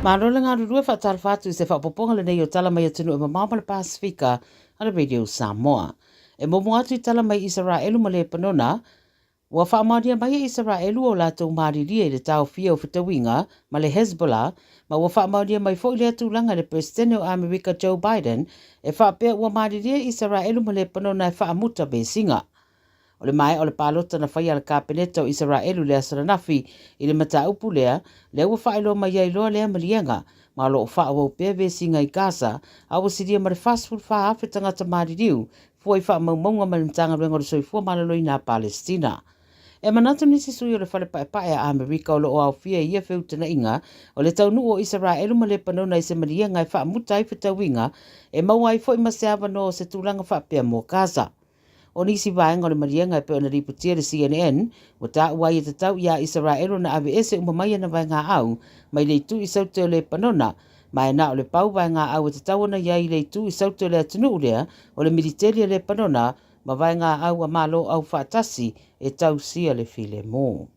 Malo le galulue faatalofa atu i se faaopoopoga lenei o tala mai atunuu e mamao ma le Pasefika a le Radio Samoa. E muamua atu i tala mai Isaraelu ma Lepanona, ua faamaonia mai e Isaraelu o latou malilie i le taofia o fetauiga ma le Hezbollah, ma ua faamaonia mai foi lea tulaga e le Peresetene o Amerika Joe Biden e faapea ua malilie Isaraelu ma Lepanona e faamuta vesiga. O le maea o le palota na faia a le Kapeneta o Isaraelu i le aso ananafi i le mataupu lea, lea ua faailoa mai ai loa lea maliega, ma o lo o faaauau pea vesiga i Gaza, a ua silia ma le 44,000 tagata maliliu fua i faamaumauga mai le Matagaluega o le Soifua Maloloina a Palesitina. E manatu nisi sui o le Fale Paepae a Amerika o lo o aofia i ia feutanaiga o le taunuu o Isaraelu ma Lepanona i se maliega e faamuta ai fetauiga, e maua ai foi ma se avanoa o se tulaga faapea mo Gaza. O nisi vaega o le maliega e pei ona lipotia e le CNN, ua taua ai e tatau iā Isaraelu ona aveese uma mai ana vaegaau mai le itu i saute o Lepanona, ma e na o le pau vaegaau e tatau ona i ai i le itu i saute o le atunuu lea o le militeli a Lepanona ma vaegaau a Malo Aufaatasi e tausia le filemu.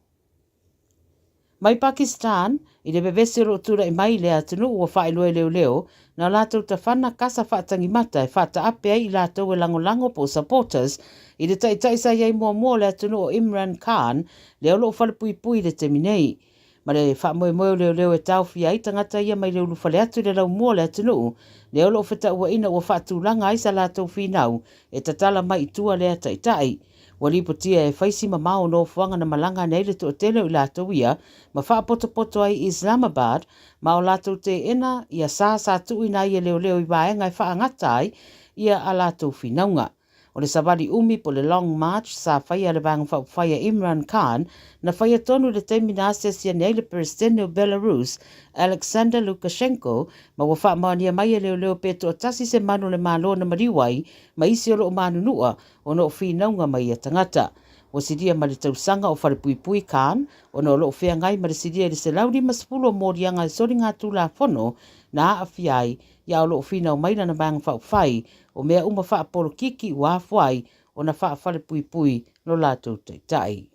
Mai Pakistan, i le vevesi o lo o tulai mai i lea atunuu ua faailoa e leoleo, na o latou tafana kasa faatagimata e faataape ai i latou e lagolago po o supporters i le taitai sa i ai muamua o le atunuu o Imran Khan, lea o lo o falepuipui i le taimi nei. Ma le faamoemoe o leoleo e taofia ai tagata ia mai le ulufale atu i le laumua o le atunuu, lea o lo o fetauaina ua faatulaga ai sa latou finau e tatala mai i tua lea taitai. Ua lipotia e fai si mamao o nofoaga na malaga ane ai le toatele o i latou ia ma faapotopoto ai i Islamabad ma o latou teena ia sa sa tuuina ai e leoleo i vaega e faagata ai ia a latou finauga. O le savali umi po o le Long March sa faia e le Vaega Faaupufai a Imran Khan na faia tonu i le taimi na asiasi ane ai le Peresetene o Belarus Alexander Lukashenko ma ua faamaonia mai e leoleo pe toatasi se manu o le Malo na maliu ai ma isi o lo o manunua ona o finauga mai ia tagata. Ua silia ma le tausaga o Falepuipui Khan ona o lo o feagai ma le silia i le 150 o moliaga e soligatulafono na aafia ai ia o lo o finau mai lana Vaega Faaupufai o mea uma faapolokiki ua afua ai ona faafalepuipui lo latou taitai.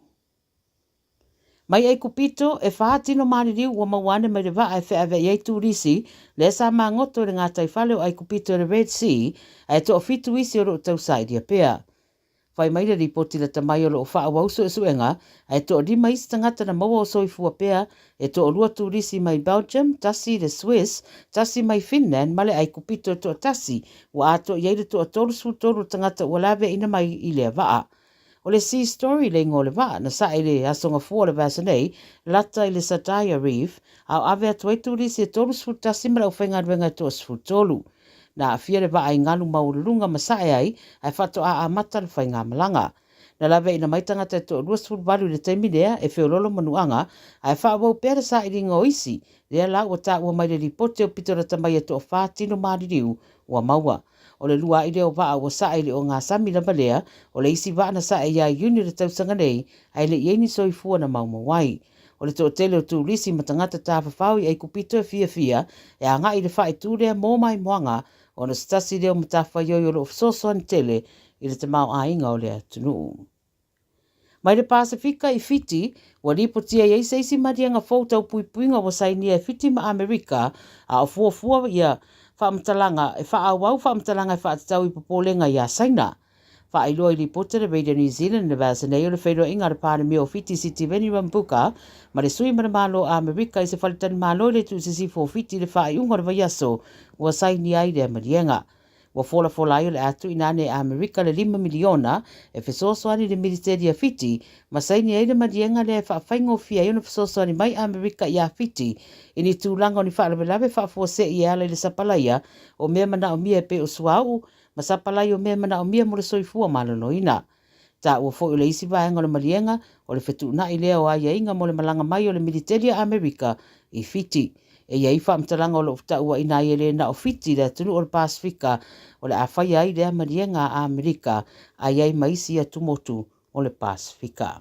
Mai Aikupito, e whā tino maliliu ua maua ane mai le vaa e feaveai ai turisi, lea sa magoto i le gataifale o Aikupito i le Red Sea, ae toafitu isi o lo o tausailia pea. Whai mai le ripoti lata mai o lo o faaauau suesuega, ae toalima isi tagata na maua o soifua pea, e toalua turisi mai Belgium, tasi le Swiss, tasi mai Finland ma le Aikupito e toatasi, ua atoa i ai le toa-33 o tagata ua laveaina mai i lea vaa. O le Sea Story le igoa o le vaa na sae i le Aso Gafua o le vaiaso nei, lata i le Sataya Reef, a o ave atu ai turisi e 31 ma le aufaigaluega e toa-13. Na aafia le vaa i galu maualuluga ma sae ai ae faatoa amata le faigamalaga. Na laveaina mai tagata e toa-28 i le taimi lea e feoloolo manuaga, ae faaauau pea le sailiga o isi, lea la ua taua mai le lipoti aupito lata mai e toafa tino maliliu ua maua. O le luaʻi lea o vaa ua sae i le ogasami lava lea, o le isi vaa na sae iā Iuni o le tausaga nei, ae le i ai ni soifua na maumau ai. O le toatele o turisi ma tagata tafafao i Aikupito e fiafia e agai i le faaitu lea mō maimoaga ona o se tasi lea o matafaioi o lo o fesoasoani tele i le tamaoaiga o le atunuu. Mai le Pasefika i Fiti, ua lipotia i ai se isi maliega fou tau puipuiga ua sainia e Fiti ma Amerika, a o fuafua ia faamatalaga e faaauau faamatalaga e faatatau i popolega iā Saina. Faailoa i lipoti a le Radio New Zealand i le vaiaso nei o le feiloaiga a le Palemia o Fiti Sitiveni Rabuka ma le sui ma le Malo o Amerika i se faletalimalo i le itu sisifo o Fiti i le faaiuga o le vaiaso ua sainia ai lea maliega. Ua folafola ai o le a tuuina ane e Amerika le $5 miliona e fesoasoani i le Militeli a Fiti ma saini ai le maliega lea e faafaigofie ai ona fesoasoani mai Amerika iā Fiti i ni tulaga o ni faalavelave faafuasei e ala i le sapalaia o mea manaomia e pei o suauu ma sapalai o mea manaomia mo le soifua maloloina. Taua foi o le isi vaega o le maliega, o le fetuunai lea o aiaiga mo le malaga mai o le Militeli a Amerika i Fiti. E i ai faamatalaga o lo o tauaina ai e le na o Fiti le atunuu o le Pasefika o le a faia ai lea maliega a Amerika a i ai ma isi atumotu o le Pasefika.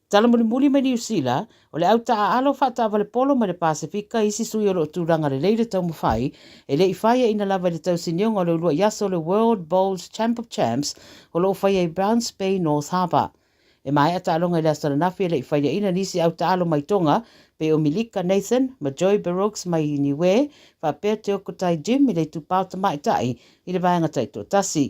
Tala mulimuli mai Niu Sila, o le au taaalo faataavale polo mai le Pasefika isi sui o lo o tulaga lelei le taumafai, e le i faiaina lava i le tausinioga o le uluai aso o le World Bowls Champ of Champs o lo o faia i Browns Bay, North Harbour. E maea taaloga i le aso ananafi e le i faiaina nisi au taalo mai Tonga pei o Milika Nathan ma Joey Baroques mai Niue faapea Teokotai Jim i le itupa o tamaitai i le vaega taitoatasi.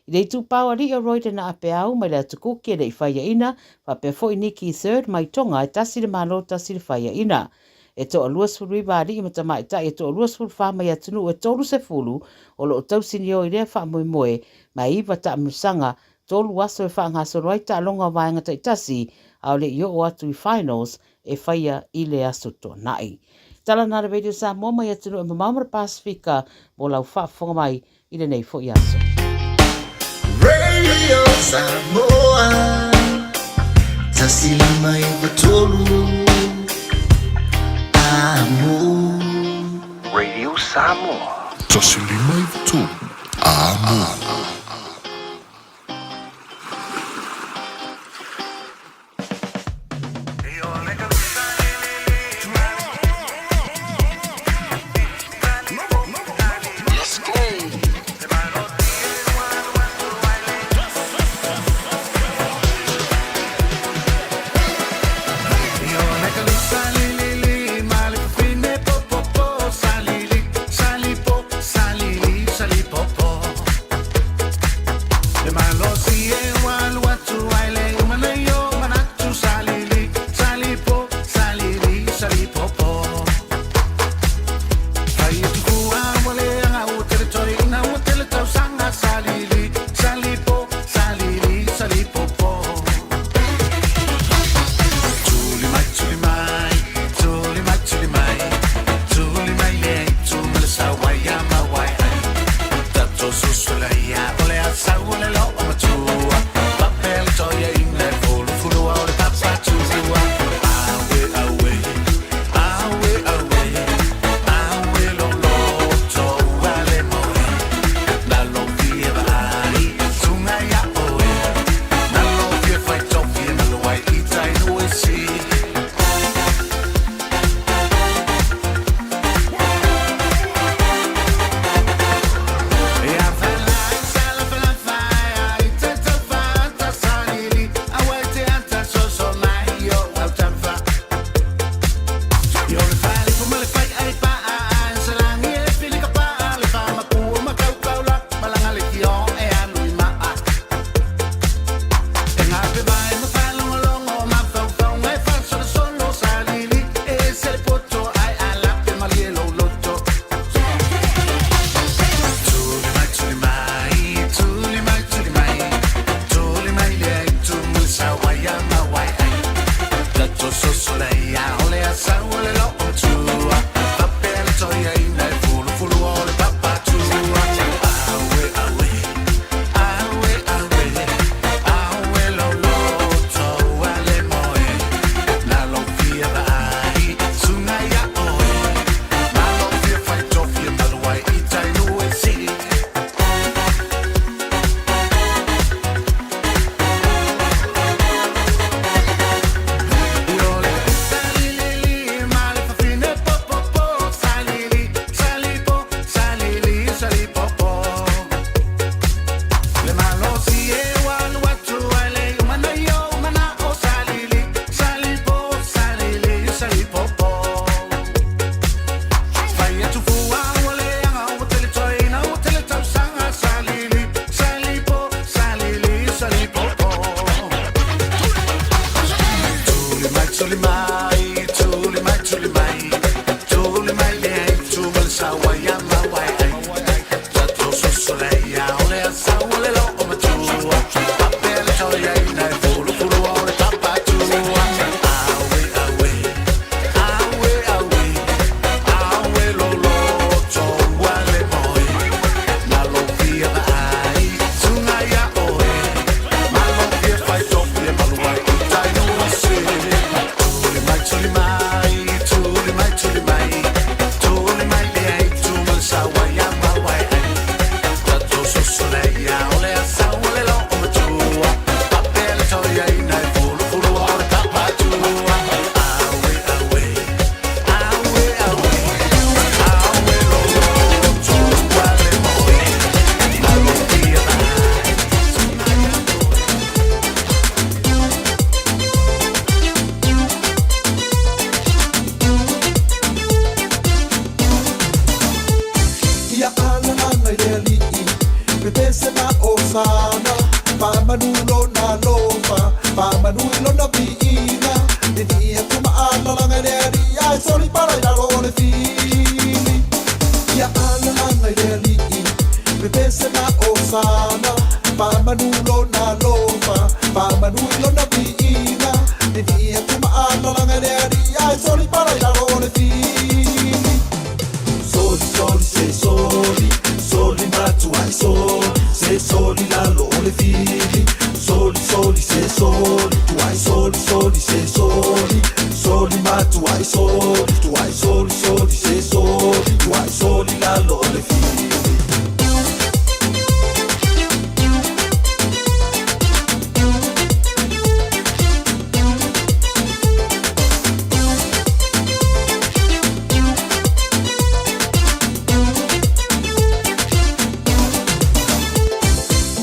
I le itupa o alii o Royden Apeau mai le Atu Kuki e le i faiaina, faapea foi Nicky Third mai Tonga e tasi le malo tasi le faiaina. E toa 29 alii ma tamaitai e toa 24 mai atunuu e 30 o lo o tausinio i lea faamoemoe ma e iva taamilosaga, tolu aso e faagasolo ai taaloga o vaega taitasi a o le i oo atu i finals e faia i le Aso Toonai. Tala na le Radio Samoa mai atunuu e mamao ma le Pasefika mo lau faafofoga mai i lenei foi aso. Radio Samoa 159 Amo. Radio Samoa. 153 Amo. Nini atu maalalaga i le alii ae soli pala i lalo o le fili. Ia alalaga i le alii, pepese ma osana, faamanu lona alofa, faamanu i lona viiga. Nini atu maalalaga i le alii ae soli pala i lalo o le fili. Soli, soli, se soli, soli matuai soli, se soli lalo o le fili. Soli, soli, se soli, tuai soli, soli, se soli, soli matuai soli, tuai soli, soli, se soli, tuai soli lalo o le fili.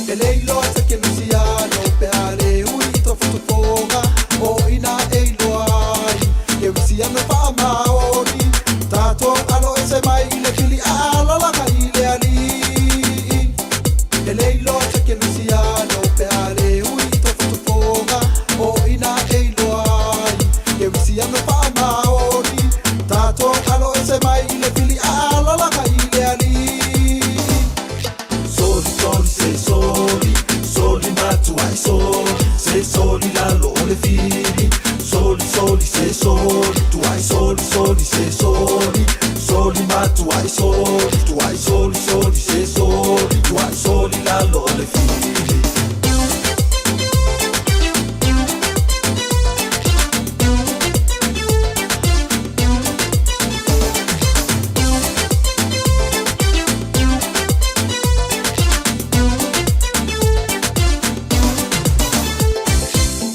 E le iloa se kerisiano pe a le ui i tofotofoga o ina e iloa ai kerisiano faamaoni tatou alo ese mai i le fili a alalaga i le alii. E le iloa se kerisiano pe a le ui i tofotofoga o ina e iloa ai kerisiano faamaoni tatou alo ese mai i le fili a alalaga i le alii. Soli, soli, se soli, soli matuai soli, se soli lalo o le fili. Soli, soli, se soli, tuai soli, soli, se soli, soli matuai soli, tuai soli, soli, se soli, tuai soli lalo o le fili.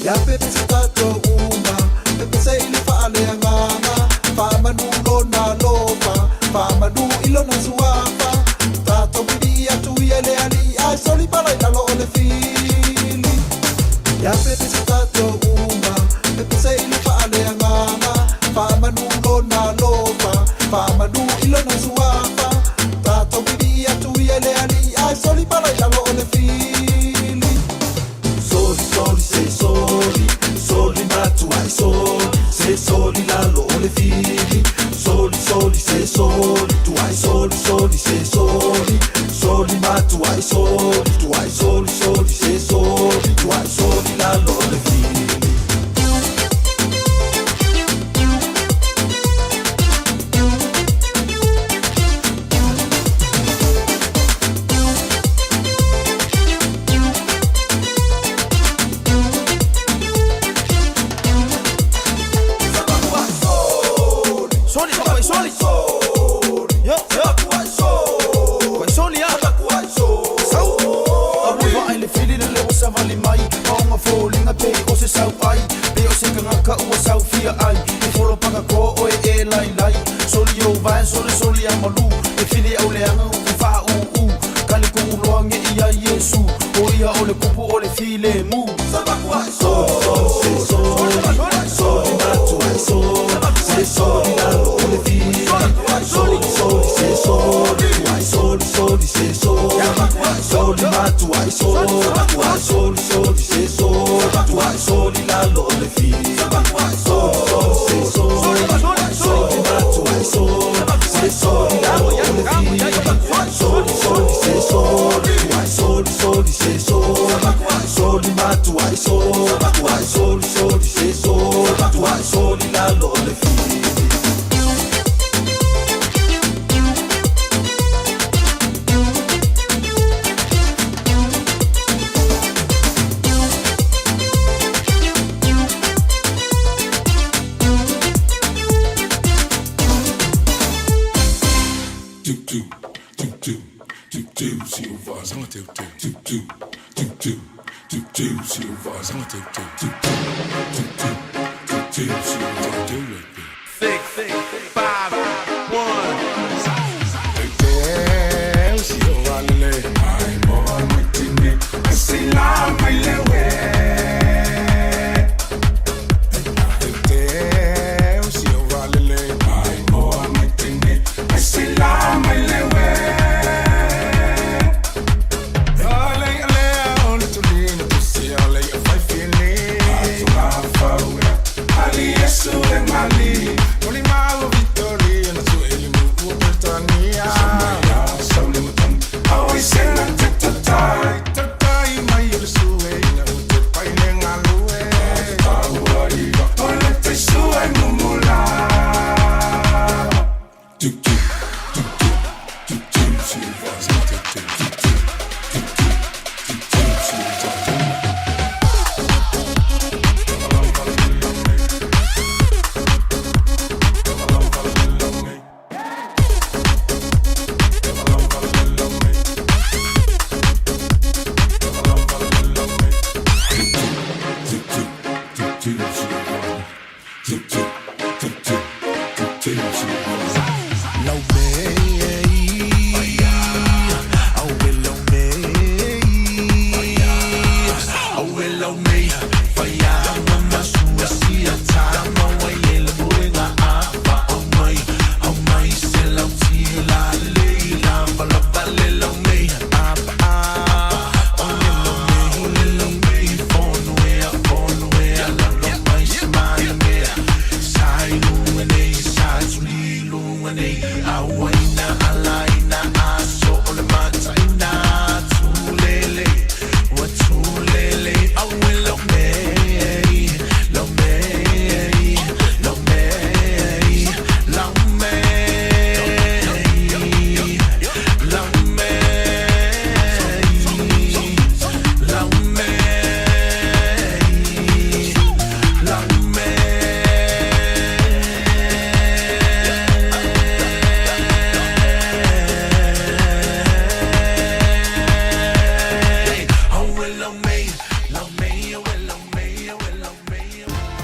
Ia pepese tatou uma, pepese i le faaleagaga, faamanu lona alofa, faamanu i lona suafa. Tatou pili atu ia i le alii ae soli pala i lalo o le fili. Ia pepese tatou uma, pepese i le faaleagaga, faamanu lona alofa, faamanu i lona suafa. Tatou pili atu ia i le alii ae soli pala i lalo o le fili. Soli, soli, se soli, soli matuai soli, se soli lalo o le fili. Soli, soli, se soli, tuai soli, soli, se soli, soli matuai soli, tuai soli, soli, se soli, tuai soli lalo o le fili. Soli, papai, soli. Yo, yo. Pai soli, ah. Sau. Alofa ai le fili le leo savali mai. Maonga foliga pei o se sau ai. Pei o se kangaka ua sau fia ai. E folo paka ko oe e lai lai. Soli o vai, soli soli a malu. E fili au leanga u ku faa u u. Kali ku uloa nge ia Yesu. O ia o le kupu o le file mu. Soli, soli, se soli, soli matuai soli, se soli lalo o le fili. Soli, soli, se soli, tuai soli, soli, se soli, soli matuai soli, tuai soli, soli, se soli, tuai soli lalo o le fili. Soli, soli, se soli, soli matuai soli, se soli lalo o le fili. Soli, soli, se soli, tuai soli, soli, se soli, soli matuai soli, tuai soli, soli, se soli, tuai soli lalo o le fili. Do do do do do do silva do do do do do do do silva do do do do do do do silva do like that. 6, 5, 1. Ali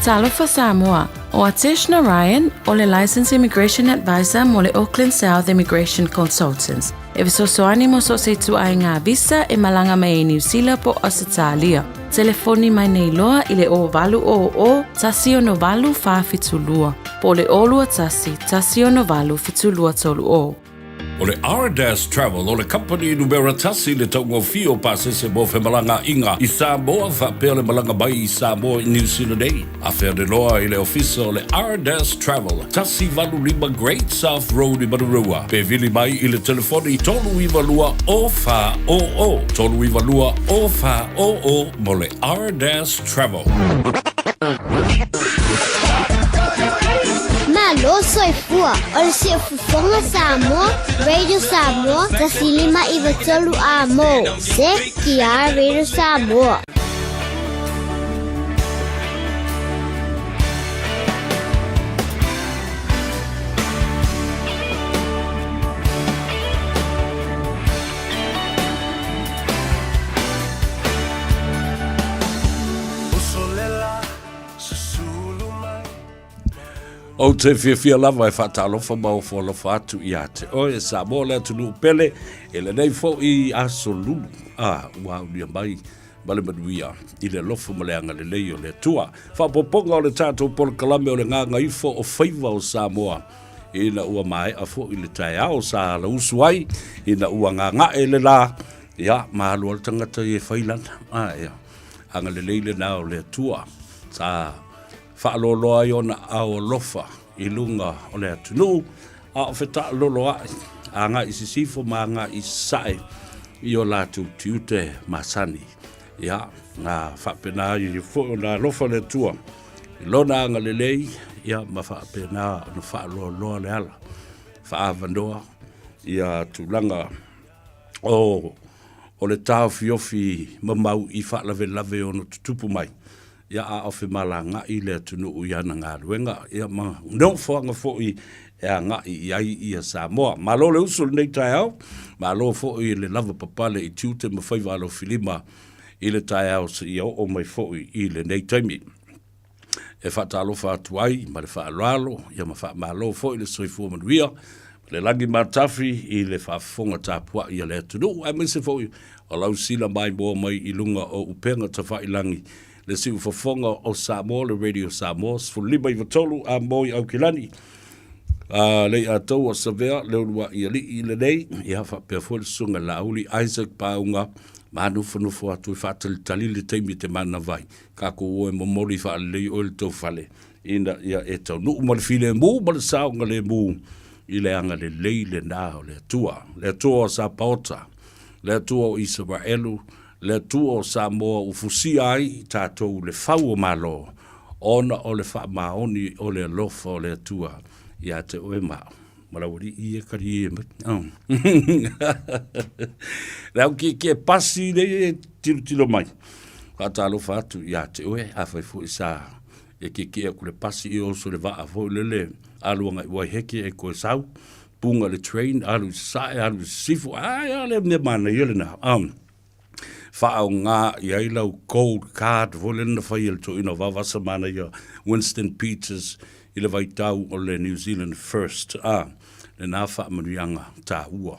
Talofa Samoa, ʻO Atesh Narayan, ʻo le Licensed Immigration Advisor mo le Auckland South Immigration Consultants. E fesoasoani mo so o se ituaiga visa e malaga mai ai Niu Sila po o Ausetalia. Telefoni mai nei loa i le 0800 168 472 po o le 021 168 7230. O le Ardas Travel o le kamupani numera tasi le taugofie o pasese mo femalagaaiga i Samoa faapea le malaga mai i Samoa i Niu Sila nei. Afea le loa i le ofisa o le Ardas Travel, 185 Great South Road i Manurewa, pe vili mai i le telefoni 392 0400, 392 0400 mo le Ardas Travel. Malo soifua, o le Siufofoga Samoa, Radio Samoa, 105 93 A mo, CKR Radio Samoa. Ou te fiafia lava e faatalofa ma ofo alofa atu ia te oe e Samoa le atunuu pele i lenei foi aso lulu a ua aulia mai ma le manuia i le alofa ma le agalelei o le Atua. Faaopoopoga o le tatou polokalame o le Gagaifo o Faiva o Samoa ina ua maea foi le taeao sa alausu ai ina ua gaga'e le lā, ia, ma alu ai le tagata ia e fai lana. A, ia, agalelei lena o le Atua sa faaloaloa ai ona ao alofa i luga o le atunuu, a o fetaaloloa'i agai i sisifo ma agai i sasae i o latou tiute masani. Ia, na faapena ai foi ona alofa le Atua i lona agalelei, ia ma faapena ona faaloaloa le ala, faaavanoa ia tulaga o o le taofiofi mamau i faalavelave ono tutupu mai. Ia a o femalagaʻi le atunuu i ana galuega, ia ma nofoaga foi e agaʻi i ai ia Samoa. Malo le usu i lenei taeao, malo foi le lavapapale i tiute ma faiva alofilima i le taeao seia oo mai foi i lenei taimi. E faatalofa atu ai ma le faaaloalo, ia ma faamalo foi le soifua manuia ma le lagi matafi i le faafofoga tapuai a le atunuu, aemaise foi o lau sila maimoa mai i luga o upega tafailagi, le siufofoga o Samoa, le Radio Samoa, 15 93 a moi Aukilani, a lei atou o Savea, le uluai alii lenei, ia faapea foi le susuga Laauli Isaac Pauga, ma nofonofo atu e faatalitali le taimi e te manava ai. Tatou o e momoli faalelei oe le tou fale. ina ia e taunuu ma le filemu ma le saogalemu i le agalelei lena o le Atua, le Atua o Sapaota, le Atua o Isaraelu, le Atua o Samoa ua fusia ai i tatou le fau o Malo, ona o le faamaoni o le alofa o le Atua ia te oe ma au. Ma lau alii e kali e mai. Oh. Le au kiekie pasi nei e tilotilo mai. Faatalofa atu ia te oe, afai foi sa e kiekie aku le pasi i oso le vaa foi lele alu agai Waiheke e koe sau, punga le train, alu i Sasae, alu i Sisifo, ai a le mea manaia lena. Faaaoga i ai lau gold card foi lele na fai e le toeaina o Vaovasa manaia Winston Peters i le vaitau o le New Zealand First, a, lena faamanuiaga taua.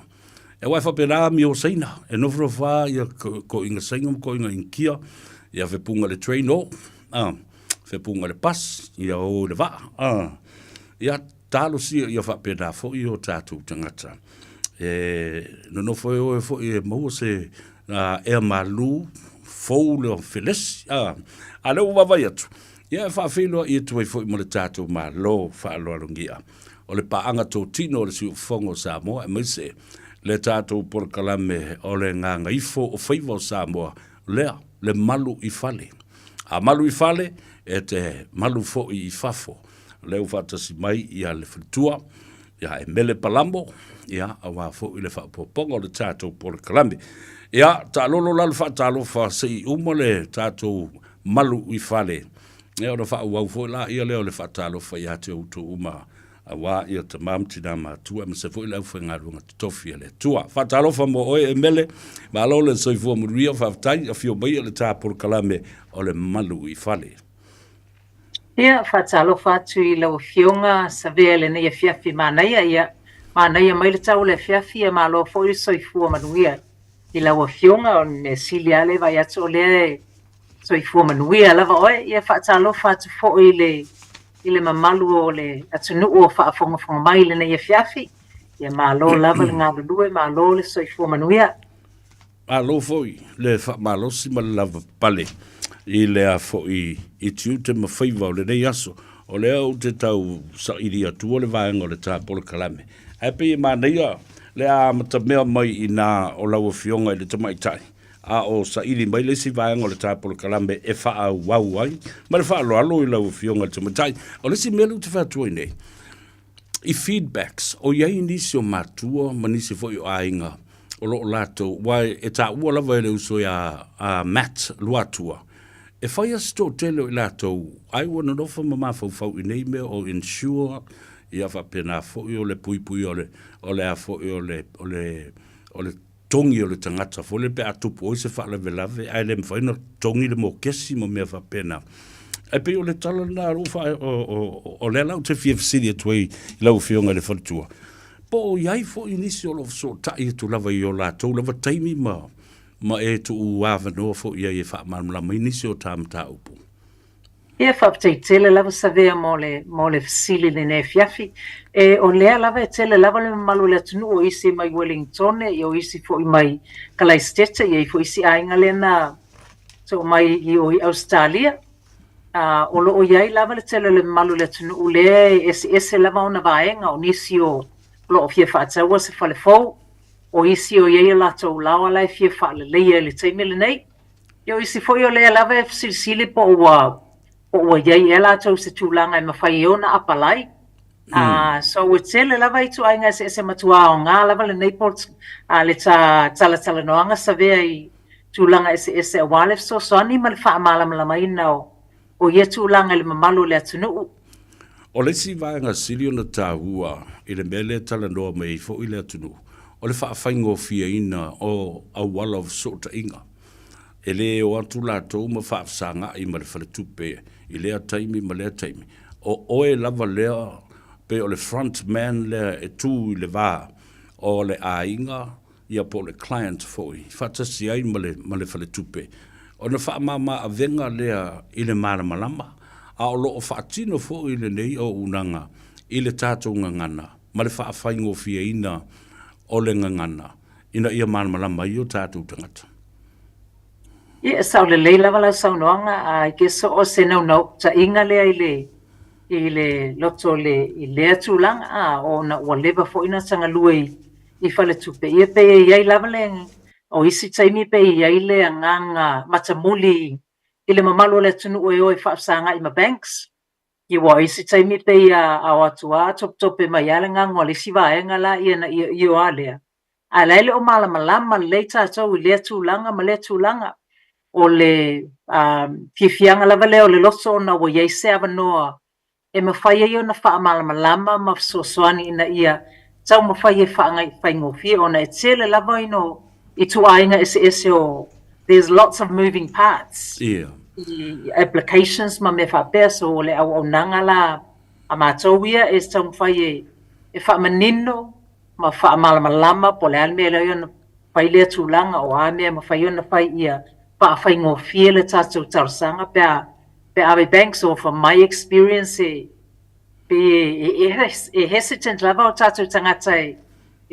E aua e faapena amio Saina, e nofonofo lava ia toeaiina Saina ma toeaiina Initia, ia fepuga i le train o, a, fepuga i le bus, ia o i le vaa, a, ia talosia ia faapena foi o tatou tagata. E nonofo e oe foi e maua se ea malu fou le felesi, a, a lea ua vaavaai atu, ia e faafeiloai atu ai foi ma le tatou Malo faaaloalogia. O le paaga totino o le Siufofoga o Samoa aemaise le tatou polokalame o le Gagaifo o Faiva o Samoa, lea le malu i fale. A malu i fale, e te malu foi i fafo. O lea ua faatasi mai ia le faletua, ia e Mele Palamo, ia aua foi le faaopoopoga o le tatou polokalame. Ia, taalolo la le faatalofa se i uma le tatou malu i fale. Ia ona faaauau foi laia lea o le faatalofa ia te outou uma aua ia tama ma tina matua aemaise foi le aufaigaluega totofi a le Atua. Faatalofa mo oe e Mele, malo le soifua manuia, faafetai, afio mai i le ta polokalame o le malu i fale. Ia, faatalofa atu i lau Afioga Savea i lenei afiafi manaia, ia, manaia mai le tau o le afiafi, ia malo foi le soifua manuia i lau Afioga, o le mea sili lava lea e vaai atu o lea e soifua manuia lava oe. Ia, faatalofa atu foi i le, i le mamalu o le atunuu o faafogafoga mai i lenei afiafi, ia malo lava le galulue, malo le soifua manuia. Malo foi le faamalosi ma le lavapapale i lea foi i tiute ma faiva o lenei aso. O lea ou te tau saili atua le vaega o le ta polokalame. Ae pei e manaia le amatamea mai i na o lau Afioga i le Tamaitai, a o saili mai le isi vaega o le ta polokalame e faaauau ai ma le faaaloalo i lau Afioga i le Tamaitai. O le isi mea lea ou te fai atu ai nei, i feedbacks, o i ai nisi o matua ma nisi foi o aiga o lo o latou, aua e taua lava e le uso ia a Matt Luatua, e fai lava si toatele o i latou ai ua nonofo ma mafaufau i nei mea o insure, ia faapena foi o le puipuia o le, o le a foi o le, o le, o le togi o le tagata foi lea pe a tupu ai se faalavelave ae le mafai ona togi le mokesi ma mea faapena. Ae pei o le tala lena o lou faa, o, o, o lea la ou te fia fesili atu ai i lau Afioga i le faletua, po o i ai foi nisi o lo o fesootai atu lava i o latou lava taimi ma, ma e tuu avanoa foi i ai e faamalamalama ai nisi o ta mataupu. Ia, faafetai tele lava Savea mo le, mo le fesili i lenei afiafi. E, o lea lava e tele lava le mamalu o le atunuu, o isi mai Welingtone, ia o isi foi mai Kalaisitete, ia i foi isi aiga lea na too mai i o i Ausetalia. A, o lo o i ai lava le tele o le mamalu o le atunuu lea e eseese lava ona vaega, o nisi o lo o fia faataua se fale fou, o isi o i ai o latou laoa la e fia faaleleia i le taimi lenei. Ia o isi foi o lea lava e fesilisili po ua, po ua i ai ea latou se tulaga e mafai ai ona apalai. So ua tele lava ituaiga eseese matua aoga lava lenei pol, le ta talatalanoaga Savea i tulaga eseese aua le fesoasoani ma le faamalamalamaina o, o ia tulaga i le mamalu o le atunuu. O le isi vaega sili ona taua i le mea lea e talanoa mai ai foi le atunuu, o le faafaigofieina o auala o fesootaiga. E le o atu latou ma faafesagai ma le faletupe i lea taimi ma lea taimi. O oe lava lea pei o le front man lea e tu i le va o le aiga ia po o le client foi faatasi ai ma le, ma le faletupe, ona faamama avega lea i le malamalama, a o lo o faatino foi lenei auaunaga i le tatou gagana ma le faafaigofieina o le gagana ina ia malamalama ai o tatou tagata. Ia, e sao lelei lava lau saunoaga, a i ke so o se naunautaiga lea i le. i le loto le i lea tulaga a ona ua leva foi ona ta galue i faletupe. Ia pei e i ai lava le o isi taimi pei e i ai le agaga matamuli i le mamalu o le atunuu e o e faafesagai ma banks. Ia aua o isi taimi pei a o atu lava topetope mai lava le gago a le isi vaega la ia ona ioio lava lea. Ae la e le o malamalama lelei tatou i lea tulaga ma lea tulaga. O le fiafiaga lava lea o le loto ona ua i ai se avanoa e mafai ai ona faamalamalama ma fesoasoani ina ia taumafai e faafaigofie ona e tele lava ino ituaiga eseese o there's lots of moving parts i applications ma mea faapea. So o le auaunaga la a matou ia e taumafai e faamanino ma faamalamalama po o le a le mea e ao ona fai lea tulaga, o a mea e mafai ona fai ia faafaigofie le tatou talosaga pe a pe ave bank. So from my experience, e pe e hesitant lava o tatou tagata e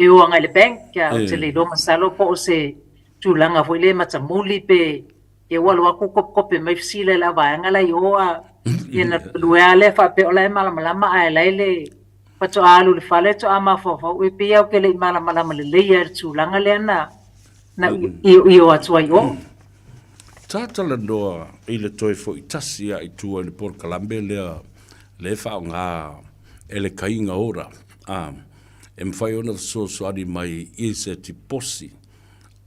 o agai i le bank. Ou te le iloa masalo po o se tulaga foi lea matamuli pe e ua alu atu kopekope mai fesili a le auvaega la i o a ia na lue lava lea faapea o la e malamalama, ae la e le faatoa alu i le fale toa mafaufau e pei au ke le i malamalama lelei ai le tulaga lea na ioio atu ai o. Talanoa i le toe fo'i tasi a i tua i le polokalame lea le faaaoga e le Kaiga Ora a e mafai ona fesoasoani mai i se tiposi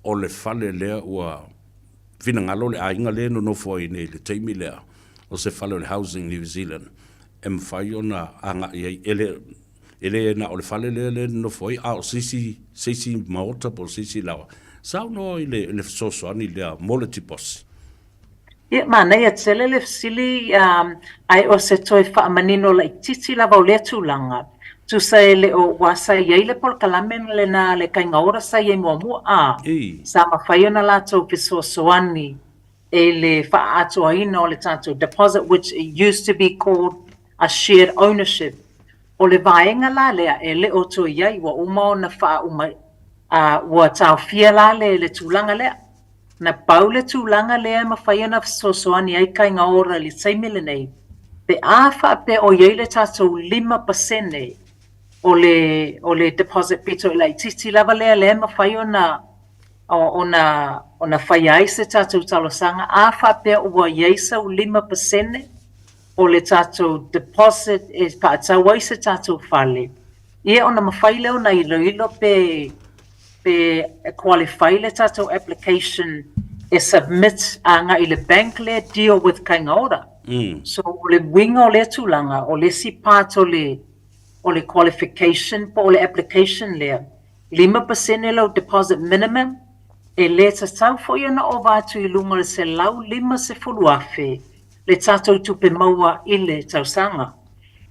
o le fale lea ua finagalo le aiga lea e nonofo ai nei i le taimi lea, o se fale o le Housing New Zealand e mafai ona agai ai. E le na o le fale lea lea e nonofo ai, a o se isi maota po o se isi laoa. Saunoa i le fesoasoani lea mo le tiposi. Ia, manaia tele le fesili, ae o se toe faamanino laitiiti lava o lea tulaga. Tusa e le o ua sa i ai le polokalame lena le Kaiga Ora sa i ai muamua a sa mafai ona latou fesoasoani e le faaatoaina o le tatou deposit, which used to be called a shared ownership. O le vaega la lea e le o toe i ai, ua uma ona faauma, ua taofia la le tulaga lea. Na pau le tulaga lea e mafai ona fesoasoani ai Kaiga Ora i le taimi lenei, pe a faapea o i ai le tatou 5% o le deposit pito i laitiiti lava lea lea e mafai ona faia ai se tatou talosaga. A faapea ua i ai sau 5% o le tatou deposit e faatau ai se tatou fale, ia ona mafai lea ona iloilo pe qualify le tatou application e submit agai i le bank lea deal with Kaiga Ora. So o le uiga o lea tulaga, o le isi part o le qualification po o le application lea, 5% lau deposit minimum, e le tatau foi ona ova atu i luga o le 150,000 le tatou tupe maua i le tausaga.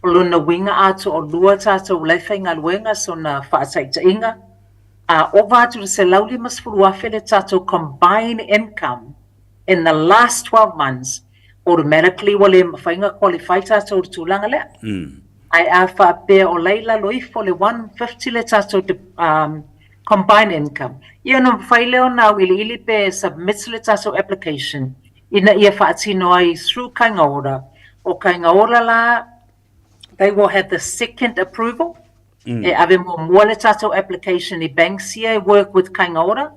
O lona uiga a toalua tatou la e faigaluega, sona faataitaiga, a ova atu le 150,000 le tatou combined income in the last 12 months, automatically ua le mafai ona qualify tatou i le tulaga lea. Ae a faapea o la i lalo ifo le 150 le tatou combined income, ia ona mafai lea ona auiliili pe submit le tatou application ina ia faatino ai through Kaiga Ora. O Kaiga Ora la, they will have the second approval. E ave muamua le tatou application i banks ia e work with Kaiga Ora.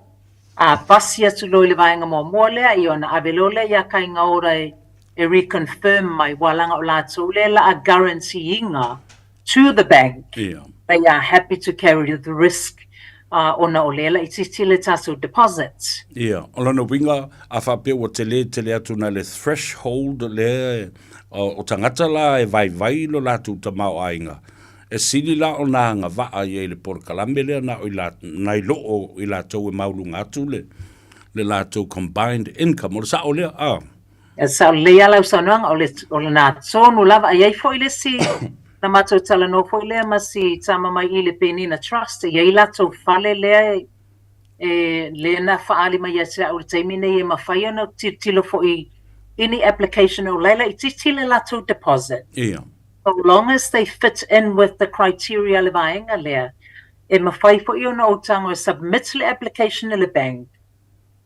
A pasi atu loa i le vaega muamua lea, ia ona ave loa lea ia Kaiga Ora e reconfirm mai, ua laga o latou lea la a guarantee ina to the bank they are happy to carry the risk ona o lea laitiiti le tatou deposit. Ia, o lona uiga, a faapea ua tele tele atu na le threshold lea o tagata la e vaivai lo latou tamaoaiga, e sili la ona agavaa ia i le polokalame lea na o i la, nai lo o i latou e mauluga atu le latou combined income. O le sao lea, a? E sao lelei lava lau saunoaga, o lena tonu lava. Ai ai foi le isi na matou talanoa foi lea ma si tama mai i le Penina Trust, e i ai latou fale lea e lea na faaali mai ia te au i le taimi nei e mafai ona tilotilo foi i ni application o laila itiiti le latou deposit. So long as they fit in with the criteria le vaega lea, e mafai foi ona ou tago e submit le application i le bank.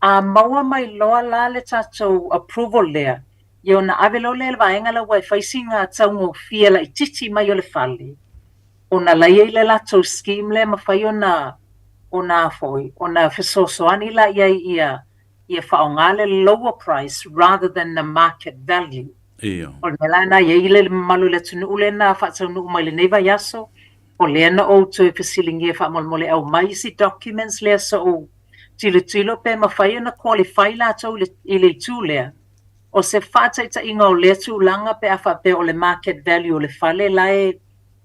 A maua mai loa la le tatou approval lea, Ia ona ave loa lea i le vaega lea aua e fai sina taugofie laitiiti mai o le fale, ona la e i ai le latou scheme lea e mafai ona ona a foi, ona fesoasoani la i ai ia ia faaaoga le lower price rather than the market value. Ia. O le mea la lena e i ai le mamalu o le atunuu lea na faataunuu mai lenei vaiaso, o lea na ou toe fesiligia faamolemole aumai isi documents lea sa ou tilotilo pe mafai ona qualify latou i le itu lea. O se faataitaiga o lea tulaga pe a faapea o le market value o le fale la e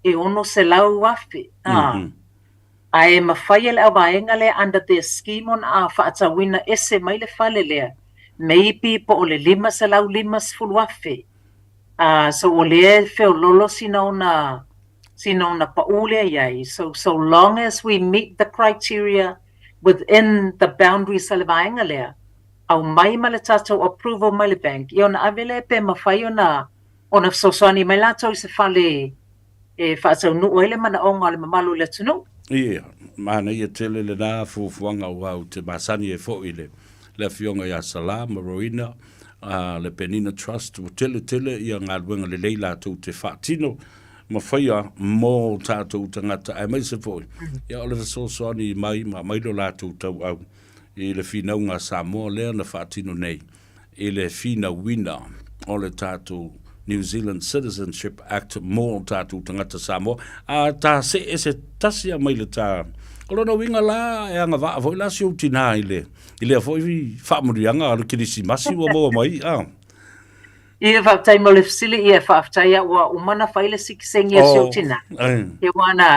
e $600,000 a, ae mafai e le auvaega lea under their scheme ona a faatauina ese mai le fale lea maybe po o le $550,000 a, so o lea e feololo sina ona sina ona pau lea i ai. So, so long as we meet the criteria within the boundaries a le vaega lea, aumai ma le tatou approval mai le bank, ia ona ave lea pe mafai ona ona fesoasoani mai latou i se fale e faataunuu ai le manaoga o le mamalu o le atunuu. Ia, manaia tele lena fuafuaga aua ou te masani ai foi i le le Afioga ia Sala ma Rowena, a le Penina Trust, ua tele tele ia galuega lelei latou te faatino ma faia mō tatou tagata aemaise foi ia o le fesoasoani mai ma aumai lo latou tauau i le finauga a Samoa lea na faatino nei i le finauina o le tatou New Zealand Citizenship Act mō tatou tagata Samoa. A ta see ese tasi a mai le ta O lona uiga la e agavaa foi la si ou tinā i le i lea foi faamanuiaga o le Kerisimasi ua maua mai a. Ia, faafetai mo le fesili, ia, faafetai a ua uma ona fai le sikisegia o si ou tinā. Ia aua na,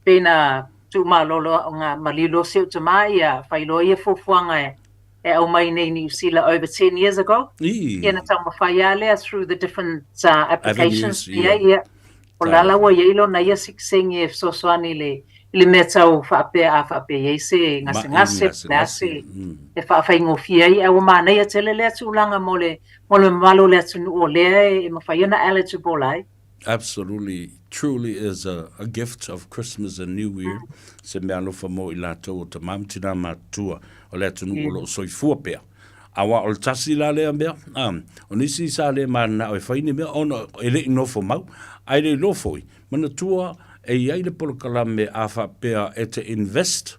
pei na tuumalolo au na maliu loa si ou tamā, ia, fai loa ia fuafuaga e, e aumai nei i Niu Sila over 10 years ago. Ia na taumafai lava lea through the different applications. Avenues, ia. Ia, o la la ua i ai lona ia sikisegia e fesoasoani i le, i le mea tau faapea a faapea i ai se gasegase, po o le a se, e faafaigofie ai. Ae ua manaia tele lea tulaga mo le, mo le mamalu o le atunuu o lea e mafai ona eligible ai. Absolutely, truly is a, a gift of Christmas and New Year, se mea alofa mo i latou o tamā ma tinā matutua o le atunuu o lo o soifua pea. Aua o le tasi la lea mea, a, o nisi sa le mananao e fai ni mea ona e le i nofo mau, ae le iloa foi, manatua e i ai le polokalame a faapea e te invest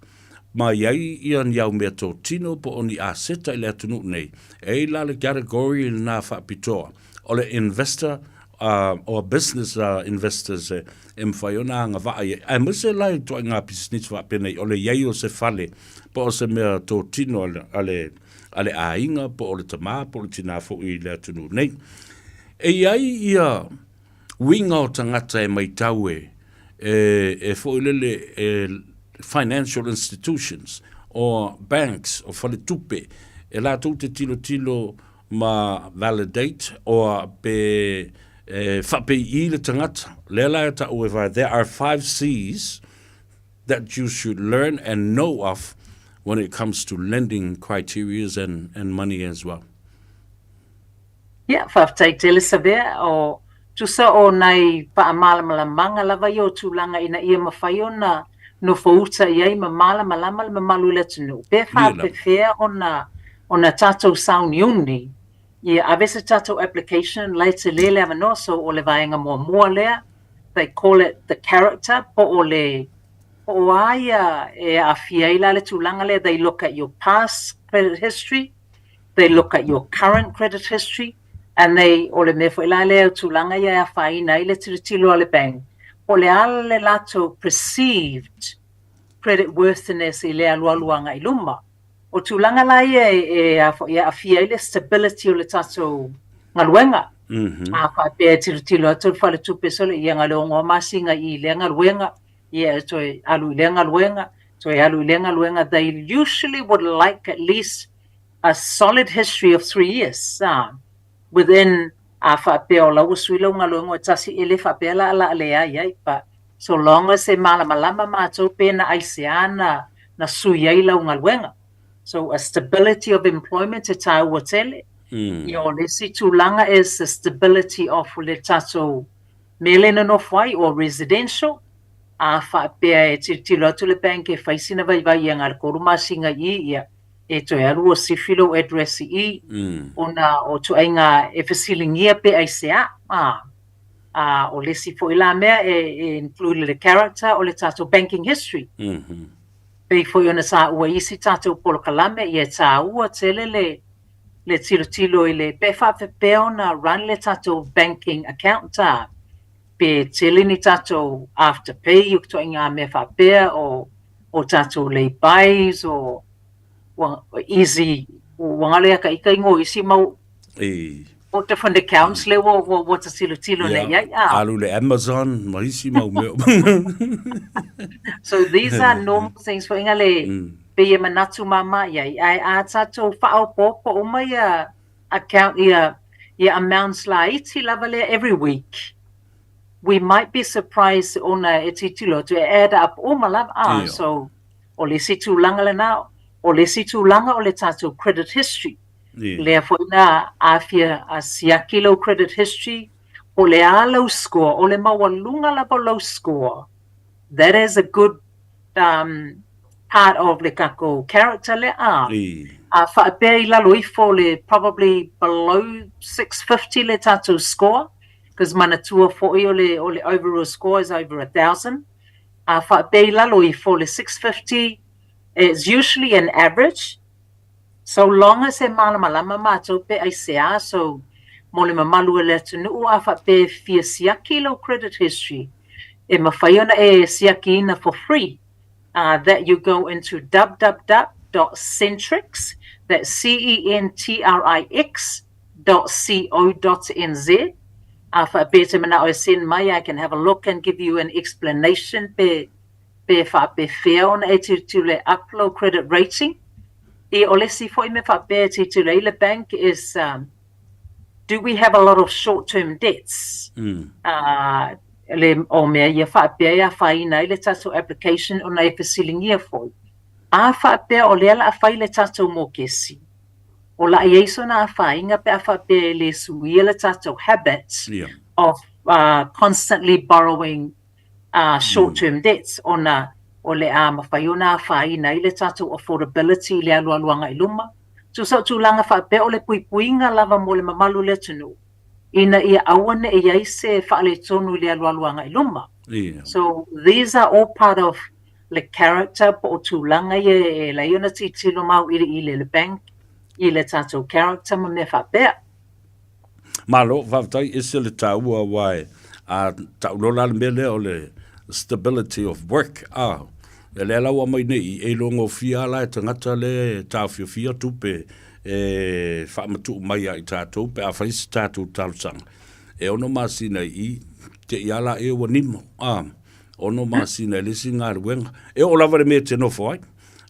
ma i ai ia ni au meatotino po o ni aseta i le atunuu nei, e i ai la le category lena faapitoa o le investor or business investors e mafai ona agavaa i ai, aemaise la i ituaiga pisinisi faapenei, o le i ai o se fale po o se mea totino a le, a le aiga po o le tamā po o le tinā foi i le atunuu nei. E i ai ia uiga o tagata e maitau e, e, e foi lele e financial institutions or banks o faletupe e latou te tilotilo ma validate or pe e faapei'i le tagata. Lea la e ta'u e whai, there are five C's that you should learn and know of when it comes to lending criterias and, and money as well. Ia, faafetai tele Savea, o tusa o nai faamalamalamaga lava ia o tulaga ina ia mafai ona nofouta i ai ma malamalama le mamalu o le atunuu, pe faapefea ona ona tatou sauniuni, ia ave se tatou application la e tele le avanoa, so o le vaega muamua lea, they call it the character, po o le, po o a ia e aafia ai la le tulaga lea, they look at your past credit history, they look at your current credit history, and they, o le mea foi la lea o tulaga ia e afaina ai le tilotilo a le bank, po o le a le latou perceived credit worthiness i le alualu agai i luma. O tulaga la ia e, e, a foi, e aafia ai le stability o le tatou galuega. A faapea e tilotilo atu le faletupe sole, ia na o le 6 masina i lea galuega, ia e toe alu i lea galuega, toe alu i lea galuega, they usually would like at least a solid history of 3 years, within, a faapea o la ua sui lau galuega e tasi, e le faapea la o le a leai ai, but so long as e malamalama matou pe na aisea na, na sui ai lau galuega. So a stability of employment e tāua tele. Ia o le isi tulaga is the stability of le tatou mea lea e nonofo ai or residential, a faapea e tilotilo atu le bank e fai sina vaivai ia na o le 3 masina i i, ia. e toe alu ua sifi lou address i i, ona o ituaiga e fesiligia pe aisea, a. A o le isi foi la mea e e include i le character o le tatou banking history. Pei foi ona taua i isi tatou polokalame, ia e taua tele le le tilotilo i le pe faapefea ona run le tatou banking account a, pe tele ni tatou after pay o ituaiga mea faapea o o tatou lay-bys o ua easy ua galo ia ka ika ingoa o isi mau I. o different accounts lea ua ua ua ta tilotilo nei i ai a. Alu le Amazon ma isi mau mea. So these are normal things foi nga le pei e manatu māmā i ai ae a tatou faaopoopo uma ia account ia ia amounts laiti lava lea every week we might be surprised ona e tilotilo atu e add up uma lava a so o le isi tulaga lena o le isi tulaga o le tatou credit history lea foi na aafia a siaki lou credit history po o le a lau score o le maualuga lava o lau score that is a good um, part of le tatou character lea a. A faapea i lalo ifo le probably below 650 le tatou score because manatua foi o le o le overall score is over 1000. A faapea i lalo ifo le 650 is usually an average so long as e malamalama matou pe aisea so mo le mamalu o le atunuu a faapea e fia siaki lou credit history e mafai ona e siakiina for free uh, that you go into www.centrix that's C E N T R I X dot co dot nz a faapea e te manao e send mai I can have a look and give you an explanation pe pe faapefea ona e tilotilo e up lou credit rating. Ia o le isi foi mea faapea e tilotilo ai le bank is um, do we have a lot of short term debts? Uh, le, o mea ia faapea e afaina ai le tatou application ona e fesiligia foi. A faapea o lea la a fai le tatou mokesi, o la i ai sona afaina pe a faapea e le suia le tatou habit yeah. of uh, constantly borrowing uh, short term debts ona o le a mafai ona afaina ai le tatou affordability i le alualu agai i luma. Tusa o tulaga faapea o le puipuiga lava mo le mamalu o le atunuu ina ia aua ne i ai se faaletonu i le alualu agai i luma. Yeah. So these are all part of le character po o tulaga ia e ala ai ona tilotilo mauiliili e le bank i le tatou character ma mea faapea. Malo, faafetai, ese le taua aua e, a tau loa la le mea lea o le stability of work, a, e lea la ua aumai nei i, e iloa gofie lava la e tagata lea e taofiofia tupe e faamatuu mai ia i tatou pe a fai se tatou talosaga. E ono masina i i, te i a laia ua nimo, a, ono masina i le isi galuega. E oo lava i le mea e te nofo ai,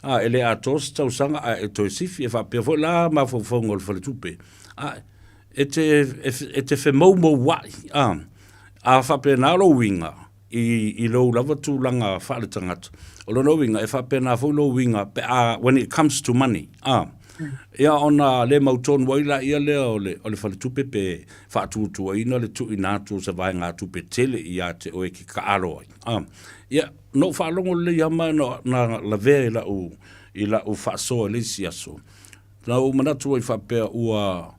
a, e le atoa se tausaga ae e toe sifi, e faapea foi la mafaufauga o le faletupe. A, e te, e, e te femoumoua'i, a, a faapena lou uiga i, i lou lava tulaga faaletagata. O lona uiga, e faapena foi lou uiga pe a, when it comes to money, a. Ia ona le mautonu ai laia lea o le, o le faletupe pe faatuatuaina le tuuina atu o se vaegatupe tele ia te oe e ke kaalo ai, a. Ia, na ou faalogo lelei lava ma na, na lavea i la'u, i la'u faasoa i le isi aso. Na ou manatu ai faapea ua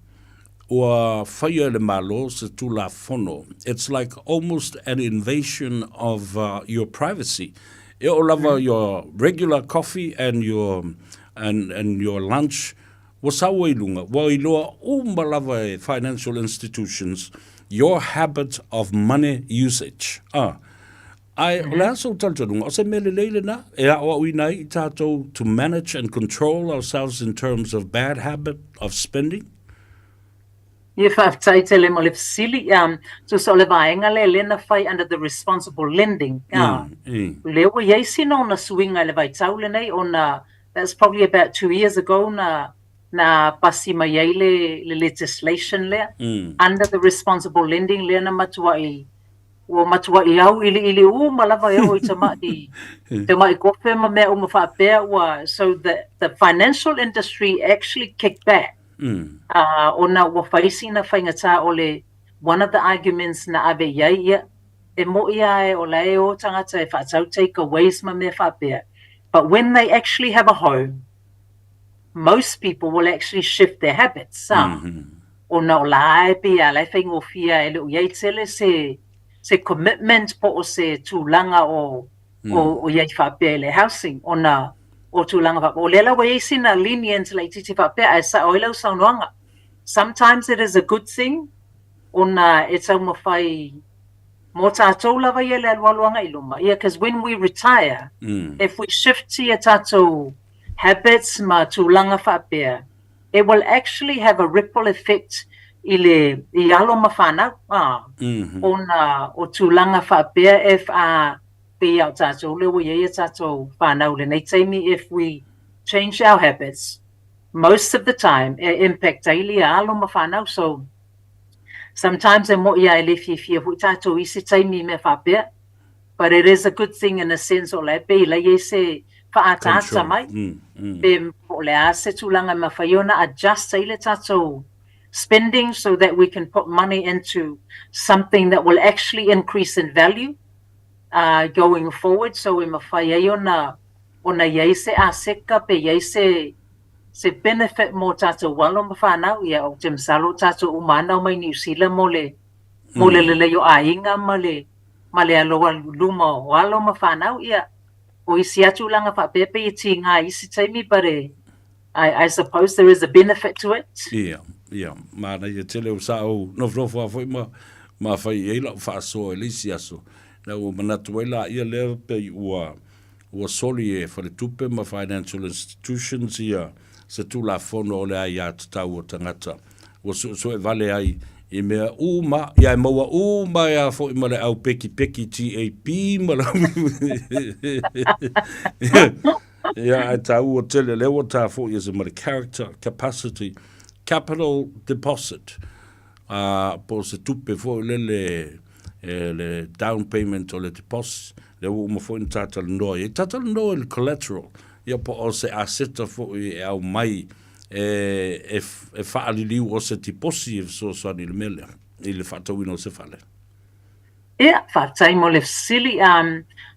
ua faia e le Malo se Tulafono, it's like almost an invasion of your privacy. E oo lava your regular coffee and your and and your lunch ua sau ai i luga, ua iloa uma lava e financial institutions your habit of money usage. Ah. Ae o le a sou talitonuga, o se mea lelei lena e aoaoina ai i tatou to manage and control ourselves in terms of bad habit of spending? Ia faafetai tele mo le fesili. Um, tusa o le vaega lea lea na fai under the responsible lending. Ah, lea ua i ai sina ona suiga i le vaitau lenei ona that's probably about 2 years ago na na pasi mai ai le, le legislation lea under the responsible lending lea na matuai Ua matuai auiliili uma lava e oo i tama'i tama'i kofe ma mea uma faapea ua so the the financial industry actually kicked back uh, ona ua fai sina faigata o le one of the arguments na ave i ai ia e mo'i lava e o la e o tagata e faatau takeaways ma mea faapea but when they actually have a home. most people will actually shift their habits, ah. Ona o la e pei a la e faigofie e le o i ai tele se se commitment po o se tulaga o o i ai faapea i le housing ona o tulaga faapea. O lea la ua i ai sina lenient laitiiti faapea ae sa'o ai lau saunoaga. Sometimes it is a good thing ona e taumafai mo tatou lava ia le alualu agai i luma, ia cause when we retire, if we shift ia tatou habits ma tulaga faapea, it will actually have a ripple effect i le i alo ma fanau, ā, ona o tulaga faapea if a pei a o tatou lea ua i ai a tatou fanau i lenei taimi, if we change our habits, most of the time e impact ai le alo ma fanau. So, sometimes e mo'i a e le fiafia foi tatou i isi taimi i mea faapea, but it is a good thing in a sense o la e pei la i ai se faaataata mai, pe po o le a se tulaga e mafai ona adjust ai le tatou spending so that we can put money into something that will actually increase in value going forward, so e mafai ai ona ona i ai se aseka pe i ai se se benefit mo tatou alo ma fanau. Ia, ou te masalo o tatou uma ana omai Niu Sila mo le mo le lelei o aiga ma le ma le alo luma o alo ma fanau. Ia, o isi a tulaga faapea pei e tiga i isi taimi, but I suppose there is a benefit to it. Ia, ia, manaia tele o sa ou nofonofo a foi ma ma fai i ai lau faasoa i le isi aso. Na ua manatu ai la ia lea pei ua ua soli e faletupe ma financial institutions ia se tulafono o le aiatatau o tagata. Ua suesue vale ai i mea uma, ia e maua uma ai a foi ma le au pekipeki TAP ma le Ia, ae tāua tele lea ua tā foi e se ma le character capacity capital deposit, ā, po o se tupe foi lele e le down payment o le deposit, lea ua uma foi ona tātalanoa i ai. Tātalanoa i le collateral, ia po o se aseta foi e aumai e, e, e faaliliu o se tiposi e fesoasoani i le mea lea, i le faatauina o se fale. Ia, faafetai mo le fesili.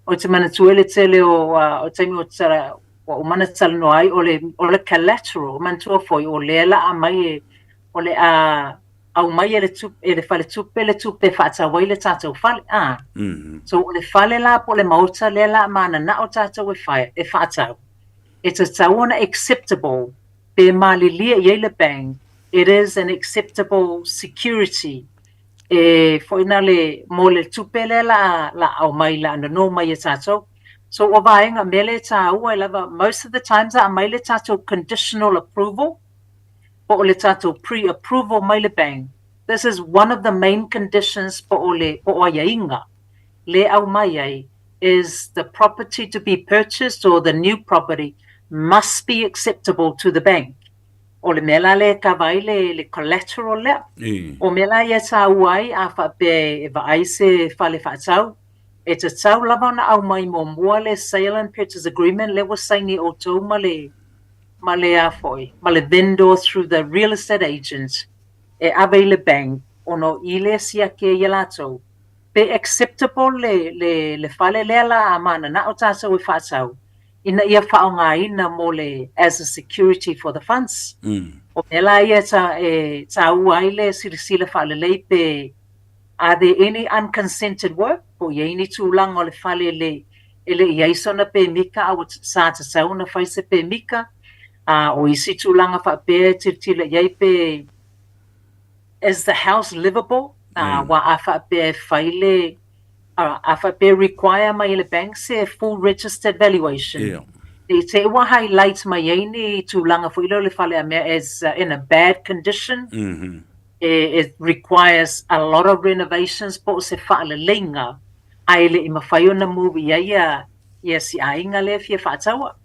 Ou te manatua i le tele o, o taimi o tala, ua uma ona talanoa ai, o le, o le collateral, manatua foi, o lea la aumai e, o le a aumai e le tupe, e le faletupe le tupe e faatau ai le tatou fale. A. So, o le fale la po o le maota lea la mananao tatou e fai, e faatau, e tatau ona acceptable pe malilie i ai le bank, it is an acceptable security e foi na le mo le tupe lea la la aumai la nono mai e tatou. So o vaega mea lea e tāua e lava, most of the times a aumai le tatou conditional approval po o le tatou pre-approval mai le bank, this is one of the main conditions po o le po o aiaiga le aumai ai is the property to be purchased or the new property must be acceptable to the bank. O le mea la lea e kava ai le, le collateral lea. O mea la ia e tāua ai a faapea e vaai se fale faatau, e tatau lava ona aumai muamua le sale and purchase agreement lea ua saini e outou ma le, ma le a foi, ma le vendor through the real estate agent e ave i le bank ona o i lea siaki ai e latou pe acceptable le, le, le fale lea la a mananao tatou e faatau ina ia faaaogaina mo le as a security for the funds. O mea la ia e tāua ai le silasila faalelei pe are there any unconsented work, po o i ai ni tulaga o le fale le e le i ai sona pemika a ua sa tatau ona fai se pemika, a o isi tulaga faapea e tilotilo i ai pe is the house livable, aua a faapea e fai le a faapea e require mai e le bank se full registered valuation, i te i ua highlight mai ai ni tulaga foi lea o le fale a mea is in a bad condition, it requires a lot of renovations po o se faaleleiga ae le i mafai ona move i ai ia, ia si aiga lea e fia faataua.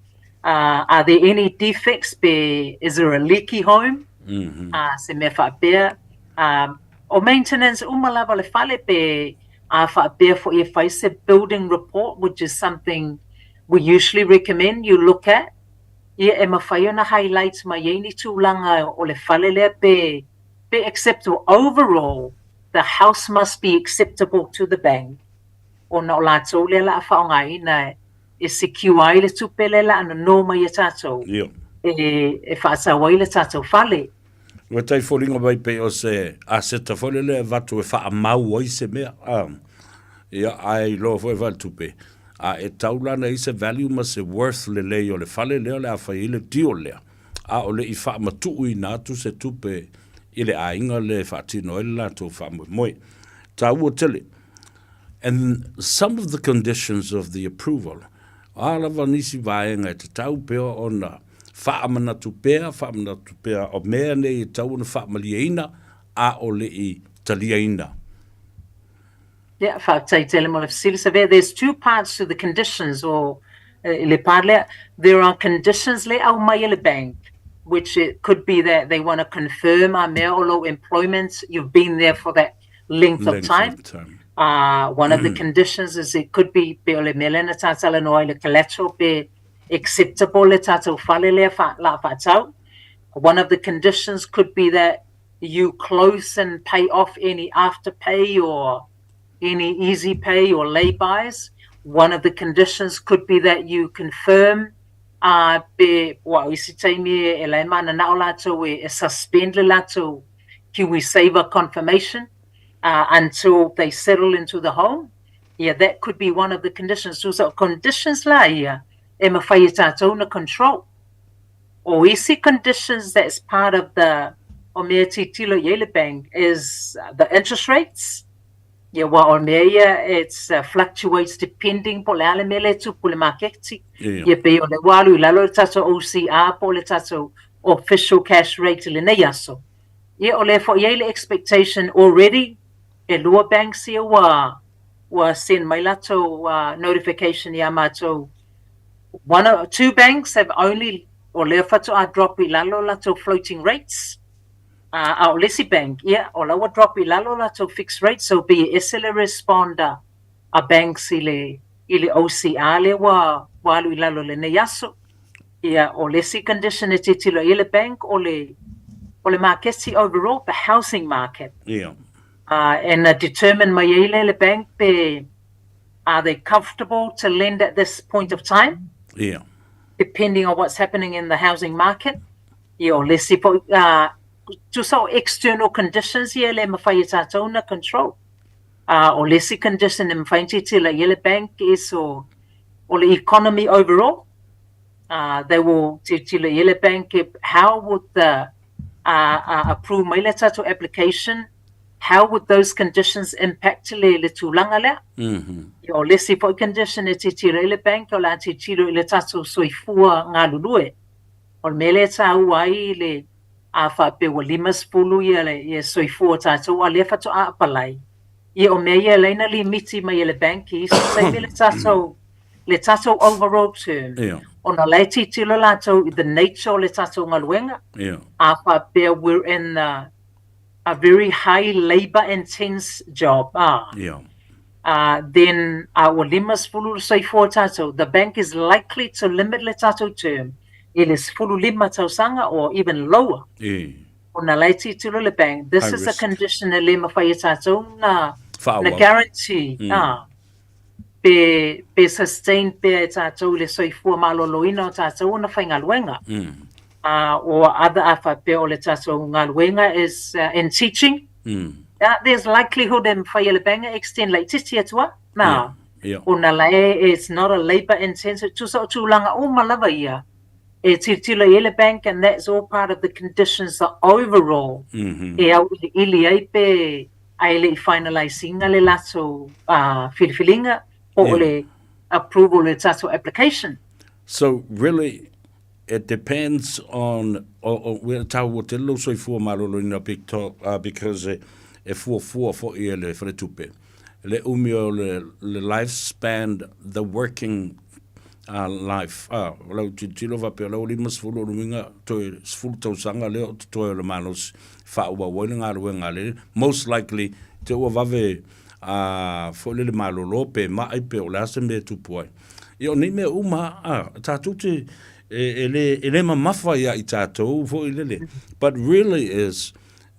Are there any defects pe is there a leaky home? Se mea faapea. O maintenance uma lava o le fale pe a faapea foi e fai se building report, which is something we usually recommend you look at, ia e mafai ona highlight mai ai ni tulaga o le fale lea pe pe acceptable. Overall, the house must be acceptable to the bank ona o latou lea la a faaaogaina e secure ai le tupe lea la a nono mai e tatou. e, e faatau ai le tatou fale. Ua tai foliga mai pei o se aseta foi lele e avatu e faamau ai se mea, a, ia, ae iloa foi e faletupe, a e tau la ona i ai se value ma se worth lelei o le fale lea o le a fai ai le deal lea, a o le i faamatuuina atu se tupe i le aiga lea e faatino ai le latou faamoemoe. Taua tele. And some of the conditions of the approval, o a lava nisi vaega e tatau pea ona faamanatu pea, faamanatu pea o mea nei e tatau ona faamalieina, a o le i taliaina. Yeah, faafetai tele mo le fesili. Savea, there's two parts to the conditions o i le part lea. There are conditions le aumai e le bank, which it could be that they want to confirm a mea o lou employment, you've been there for that length of time. Of time. One of the conditions is it could be pe o le mea lea na tātalanoa ai le collateral pe acceptable le tātou fale lea wha, la whaatau. One of the conditions could be that you close and pay off any afterpay or any easy pay or lay-bys. One of the conditions could be that you confirm uh, pe, ua o isi taimi e lae mananao latou e, e suspend le latou KiwiSaver confirmation uh, until they settle into the home. Yeah, that could be one of the conditions. So, so conditions la ia e mawhai e tātou na control. O isi conditions that's part of the o mea titilo i le bank is the interest rates. Ia wa o mea ia it's fluctuates depending po le a le mea le tupu le maketi. Ia pei o le ua alu i lalo le tatou OCR po le tatou official cash rate i lenei aso. Ia o lea foi i ai le expectation already e lua banks ia ua ua send mai latou notification ia matou. One of, two banks have only o lea faatoa drop i lalo latou floating rates. A o le isi bank, ia, o la ua drop i lalo latou fixed rate, so pei e ese le respond a, a banks i le, i le OCR lea ua, ua alu i lalo i lenei aso. Ia, o le isi condition e tilotilo i ai le bank, o le, o le maketi overall, the housing market. Ia. And na determine mai ai lea e le bank pe are they comfortable to lend at this point of time? Ia. Depending on what's happening in the housing market. Ia, o le isi foi, ā, tusa o external conditions ia e le mawhai e tātou na control. Ā, o le isi condition e mawhai na tilotilo i ai le bank is o, o le economy overall. Ā, they will tilotilo i ai le bank how would the, ā, ā, approve mai le tātou application, how would those conditions impact le, le tulaga lea? Ia, o le isi foi condition e tilotilo i ai le bank, o le a tilotilo i le tātou soifua galulue. O le mea lea e tāua ai le, a faapea ua 50 ia le ia soifua o tātou a lea faatoa apalai, ia o mea ia e laina limiti mai e le bank i isi taimi le tātou le tātou overall term. Ia. Ona la e tilotilo latou i the nature o le tātou galuega. Ia. A faapea we're in the a very high labour intense job, ah. Ia. Then a ua 50 le soifua o tatou, the bank is likely to limit le tatou term i le 15 tausaga or even lower. E. Ona la e tilotilo le bank, this High is a risk. condition e le mawhai e tatou na, Whaawau. na guarantee, ah, pe, pe sustain pea e tatou le soifua maloloina o tatou ona faigaluega. Or other a faapea o le tatou galuega is in teaching, there's likelihood e mawhai e le bank e extend laitiiti atu a, na, ona la e, it's not a labour intensive, tusa o tulaga uma lava ia, e tilotilo i ai le bank and that's all part of the conditions the overall e auiliili ai pe ae le i finalise ina le latou filifiliga po o le approval o le tatou application. So really it depends on o o ua taua tele lou soifua maloloina because e fuafua foi e le faletupe le umi o le le life span the working life a o lau tilotilo faapea o lau 50 o luiga toe 10 tausaga lea o totoe o le malosi faaauau ai le galuega a le most likely te ua vave a foi lele malolo pe ma'i pe o le a se mea e tupu ai. Ia o nei mea uma a tatou te e, e le e le mamafa ia i tatou foi lele but really is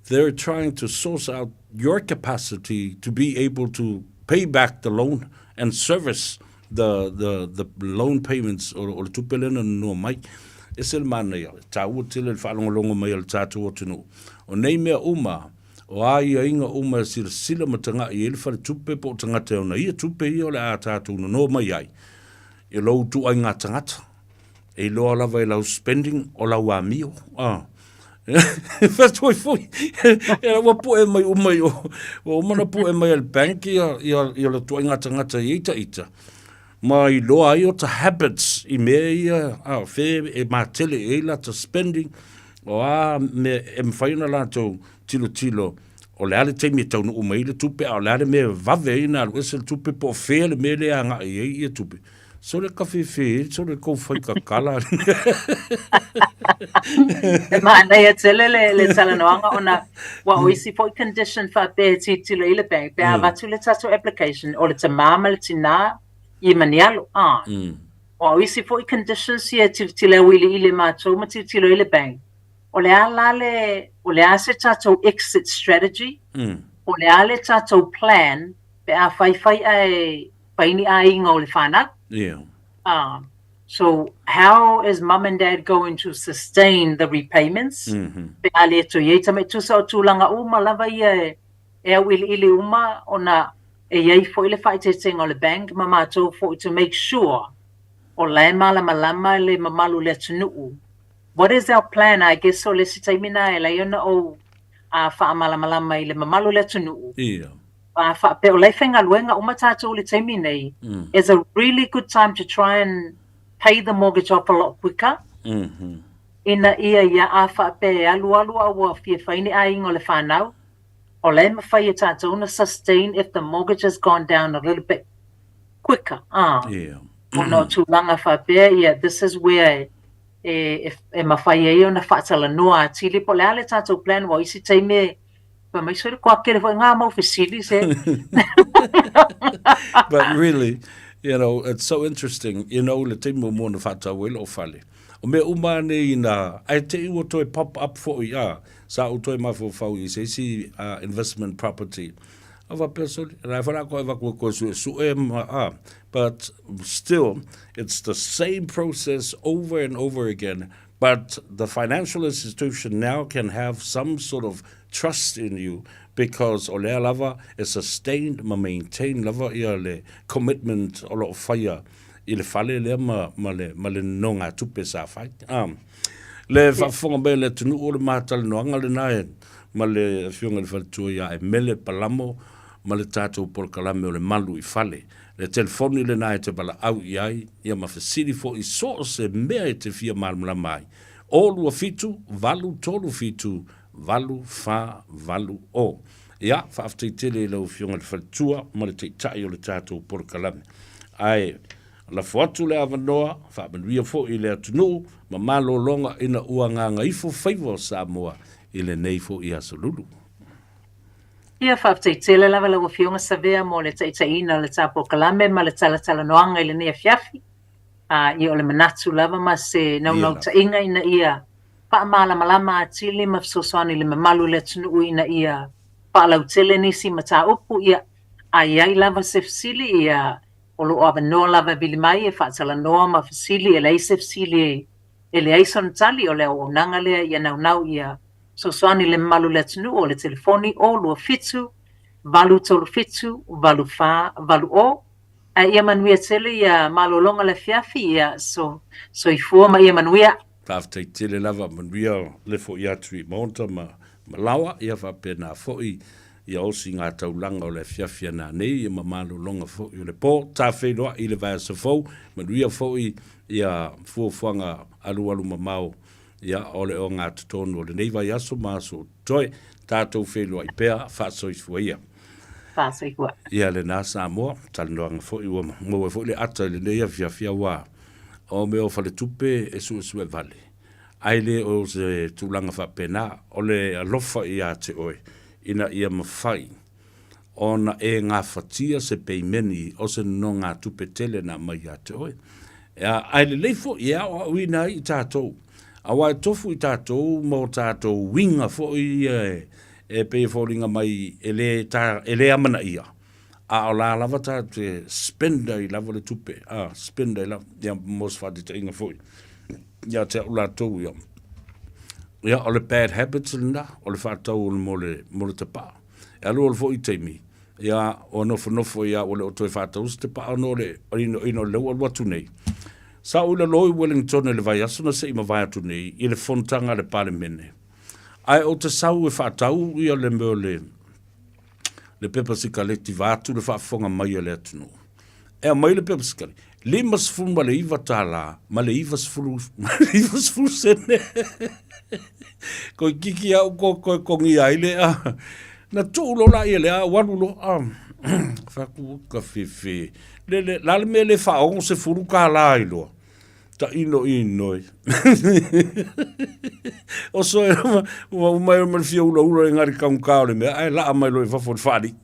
they're trying to source out your capacity to be able to pay back the loan and service the the the loan payments o, o le tupe lea na nonoa mai. Ese le manaia, e tāua tele le faalogologo mai a le tātou atunuu. O nei mea uma, o aiaiga uma e silasila ma taga'i ai le faletupe po o tagata e ona ia tupe ia o le a tātou nonō mai ai, i lou ituaiga tagata, e iloa lava i lau spending o lau amio. Ah. Fai foi, e ua pu'e mai uma i o, ua uma ona pu'e mai e le bank ia, ia, ia le ituaiga tagata i ita ita. Ma iloa ai ota habits i mea ia, a, fe e matele i ai lata spending, o a mea e mafai ona latou tilotilo o le a le taimi e taunuu mai ai le tupe, a o le a le mea e vave ai ona alu ese le tupe, po o fea le mea lea e agai i ai ia tupe. Sole kafefe, sole kou fai kakala. E manaia tele le, le talanoaga ona ua o isi foi condition faapea e tilotilo i le bank pe a avatu le tatou application o le tamā ma le tinā i ma ni alo. Ah. Ua o isi foi conditions ia e tilotilo e auiliili e matou ma tilotilo i le bank. O le a la le, o le a se tatou exit strategy? O le a le tatou plan pe a faifai ae fai ni aiga o le whanau. Yeah. So how is mum and dad going to sustain the repayments? Pe a le toe i ai tama e tusa o tulaga uma lava ia e, e auiliili uma ona e i ai foi le faaeteetega o le bank ma matou foi to make sure o la e malamalama le mamalu o le atunuu. What is our plan? I guess o le isi taimi na e lai ona ou faamalamalama i le mamalu o le atunuu. Yeah. A faapea o la e faigaluega uma tatou i le taimi nei, is a really good time to try and pay the mortgage off a lot quicker, ina ia ia a faapea e alualu a ua fia fai ni aiga o le whanau, o la e mafai e tatou ona sustain if the mortgage has gone down a little bit quicker, a. Ona o tulaga faapea, ia, this is where e, e, e mafai ai ona faatalanoa atili, po o le a le tatou plan, ua isi taimi e, Fai mai sole koa kere foi ngā mau fesili se. But really, you know, it's so interesting, you know, le taimi muamua na whaatau ai loo fale. O mea uma nei ina, ae te i ua toe pop up foi, a, sa ou toe mafaufau i se isi investment property. A whapea sole, la e whala koe waku e koe sue sue ma, a, but still, it's the same process over and over again, But the financial institution now can have some sort of trust in you because o lea lava e sustained ma maintain lava ia le commitment o lo o faia i le fale lea ma, ma le, ma le nonogatupe sa fai. Um, le faafofoga mai a le atunuu o le matalanoaga lena e ma le Afioga i le Faletua ia Emele Palamo ma le tatou polokalame o le Malu i Fale. Le telefoni lena e te valaau i ai, ia ma fesili foi i so o se mea e te fia malamalama ai. O 27 8 3 7 8 4 8 O. Ia, faafetai tele i lau Afioga i le Faletua ma le Taitai o le tatou polokalame. Ae, lafo atu le avanoa, faamanuia foi i le atunuu ma malologa ina ua gagaifo faiva o Samoa i lenei foi aso lulu. Ia, faafetai tele lava lau Afioga Savea mo le taitaiina o le ta polokalame ma le talatalanoaga i lenei afiafi. Ia o le manatu lava ma se naunautaiga ina ia faamalamalama atili ma fesoasoani i le mamalu o le atunuu ina ia faalautele nisi mataupu, ia, a i ai lava se fesili, ia, o lo o avanoa lava e vili mai e faatalanoa ma fesili, e leai se fesili e leai sona tali, o le auaunaga lea ia naunau ia Fesoasoani le mamalu o le atunuu o le telefoni 0 2 7 8 3 7 8 4 8 0 Ae ia manuia tele ia malologa le afiafi ia so soifua ma ia manuia. Faafetai tele lava, manuia le foi atu i Maota ma Malawa, ia faapena foi ia osi ngā taulaga o le afiafi ana nei, ia ma malologa foi o le po, tafeiloai i le vaiaso fou, manuia foi ia fuafuaga alualu mamao Ia, o le ogatotonu o lenei vaiaso ma aso o totoe, tatou feiloai pea, faasoifua ia. Faasoifua. Ia lena Samoa, talanoaga foi ua maua ai foi le ata i lenei afiafi auā o mea o faletupe e suesue vale, ae le o se tulaga faapena, o le alofa ia te oe ina ia mafai ona e gafatia se peimeni o se nonogatupe tele na aumai ia te oe. Ae lelei foi e aoaoina ai i tatou, aua e tofu i tatou ma o tatou uiga foi ia e pei e foliga mai e le, ta, e le amanaia, a o la lava tatou te spend ai lava le tupe, a, spend ai lava, ia mo se faataitaiga foi. Ia te au latou ia. Ia, o le bad habits lena, o le faatau o le mo le, mo le tapaa. E alu alu foi taimi, ia, ua nofonofo ia, ua le o toe faatau se tapaa ona o le inoino o lea ua alu atu nei. Sa ou i lalo i Wellington i le vaiaso na se i mavae atu nei i le fonotaga a le Palemene. Ae ou te sau e faatau ia le mea o le, le pepa sikaleti vaeatu le faafofoga mai a le atunuu. E aumai le pepa sikaleti, $59 ma le 90 sene. Koe kiki au ko koe kongi ai le a. Na tuu lo la ia le a walu lo a. Faku ka fefe. Le le la le mea le whaongo se furu ka la i loa. Ta ino inoi. O soe ua uma e ma le fia ula ula e ngari kaunga o le mea. Ai laa mai lo e fafo le whaari.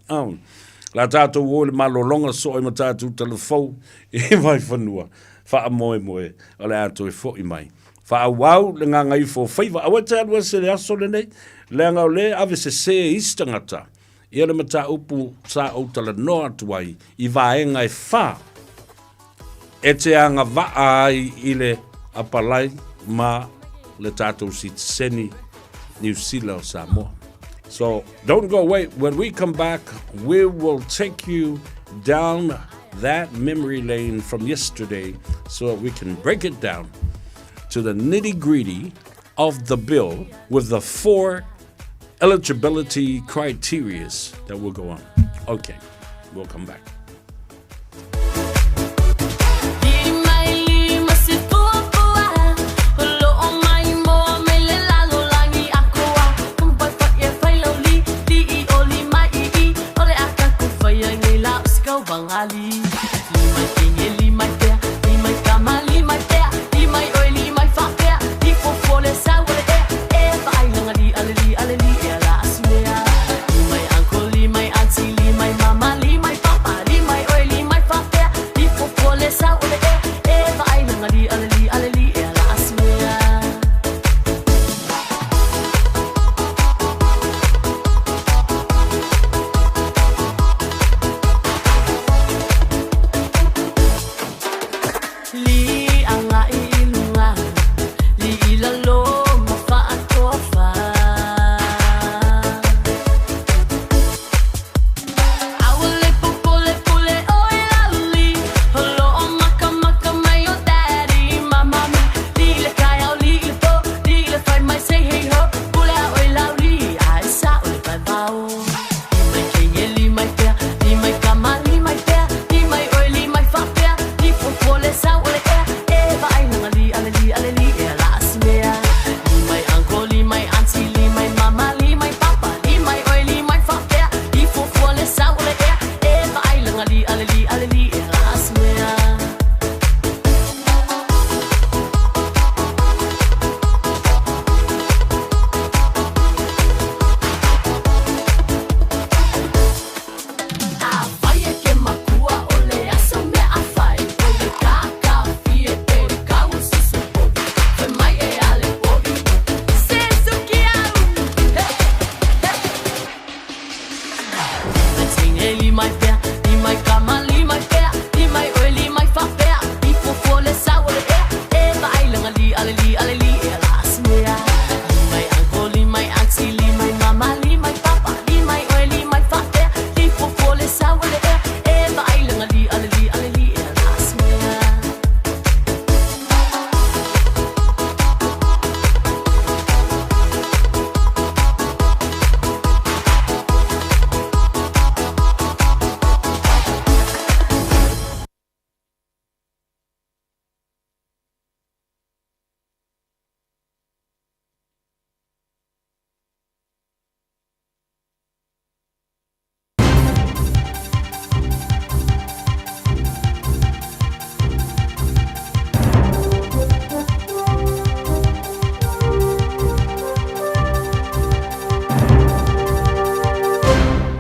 La tātou o le malologa so ai ma tātou talafou e vai whanua. Wha moe moe o le a toe foi mai. Faaauau le gagaifo o faiva. Aua e te alu ese le aso lenei, leaga o lea e ave sesē e isi tagata ia le mataupu sa ou talanoa atu ai i vaega e whā e te agavaa ai i le apalai ma le tātou sitiseni Niu Sila o Samoa. So don't go away. When we come back, we will take you down that memory lane from yesterday so that we can break it down to the nitty gritty of the bill with the four eligibility criterias that will go on. Okay, we'll come back.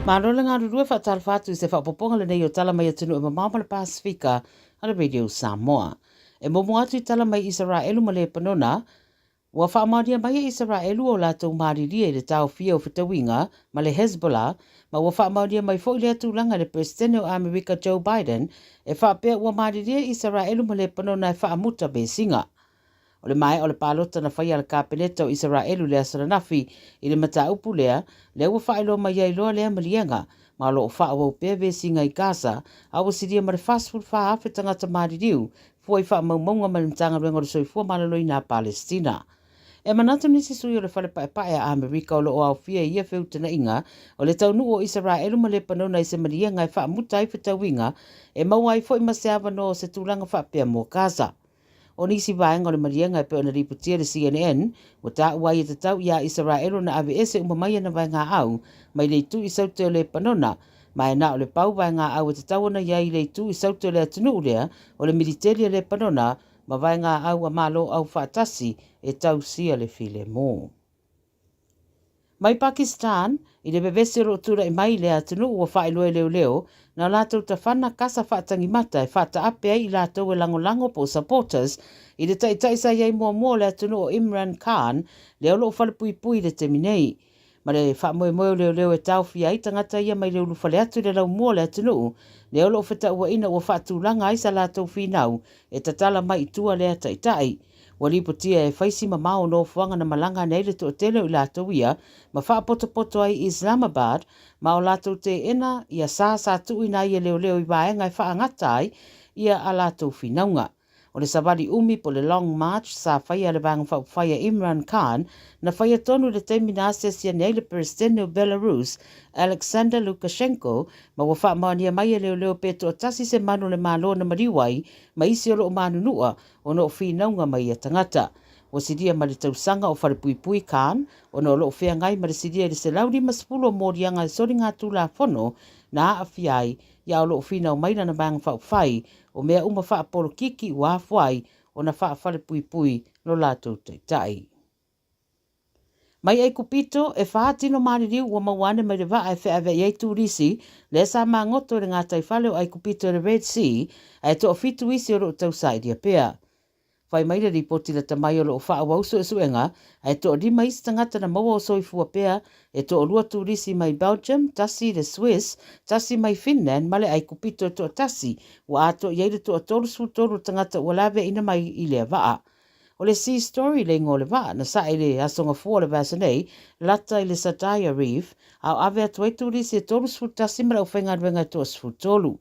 Malo le galulue faatalofa atu i se faaopoopoga lenei o Tala Mai Atunuu e Mamao ma le Pasefika a le Radio Samoa. E muamua atu i tala mai Isaraelu ma Lepanona, Ua faamaonia mai e Isaraelu o latou malilie i le taofia o fetauiga ma le Hezbollah, ma ua faamaonia mai foi lea tulaga e le Peresetene o Amerika Joe Biden e faapea ua malilie Isaraelu ma Lepanona e faamuta vesiga. O le maea o le palota na faia a le Kapeneta o Isaraelu i le aso ananafi i le mataupu lea, lea ua faailoa mai ai loa lea maliega, ma o lo o faaauau pea vesiga i Gaza, a ua silia ma le 44,000 tagata maliliu fua i faamaumauga mai le Matagaluega o le Soifua Maloloina a Palesitina. E manatu nisi sui o le Fale Paepae a Amerika o lo o aofia i ia feutanaiga o le taunuu o Isaraelu ma Lepanona i se maliega e faamuta ai fetauiga e maua ai foi ma se avanoa o se tulaga faapea mo Gaza. O nisi vaega o le maliega e pei ona lipotia e le CNN, ua taua ai e tatau iā Isaraelu ona aveese uma mai ana vaegaau mai le itu i saute o Lepanona, ma e na o le pau vaegaau e tatau ona i ai i le itu i saute o le atunuu lea o le militeli a Lepanona ma vaegaau a Malo Aufaatasi e tausia le filemu. Mai Pakistan, i le vevesi o lo o tulai mai i lea atunuu ua faailoa e leoleo, na o latou tafana kasa faatagimata e faataape ai i latou e lagolago po o supporters i le taitai sa i ai muamua o le atunuu o Imran Khan, lea o lo o falepuipui i le taimi nei. Ma le faamoemoe o leoleo e taofia ai tagata ia mai le ulufale atu i le laumua o le atunuu, lea o lo o fetauaina ua faatulaga ai sa latou finau e tatala mai i tua lea taitai. Ua lipotia e fai si mamao o nofoaga na malaga ane ai le toatele o i latou ia ma faapotopoto ai i Islamabad ma o latou teena ia sa sa tuuina ai e leoleo i vaega e faagata ai ia a latou finauga. O le savali umi po le Long March sa faia e le Vaega Faaupufai a Imran Khan na faia tonu i le taimi na asiasi ane ai le Peresetene o Belarus Alexander Lukashenko ma ua faamaonia mai e leoleo pe toatasi se manu o le Malo na maliu ai ma isi o lo o manunua ona o finauga mai ia tagata. Ua silia ma le tausaga o Falepuipui Khan ona o lo o feagai ma le silia i le 150 o moliaga e soligatulafono na aafia ai ia o lo o finau mai lana Vaega Faaupufai o mea uma faapolokiki ua afua ai ona faafalepuipui lo latou taitai. Mai Aikupito, e whā tino maliliu ua maua ane mai le vaa e feaveai ai turisi, lea sa magoto i le gataifale o Aikupito i le Red Sea, ae toafitu isi o lo o tausailia pea. Whai mai le ripoti lata mai o lo o faaauau suesuega, ae toalima isi tagata na maua o soifua pea, e toalua turisi mai Belgium, tasi le Swiss, tasi mai Finland ma le Aikupito e toatasi, ua atoa i ai le toa-33 o tagata ua laveaina mai i lea vaa. O le Sea Story le igoa o le vaa na sae i le Aso Gafua o le vaiaso nei, lata i le Sataya Reef, a o ave atu ai turisi e 31 ma le aufaigaluega e toa-13.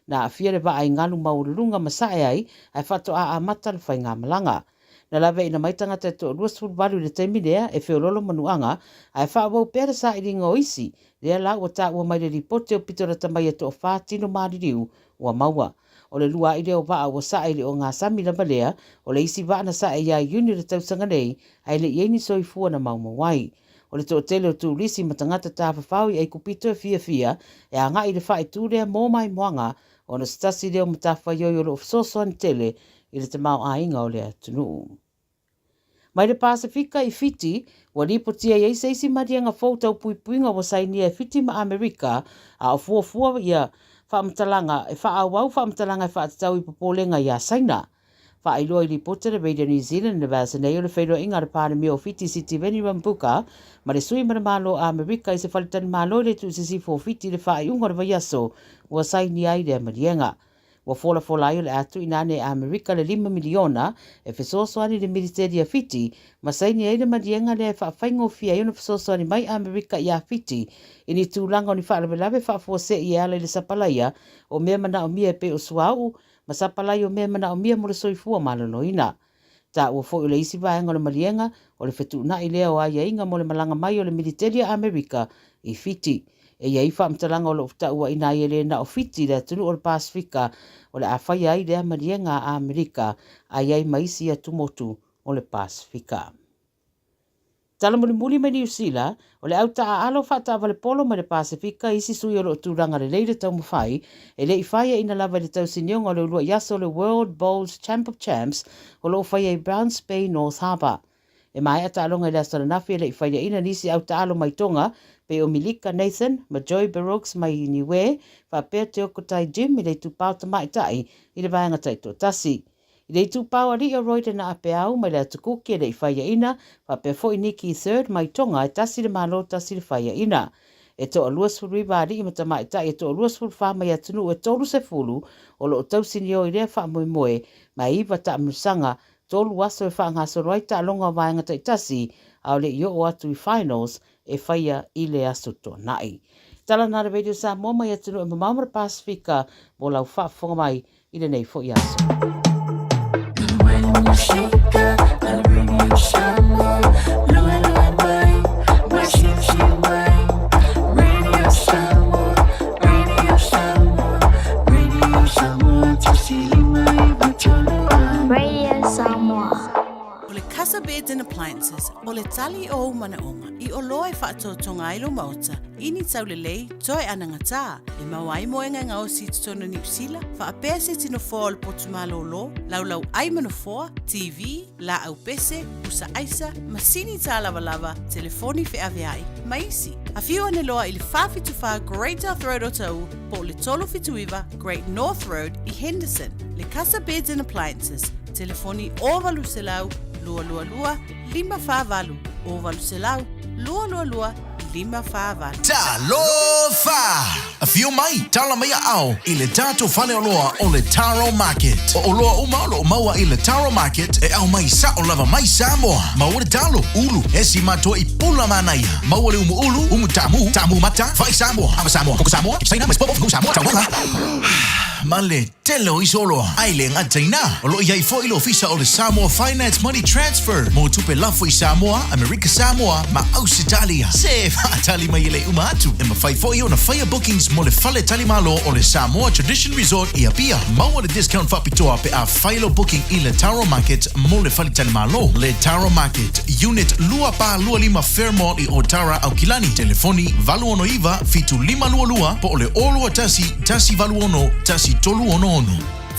Na aafia le vaa i galu maualuluga ma sae ai, ae faatoa amata le faigamalaga. Na laveaina mai tagata e toa-28 i le taimi lea e feoloolo manuaga, ae faaauau pea le sailiga o isi, lea la ua taua mai le lipoti aupito lata mai e toafa tino maliliu ua maua. O le lua ai lea o vaa ua sae i le ogasami lava lea, o le isi vaa na sae ia Iuni o le tausaga nei, ae le i ai ni soifua na maumau ai. O le toatele o turisi ma tagata tafafao i Aikupito e fiafia e agai i le faaitu lea mo maimoaga ona o se tasi lea o matafaioi o lo o fesoasoani tele i le tamaoaiga o le atunuu. Mai le Pasefika i Fiti, ua lipotia i ai se isi maliega fou tau puipuiga ua sainia e Fiti ma Amerika, a o fuafua ia faamatalaga e faaauau faamatalaga e faatatau i popolega iā Saina. Faailoa i lipoti a le Radio New Zealand i le vaiaso nei o le feiloaiga a le Palemia o Fiti Sitiveni Rabuka ma le sui ma le Malo o Amerika i se faletalimalo i le itu sisifo o Fiti i le faaiuga o le vaiaso ua sainia ai lea maliega. Ua folafola ai o le a tuuina ane e Amerika le $5 miliona e fesoasoani i le militeli a Fiti ma saini ai le maliega lea e faafaigofie ai ona fesoasoani mai Amerika iā Fiti i ni tulaga o ni faalavelave faafuasei e ala i le sapalaia o mea manaomia e pei o suauu ma sapalai o mea manaomia mo le soifua maloloina. Taua foi o le isi vaega o le maliega o le fetuunai lea o aiaiga mo le malaga mai o le militeli a Amerika i Fiti. E i ai faamatalaga o lo o tauaina ai e le na o Fiti le atunuu o le Pasefika o le a faia ai lea maliega a Amerika a i ai ma isi atumotu o le Pasefika. Tala mulimuli mai Niu Sila, o le au taaalo faataavale polo mai le Pasefika isi sui o lo o tulaga lelei le taumafai, e le i faiaina lava i le tausinioga o le uluai aso o le World Bowls Champ of Champs o lo o faia i Browns Bay North Harbour. E maea taaloga i le aso ananafi e le i faiaina nisi au taalo mai Tonga pei o Milika Nathan ma Joey Baroux mai Niue faapea Teokotai Jim i le itupao tamaitai i le vaega taitoatasi. I le itupa o alii o Royden a Apeau mai le Atu Kuki e le i faiaina, faapea foi Nicky Third mai Tonga e tasi le malo tasi le faiaina. E toa 29 alii ma tamaitai e toa 24 mai atunuu e 30 o lo o tausinio i lea faamoemoe ma e iva taamilosaga Tolu aso e faagasolo ai taaloga o vaega taitasi a o le i oo atu i finals e faia i le Aso Toonai. Tala na le Radio Samoa mai atunuu e mamao ma le Pasefika mo lau faafofoga mai i lenei foi aso. Radio Samoa. O le Casa Beds and Appliances, o le tali o ou manaoga i oloa e faatotoga ai lou maota i ni taulelei toe anagatā e maua ai moega e gaosi i totonu o Niu Sila, faapea se tino foa o le potu malōlō, laulau ai ma nofoa, TV, laau pese, pusa aisa, masini tālavalava, telefoni feaveai, ma isi. Afio ane loa i le 474 Great South Road Otahuhu po o le 379 Great North Road i Henderson. Le Casa Beds and Appliances, telefoni 0800 222 548, 0800 222 548. Talofa! Afio mai, tala mai aao i le tatou faleoloa o le Taro Market. O oloa uma o lo o maua i le Taro Market e aumai sao lava mai Samoa. Maua le talo, ulu, esi matoa i pula manaia. Maua le umu ulu, umu taamu, taamu mata, fai Samoa, ava Samoa, koko Samoa, kipi Saina, mais popo, fugu Samoa, taumaga. Ma le tele o isi oloa. A e le gata i ina, o lo o i ai foi le ofisa o le Samoa Finance Money Transfer mo tupe lafo i Samoa, Amerika Samoa ma Ausetalia. Se faatali mai e le uma atu, e mafai foi ona faia bookings mo le fale talimalo o le Samoa Tradition Resort i Apia. Maua le discount faapitoa pe a fai lou booking i le Taro Market mo le fale talimalo. Le Taro Market, Unit 2425 Fairmont i Otara, Aukilani. Telefoni 869 7522 po o le 021 186 1366.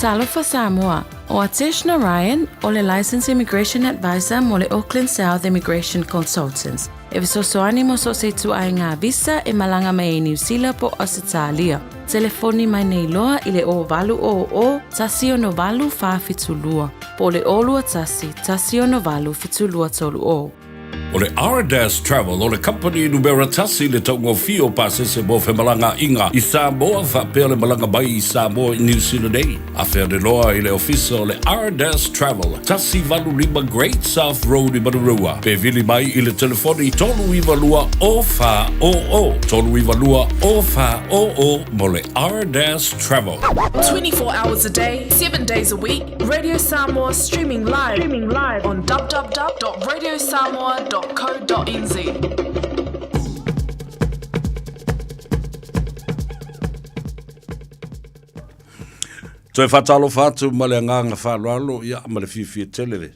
Talofa Samoa, ʻO Atesh Narayan, o le Licensed Immigration Advisor mo le Auckland South Immigration Consultants, e fesoasoani mo so o se ituaiga visa e malaga mai ai Niu Sila po o Ausetalia. Telefoni mai nei loa i le 0800 168 472 po o le 021 168 7230. O le Ardas Travel o le kamupani numera tasi i le taugofie o pasese mo femalagaaiga i Samoa faapea le malaga mai i Samoa i Niu Sila nei. Afe ane loa i le ofisa o le Ardas Travel, 185 Great South Road i Manurewa, pe vili mai i le telefoni 392 0400, 392 0400 mo le Ardas Travel. 24 hours a day, 7 days a week, Radio Samoa streaming live, streaming live on www.radiosamoa.co.nz. Toe faatalofa atu ma le agaga faaaloalo ia ma le fiafia tele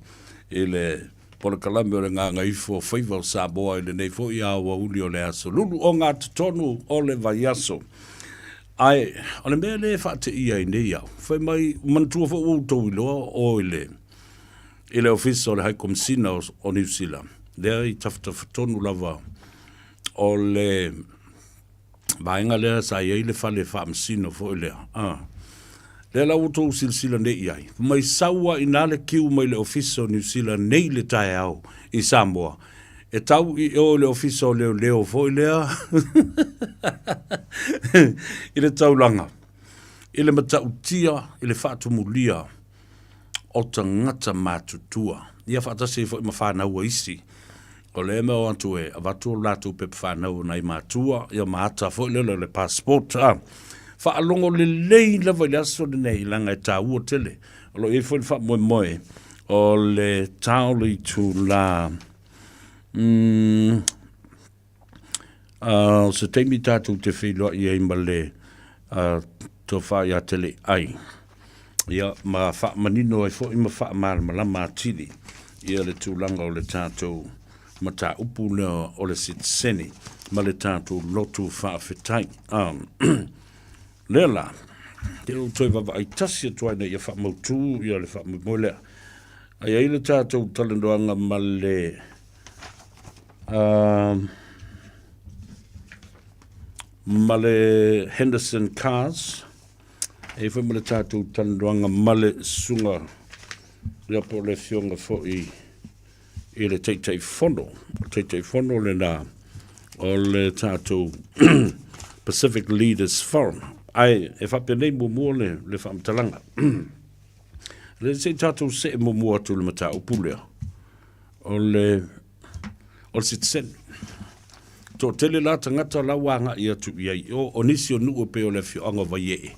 i le polokalame o le Gagaifo Faiva o Samoa i lenei foi aoauli o le aso lulu o gatotonu o le vaiaso. Ae, o le mea lea e faateia ai nei au, fai mai, manatua foi ua outou iloa o i le, i le ofisa o le High Komisina o, o Niu Sila, lea i tafatafa tonu lava o le vaega lea sa i ai le fale faamasino foi lea. Ah. Lea la ua outou silasila nei i ai. Fai mai sau lava inā le kiu mai le ofisa o Niu Sila nei le taeao i Samoa, E tau i o i le ofisa o leoleo foi lea i le taulaga, i le matautia, i le faatumulia o tagata matutua. Ia faatasi ai foi ma fanau a isi. O lea mea o atu e avatu o latou pepa fanau o nai matua, ia ma ata foi lele o le passport. A. Faalogo lelei lava i le aso lenei, leaga e taua tele. O lo o i ai foi le faamoemoe o le tao le itulā mm, uh, se taimi tātou te wheiloai ai ma le uh, tofa ia te le ai. Ia, ma whaamanino ai foi ma whaamalamalama atili ia le tulaga o le tātou mataupu lea o le sitiseni ma le tātou lotu faafetai. Um, Lea la, te ou toe vaavaai tasi atu ai ina ia faamautū ia le faamoemoe lea. A i ai le tatou talanoaga ma le uh, ma le Henderson Cars, e i foi ma le tatou talanoaga ma le susuga ia po o le afioga foi i le Taitaifono, o le Taitaifono lena o le tatou Pacific Leaders Forum. Ae e faapenei muamua le, le faamatalaga. Le se i tatou see muamua atu i le mataupu lea o le o le sitiseni. Toatele la tagata la ua agai atu i ai i o, o nisi o nuu e pei o le afioaga o Vaiee.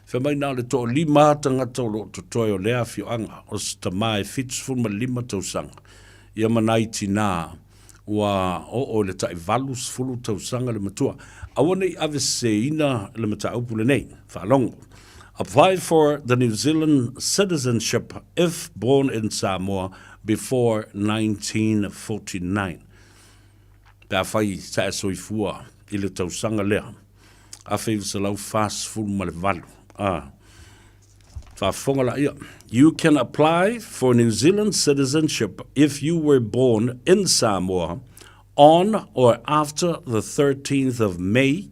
Fai mai na o le toalima lava tagata o lo o totoe o lea afioaga, o se tama e 75 tausaga, ia ma nai tinā ua oo i le tai 80 tausaga le matua. Aua ne i aveseseina le mataupu lenei. Faalogo. Apply for the New Zealand citizenship if born in Samoa before 1949. Pe afai sa e soifua i le tausaga lea, 1948, a faafofoga laia. You can apply for New Zealand citizenship if you were born in Samoa on or after the 13th of May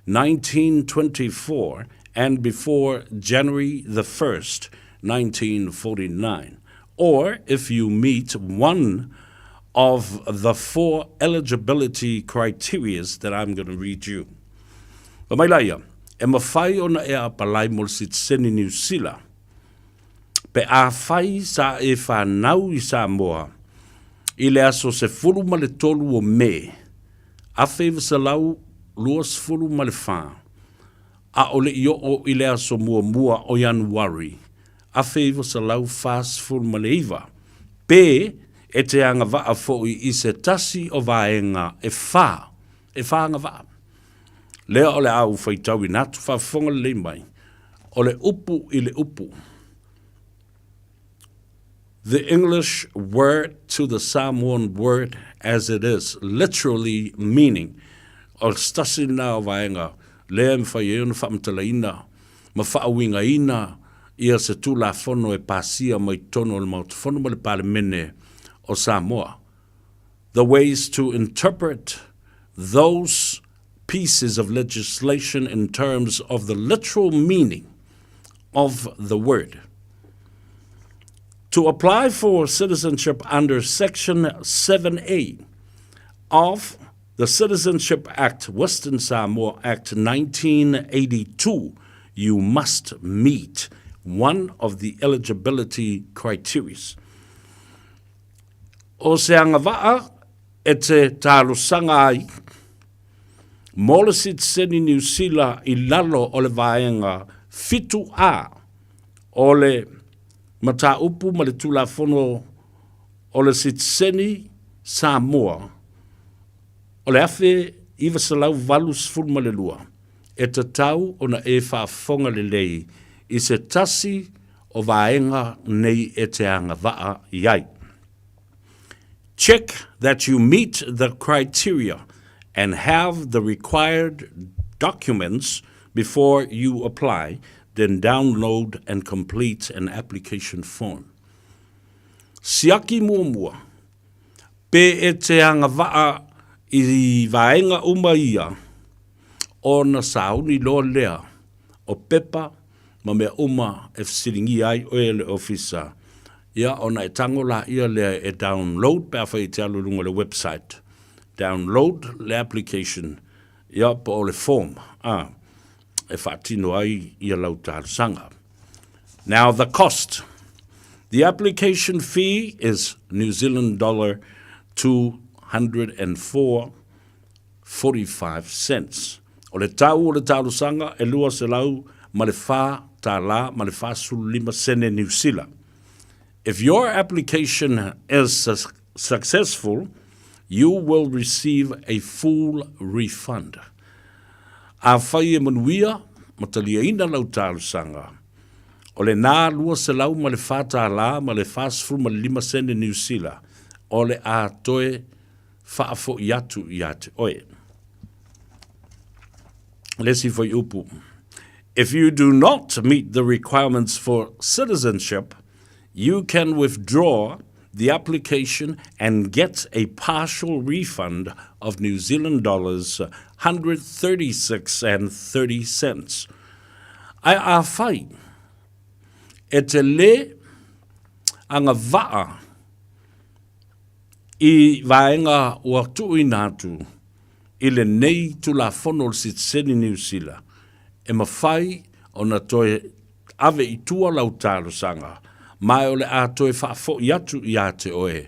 1924 and before January the 1st, 1949, or if you meet one of the four eligibility criterias that I'm going to read you. Fai mai laia, e mafai ona e apalai mo le sitiseni Niu Sila, pe afai sa e fanau i Samoa i le aso 13 o Me, 1924, a o le i oo i le aso muamua o Ianuari 1949, pe e te agavaa foi i se tasi o vaega e whā, e whā agavaa. Lea o le a ou faitauina atu, faafofoga lelei mai, o le upu i le upu. The English word to the Samoan word as it is, literally meaning, o se tasi lena o vaega lea e mafai ai ona faamatalaina ma faauigaina ia se Tulafono e pasia mai totonu o le Maota Fono ma le Palemene o Samoa. The ways to interpret those pieces of legislation in terms of the literal meaning of the word. To apply for citizenship under Section 7A of the Citizenship Act, Western Samoa Act 1982, you must meet one of the eligibility criteria. O se agavaa e te talosaga ai mo le sitiseni Niu Sila i lalo o le Vaega 7A o le Mataupu ma le Tulafono o le Sitiseni Samoa o le 1982, e tatau ona e faafofoga lelei i se tasi o vaega nei e te agavaa i ai. Check that you meet the criteria and have the required documents before you apply, then download and complete an application form. Siaki muamua, pe e te agavaa i vaega uma ia ona sauni loa lea o pepa ma mea uma e fesiligia ai oe e le ofisa, ia ona e tago laia lea e download pe afai e te alu i luga o le website. Download le application, ia po o le form, a, e faatino ai ia lau talosaga. Now the cost. The application fee is New Zealand dollar 204 45 cents. O le tau o le talosaga e $204 tālā ma le 45 sene Niu Sila. If your application is successful, you will receive a full refund. Afai e manuia ma taliaina lau talosaga, o lenā $204 tālā ma le 45 sene Niu Sila o le a toe faafoi atu iā te oe. Le isi fuaiupu. If you do not meet the requirements for citizenship, you can withdraw the application and get a partial refund of New Zealand dollars 136 and 30 cents. Ae afai e te lē agavaa I vaega ua tuuina atu i lenei Tulafono o le Sitiseni Niu Sila, e mafai ona toe ave i tua lau talosaga Ma o le a toe faafo'i atu iā te oe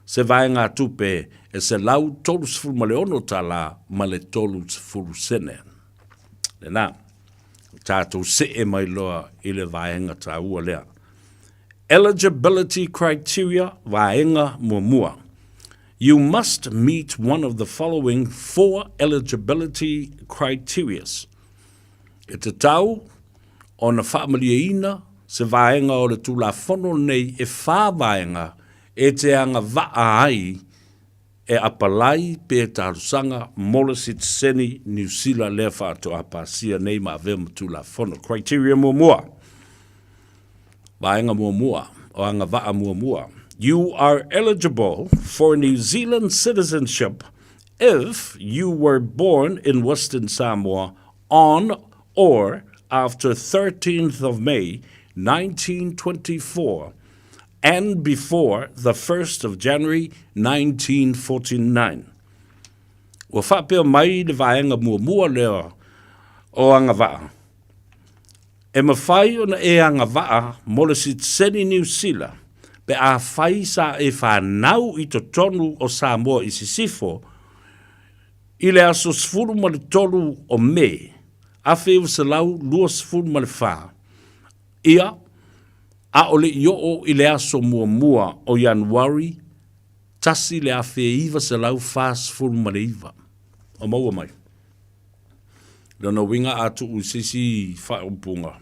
se vaegatupe e $136 tala ma le 30 sene. Lena, tatou see mai loa i le vaega taua lea. Eligibility criteria vaega muamua. You must meet one of the following four eligibility criterias. E tatau ona faamalieina se vaega o le Tulafono lenei e whā vaega e te agavaa ai e apalai pe e talosaga mo le sitiseni Niu Sila lea faatoa pasia nei ma avea ma Tulafono. Criteria muamua. Vaega muamua, o agavaa muamua. You are eligible for New Zealand citizenship if you were born in Western Samoa on or after 13th of May 1924 and before the 1st of January 1949. Ua faapea mai le vaega muamua lea o agavaa, E mafai ona e agavaa mo le sitiseni Niu Sila pe afai sa e fanau i totonu o Samoa i Sisifo i le aso 13 o Me 1924, ia, ʻaʻole i oo i le aso muamua o Ianuari 1949. O maua mai. Lona uiga a tuu i se isi faaupuga,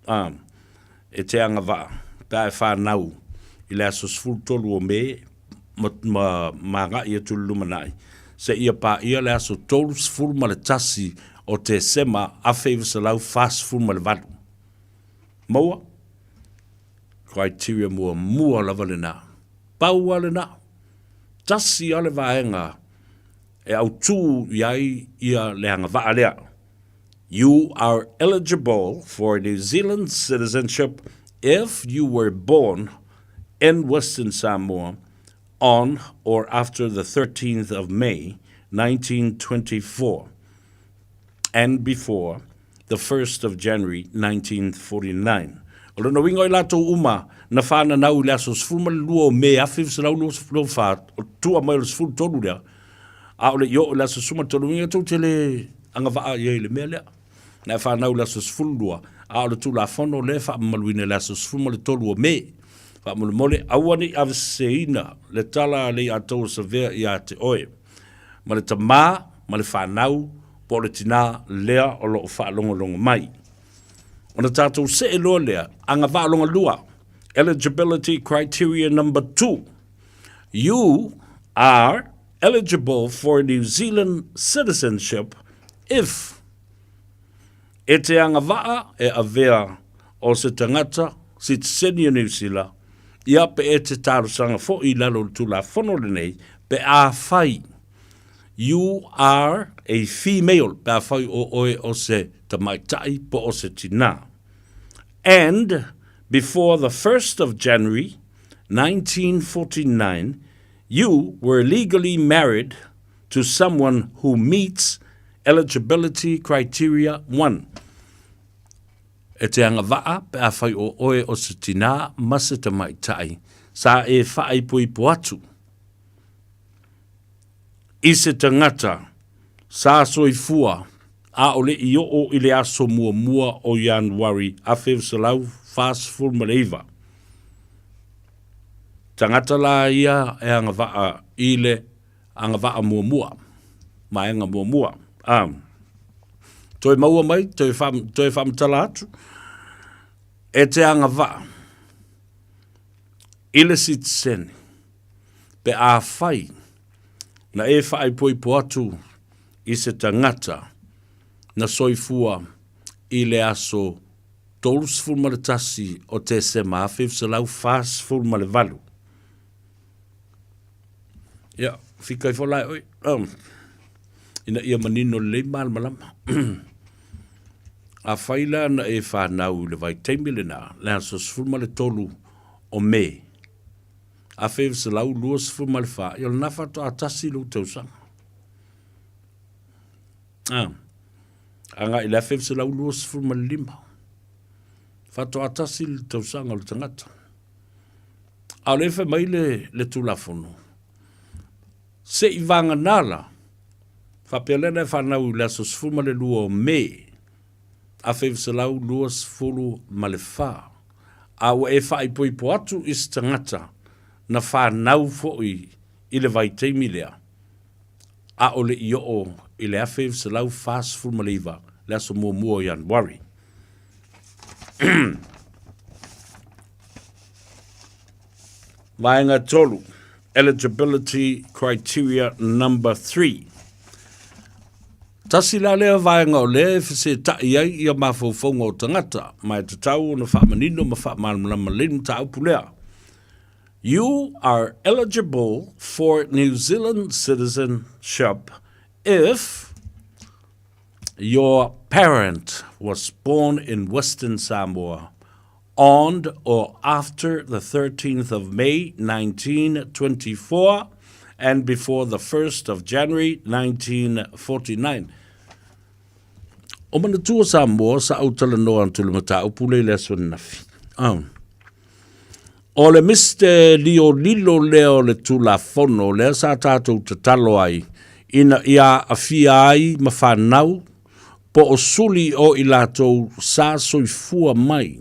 a, e te agavaa pe a e fanau i le aso 13 o Me ma, ma, ma agai atu i le lumanai, seia paia le aso 31 o Tesema 1948. Maua? Criteria muamua lava lena. Pau lava lena. Tasi lava le vaega e autū i ai ia le agavaa lea. You are eligible for New Zealand citizenship if you were born in Western Samoa on or after the 13th of May 1924 and before the 1st of January 1949. O lona uiga o i latou uma na fananau i le aso 12 o Me 1924, o tua mai o le 13 lea, a o le i oo i le aso 13, uiga tou te le agavaa i ai i le mea lea. Na e fanau i le aso 12, a o le Tulafono lea e faamamaluina i le aso 13 o Me. Faamolemole, aua ne i aveseseina le tala a le iatau o Savea ia te oe, ma le tamā ma le fanau po o le tinā lea o lo o faalogologo mai. Ona tatou see loa lea, agavaa lona lua, eligibility criteria number 2. You are eligible for New Zealand citizenship if E te agavaa e avea o se tagata sitiseni o Niu Sila, ia pe e te talosaga foi i lalo o le Tulafono lenei pe afai you are a female, pe afai o oe o se tamaitai po o se tinā, and before the 1st of January 1949 you were legally married to someone who meets eligibility criteria 1. E te agavaa pe afai o oe o se tinā ma se tamaitai, sa e faaipoipo atu i se tagata sa soifua ʻaʻole i oo i le aso muamua o Ianuari 1949. Tagata la ia e agavaa i le agavaa muamua, vaega muamua. A, toe maua mai, toe, wha, toe whaamatala atu, e te agavaa i le sitiseni, pe afai na e faaipoipo atu i se tagata na soifua i le aso 31 o Tesema 1948. Ia, fika ifo la e oe. Ina ia manino lelei malamalama. Afai la na e fanau i le vaitaimi lena, le aso 13 o Me, 1924, ia o lena faatoa tasi lou tausaga. Ah, agai i le 1925, faatoa tasi le tausaga o le tagata. A o lea e fai mai le, le Tulafono, se i vagana la, faapea lea na e fanau i le aso 12 o Me, 1924, a ua e faaipoipo atu i se tagata na fanau foi i le vaitaimi lea, a o le i oo i le 1949, le aso muamua o Ianuari. Vaega 3, Eligibility Criteria Number 3. Tasi la lea vaega o lea e fesetaʻi ai ia mafaufauga o tagata, ma e tatau ona faamanino ma faamalamalama lelei le mataupu lea. You are eligible for New Zealand citizenship if your parent was born in Western Samoa on or after the 13th of May 1924 and before the 1st of January 1949. O manatua Samoa sa ou talanoa atu i le mataupu lea i le aso ananafi. Oh. O le Mr. Liolilo lea o le Tulafono lea sa tatou tatalo ai ina ia aafia ai ma fanau po o suli o i latou sa soifua mai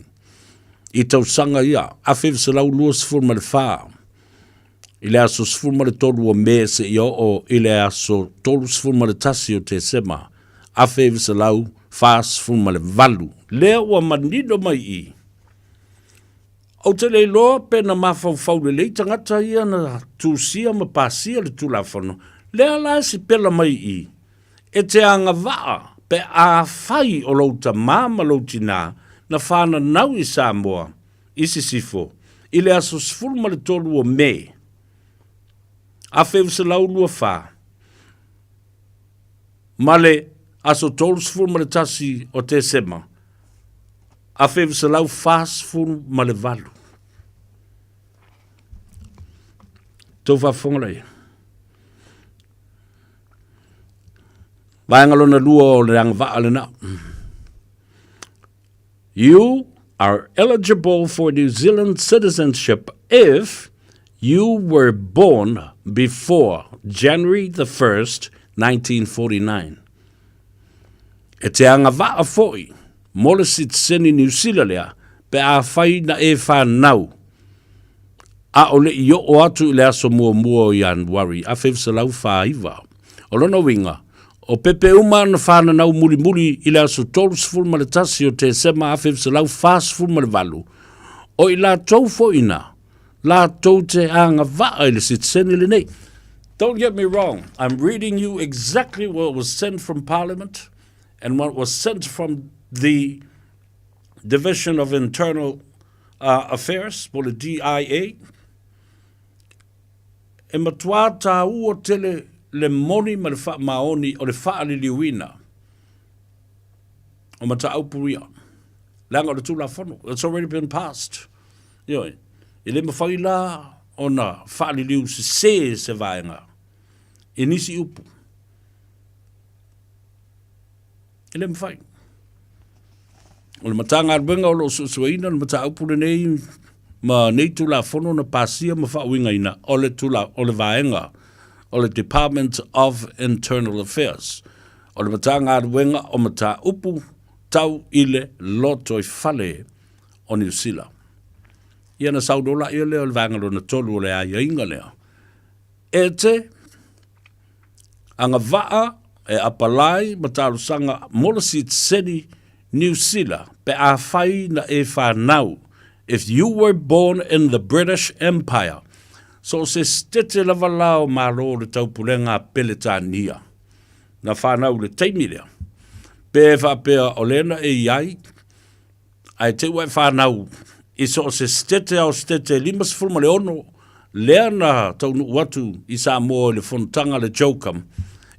i tausaga ia 1924 i le aso 13 o Me seia oo i le aso 31 o Tesema 1948. Lea ua manino mai i. Ou te le iloa pe na mafaufau lelei tagata ia na tusia ma pasia le Tulafono, lea la e sipela mai i i, e te agavaa pe afai o lou tamā ma lou tinā na whananau i Samoa, i Sisifo, i le aso 13 o Me, 1924, ma le aso 31 o Tesema, 1948. Tou faafofoga laia. Vaega lona lua o le agavaa lena. You are eligible for New Zealand citizenship if you were born before January the 1st, 1949. E te agavaa foi mo le sitiseni Niu Sila lea pe afai na e whanau a o le i oo atu i le aso muamua o Ianuari 1949. O lona uiga, o pepe uma na whananau mulimuli i le aso 31 o Tesema 1948, o i latou foi na, latou te agavaa i le sitiseni lenei. Don't get me wrong, I'm reading you exactly what was sent from Parliament and what was sent from the Division of Internal Affairs, po le DIA, e matuā tāua tele le moni ma le faamaoni o le faaliliuina o mataupu ia. Leaga o le Tulafono, it's already been passed. Ioe, e le mafai la ona faaliliu sesē se vaega i nisi upu. E le mafai. O le Matagaluega o lo o suesueina le mataupu lenei ma nei Tulafono na pasia ma faauigaina o le tula, o le vaega o le Department of Internal Affairs, o le Matagaluega o Mataupu Tau i le Lotoifale o Niu Sila. Ia na saunoa laia lea o le vaega lona tolu o le aiaiga lea. E te agavaa e apalai ma talosaga mo le sitiseni Niu Sila pe afai na e whanau, if you were born in the British Empire, so se sitete lava la o Malo o le Taupulega a Peletania, na whanau le taimi lea. Pe whaapea o lea na e iai, Ae te ua e whanau i so o se sitete ao sitete 56 lea na taunuu atu i Samoa i le fonotaga le Jocum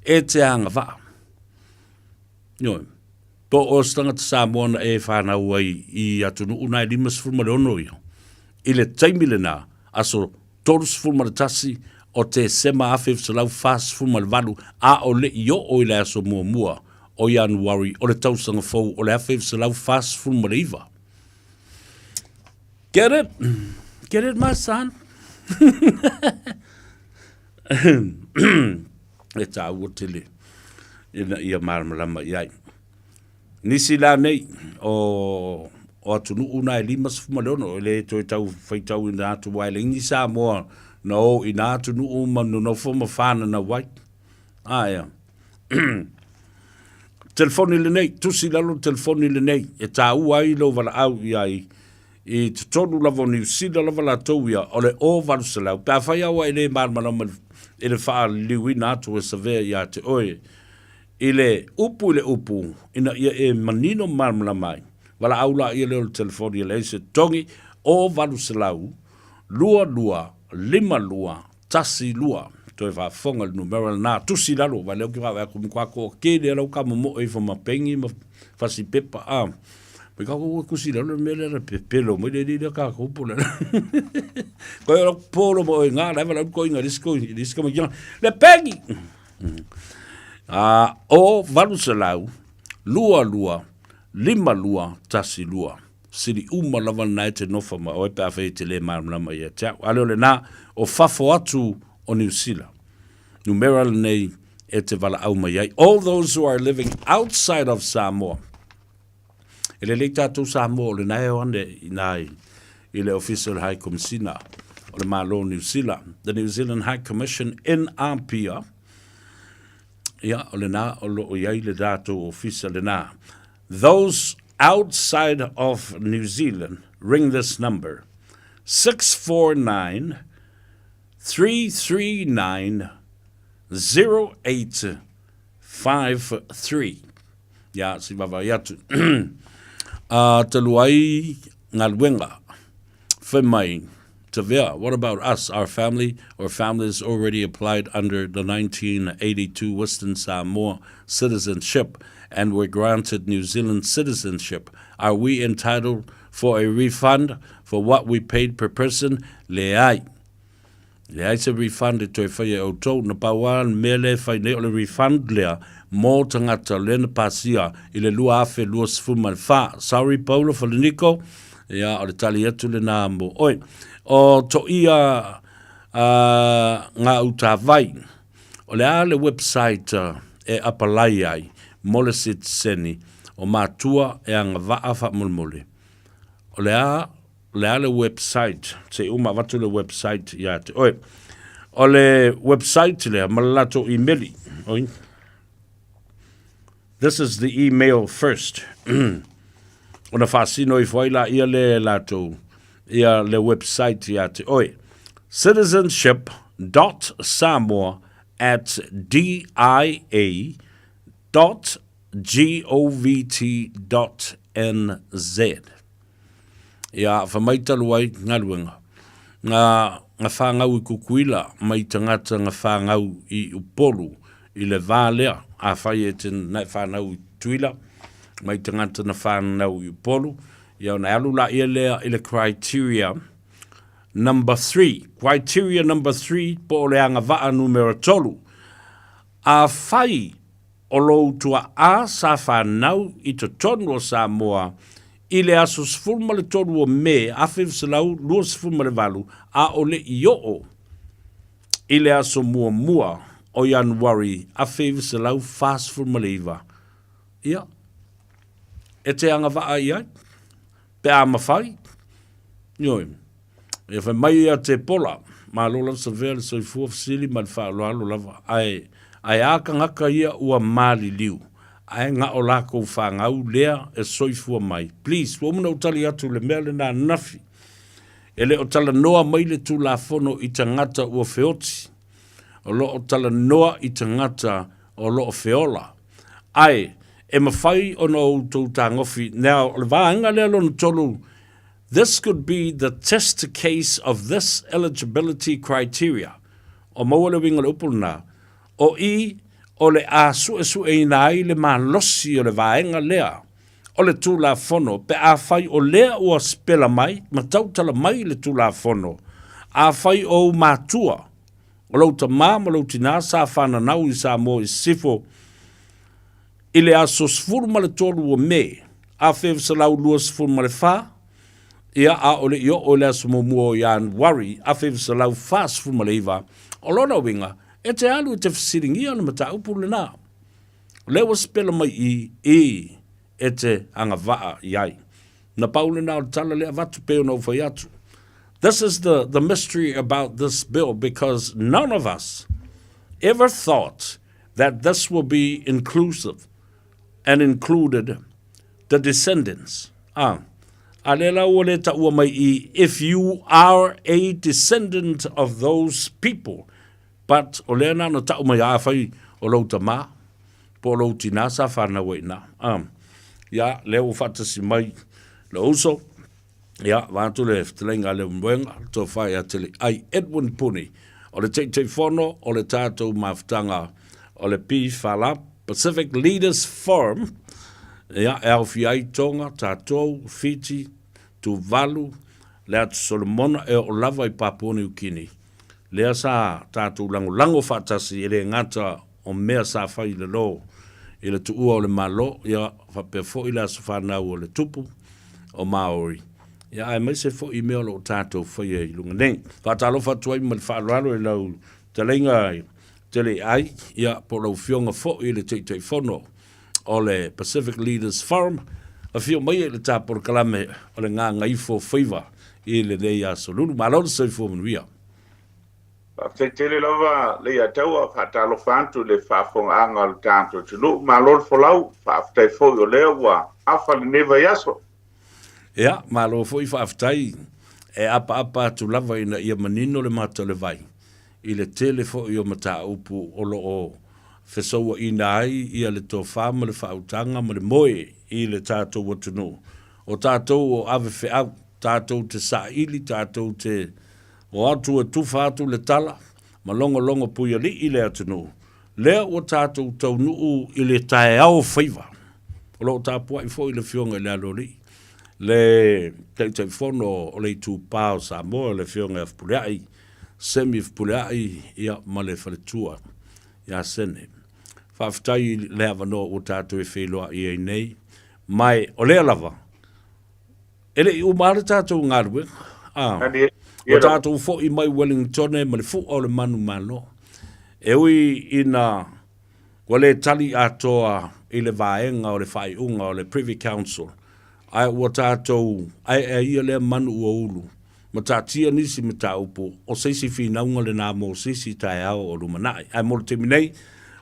e te agavaa. Ioe. Po o se tagata Samoa na e whanau ai i atunuu na e 56 ia. I le taimi lena, aso 31 o Tesema 1948, a o le i oo i le aso muamua o Ianuari o le tausaga fou o le 1949. Get it? Get it, my son? E tāua tele ina ia malamalama i ai. Nisi la nei o o atunuu na e 56 e le toe tau faitauina atu aua e leai ni Samoa na o i na atunuu ma nonofo ma fananau ai. Aea. Telefoni lenei, tusi i lalo le telefoni lenei e tāua ai lou valaau i ai i totonu lava o Niu Sila lava latou ia, o le 0800, pe afai lava ua e le malamalama i le faaliliuina atu e savea ia te oe i le upu i le upu ina ia e manino ma malamalama ai, valaau laia lea o le telefoni e leai se totogi, 0800 22 52 12. Toe faafofoga i le numera lena, tusi i lalo, aua o lea ou te vaavaai atu, matua toatele lava lau ka momoe ifo ma peni ma fasi pepa, a. Mai kākou ua tusi i lalo le mea lea na pepelo mai le alii lea kākou po o le a. Koe o polo ma oe ngā, la e valaau le toeaina i le isi toeaina, i le isi tamaitiiti, le peni! A, o 800 22 52 12. Sili uma lava lena e te nofa ma oe pe afai e te le malamalama ia te au. A lea o lena, o fafo atu o Niu Sila. Numera lenei e te valaau mai ai. All those who are living outside of Samoa. E lelei tatou Samoa o lena e o ane i na i, i le Ofisa o le High Commissioner o le Malo o Niu Sila, the New Zealand High Commission in Apia. Ia, o lena o lo o i ai le tatou ofisa lena. Those outside of New Zealand, ring this number, 649 339 0853. Ia, se i vaavaai atu. A talu ai galuega, fai mai, Tavea, what about us, our family or families already applied under the 1982 Western Samoa citizenship and were granted New Zealand citizenship? Are we entitled for a refund for what we paid per person? Leai. Leai se refund e toe whai e outou, na pau lava le mea lea e whai nei o le refund lea mō tagata lea na pasia i le 2024. Sorry Paula Faleniko, ia o le tali atu lenā mō oe. O to ia uh, ngā utawai, o le a le website e apalai ai mō le sitiseni o mātua e agavaa faamolemole. O le a O le a le website, se i uma avatu le website ia te oe. O le website lea ma le latou imeli. Oi. This is the email first. Ona faasino ifo ai la ia le latou ia le website ia te oe. Citizenship.samoa at dia dot govt dot nz. Ia fa mai talu ai galuega. Nga nga whangau i Kukuila mai tangata nga whangau i Upolu i le va lea a whai e te na whanau i Tuila mai tangata na whanau i Upolu ia ona alu la ia lea i le criteria number 3 criteria number 3 po o le agavaa numera 3 a whai O lou tuaʻā sa whanau i totonu o Samoa i le aso 13 o Me 1928 a o le i oo i le aso muamua o Ianuari 1949. Ia, e te agavaa i ai, pe a mawhai, ioe, E fai mai ia te pola, malo lava savea le soifua fesili ma le faaaloalo lava, ae, ae a tagata ia ua maliliu, ae na o lakou fanau lea e soifua mai. Please, ua uma ona ou tali atu i le mea lena ananafi. E le o talanoa mai le Tulafono i tagata ua feoti. O lo o talanoa i tagata o lo o feola. Ae, e mafai ona outou tagofi, now, o le vaega lea lona tolu, This could be the test case of this eligibility criteria. O maua le uiga o le upu lena, o i o le a suesueina ai le malosi o le vaega lea o le Tulafono pe afai o lea ua sipela mai ma tautala mai le Tulafono, afai o ou matua, o lou tamā ma lou tinā sa fananau i Samoa i Sisifo i le aso 13 o Me 1924, Ia, a o le i oo i le aso muamua o Ianuari 1949, o lona uiga, e te alu e te fesiligia le mataupu lena. O lea ua sipela mai i i e te agavaa i ai. Na pau lena o le tala lea avatu pei ona ou fai atu. This is the, the mystery about this bill because none of us ever thought that this will be inclusive and included the descendants. Ah, a lea la ua le taua mai i if you are a descendant of those people, but o lea na ona tau mai a fai o lou tamā, po o lou tinā sa whanau ai nā. Ah, ia, lea ua whaatasi mai le uso, ia, vaatu le fetalaiga a Leumuega, le tofa ia Tele'ai Edwin Puni, o le Taitaifono o le tatou mafutaga o le PFALA, Pacific Leaders Forum, ia, e aofia ai Tonga, tatou, Fiti, Tuvalu, le Atu Solomona e oo lava i Papua Niu Kini. Lea sa tatou lagolago faatasi e le gata o mea sa fai i le lo i le tuua o le Malo, ia faapea foi le aso fanau o le Tupu o Maori, ia aemaise foi i mea o lo o tatou faia i luga nei. Faatalofa atu ai ma le faaaloalo i lau fetalaiga Tele'ai, ia po o lau Afioga foi i le Taitaifono o le Pacific Leaders Forum, afio mai i le ta polokalame o le Gagaifo Faiva i lenei aso lulu. Malo le soifua manuia. Faafetai tele lava Leiataua, faatalofa atu i le faafofogaaga o le tatou atunuu. Malo le folau, faafetai foi o lea ua afa lenei vaiaso. Ia, malo foi faafetai. E apaapa atu lava ina ia manino le mata o le vai i le tele foi o mataupu o lo o fesouaina ai ia le tofa ma le faautaga ma le moe i le tatou atunuu. O tatou o ave feau, tatou te saili, tatou te O atu e tufa atu le tala, ma logologo puialii le atunuu, lea ua tatou taunuu i le taeao faiva. O lo o tapuai foi le Afioga i le Aloalii, le Taitaifono o le Itupa o Samoa, le Afioga ia Fepuleai, Semi Fepuleai, ia, ma le faletua ia Sene. Faafetai i le avanoa ua tatou e feiloai ai nei, ma o lea lava, E le i uma lava le tatou galuega, a, ua tatou foi mai Wellingtone ma le fu'a o le manumalo. E ui ina ua le tali atoa i le vaega o le faaiuga o le Privy Council, ae ua tatou aeae ia lea manu ua ulu ma taatia nisi mataupu o se isi finauga lena mo se isi taeao o lumanai. Ae mo le taimi nei,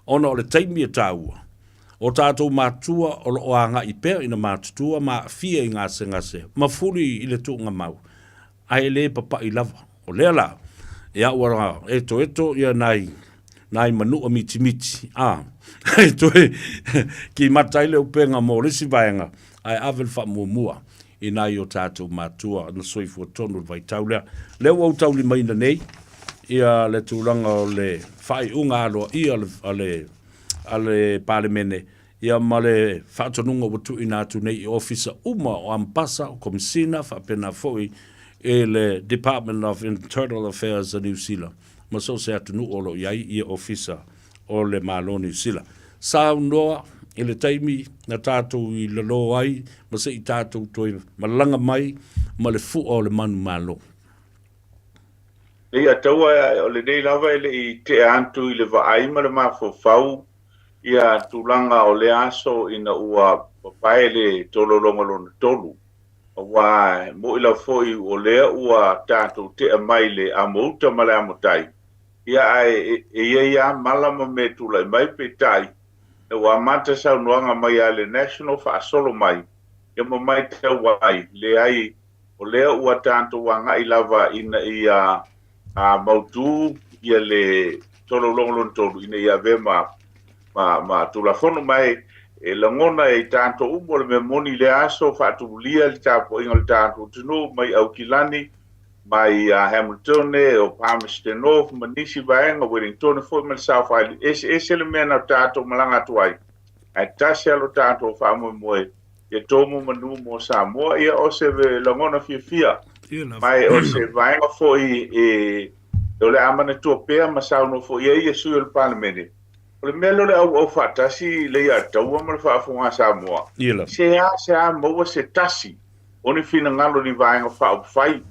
ona o le taimi e taua, O tatou matua o lo o agai pea ina matutua ma aafia i gasegase ma fuli i le tuugamau, ae le papai lava. O lea la, ia ua etoeto ia nai nai manua mitimiti, a, e toe kimata ai le upega mo le isi vaega, ae ave le faamuamua i nai o tatou matua na soifua tonu le vaitau lea. Lea ua ou taulimaina nei ia le tulaga o le faaiuga aloaia a le a le Palemene, ia ma le faatonuga ua tuuina atu nei i ofisa uma o Ambasa, o Komisina, faapena foi i le Department of Internal Affairs a Niu Sila, ma so o se atunuu o lo o i ai ia ofisa o le Malo o Niu Sila. Saunoa i le taimi na tatou i lalo ai ma se i tatou toe malaga mai ma le fua o le manumalo. Nei a taua o lenei lava e le i tea atu i le vaai ma le mafaufau ia tulaga o lea aso ina ua papae le tolologa lona tolu. Aua e mo'i lava foi o lea ua tatou tea mai le amo uta ma le amo tai, ia ae e i ai lava mala ma mea e tulai mai, peitai ua amata saunoaga mai a le National faasolo mai, ia ma maitau ai, leai O lea ua tatou agai lava ina ia mautu ia le tolauloga lona tolu ina ia avea ma, ma, ma Tulafono. Ma e, e lagona e i tatou uma o le mea moni i lea aso, faatumulia le tapuaiga o le tatou atunuu mai Aukilani, mai Hamiltone, o Palmerston North ma nisi vaega, Wellingtone foi ma le South Island. E eseese le mea na tatou malaga atu ai, ae tasi lava lo tatou faamoemoe Ia tomo manu mo Samoa, ia o se lagona fiafia, ma o se vaega foi e o le a manatua pea ma saunoa foi i ai ia sui o le Palemene. O le mea lea o le auau faatasi le ia taua ma le faafofoga a Samoa, se a se a maua se tasi O ni finagalo i ni vaega faaupufai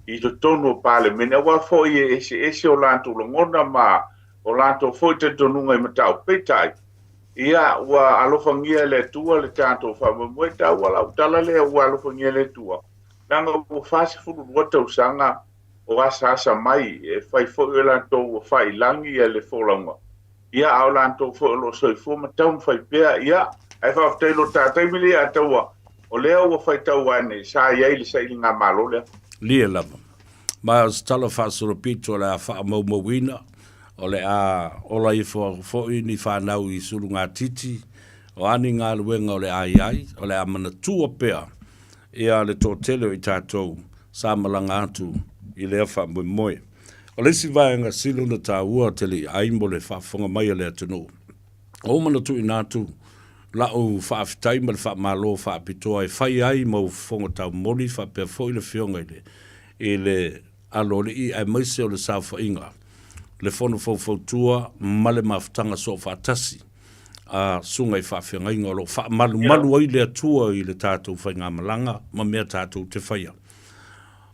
i totonu o Palemene, aua foi e eseese o latou lagona ma o latou foi talitonuga i mataupu. Peitai, ia, ua alofagia e le Atua le tatou faamoemoe. E taua lau tala lea, ua alofagia e le Atua, leaga ua 42 tausaga o asaasa mai, e fai foi o latou ua faailagi le folauga, ia, a o latou foi o lo o soifua ma taumafai pea, ia, ae faafetai i lo ta taimi lea a taua, o lea ua faitau ane, sa i ai le sailigamalo lea. Lia lava. Ma o se tala faasolopito o le a faamaumauina, o le a ola ifo foi ni fanau i sulugatiti, o a ni galuega o le a i ai, o le a manatua pea ia le toatele o i tatou sa malaga atu i lea faamoemoe. O le isi vaega sili ona taua te le i ai mo le faafofoga mai a le atunuu, ua uma ona tuuina atu la'u faafetai ma le faamalo faapitoa e fai ai mau fofoga taumoli faapea foi le Afioga i le i le Aloalii aemaise o le saofaiga, le Fono Faufautua ma le Mafutaga Soofaatasi a Susuga i Faafeagaiga o lo o faamalumalu ai le Atua i le tatou faigamalaga ma mea tatou te faia.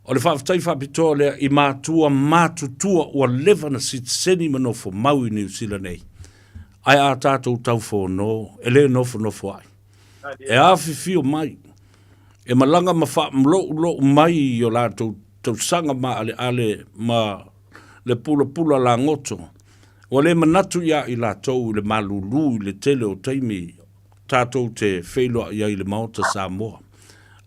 O le faafetai faapitoa lea i matua matutua ua leva na sitiseni ma nofo mau i Niu Sila nei. Ae a tatou taufono, e le nofonofo ai. E afifio mai, e malaga ma faamloulou mai i o latou tausaga maaleale ma le pulapula lagoto. Ua le manatu ia i latou i le malulu i le tele o taimi tatou te feiloai ai i le Maota Samoa,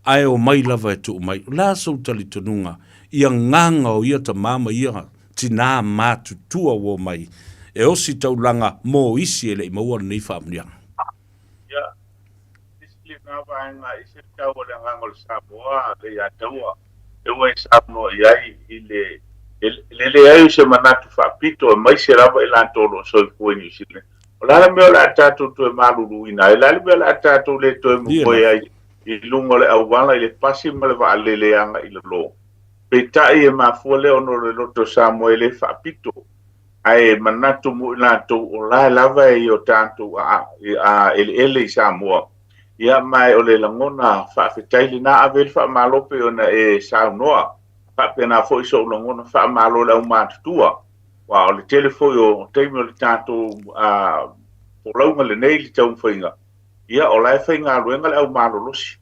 ae omai lava e tuu mai. O le a sou talitonuga i agaga o ia tama ma ia tinā matutua ua omai e osi taulaga mo isi e le i maua lenei faamanuiaga? Ia, isi lena vaega, ese le tau o le agaga o le Samoa le ia taua e ua e saunoa i ai i le le leai o se manatu faapito aemaise lava i latou o lo o soifua i Niu Sila. O le a le mea o le a tatou toe maluluina ai? O le a le mea o le a tatou le toe momoe ai i luga o le auala i le pasi ma le vaalele agai i lalo? Peitai e mafua lea ona o le loto o Samoa e le faapito, ae manatu mo i latou o la e lava e i o tatou eleele i Samoa. Ia, ma o le lagona faafetai lena, ave ai le faamalo pei ona e saunoa. Faapena foi sou lagona faamalo i le aumatutua, aua o le tele foi o taimi o le tatou folauga lenei i le taumafaiga, ia o la e faigaluega le aumalolosi.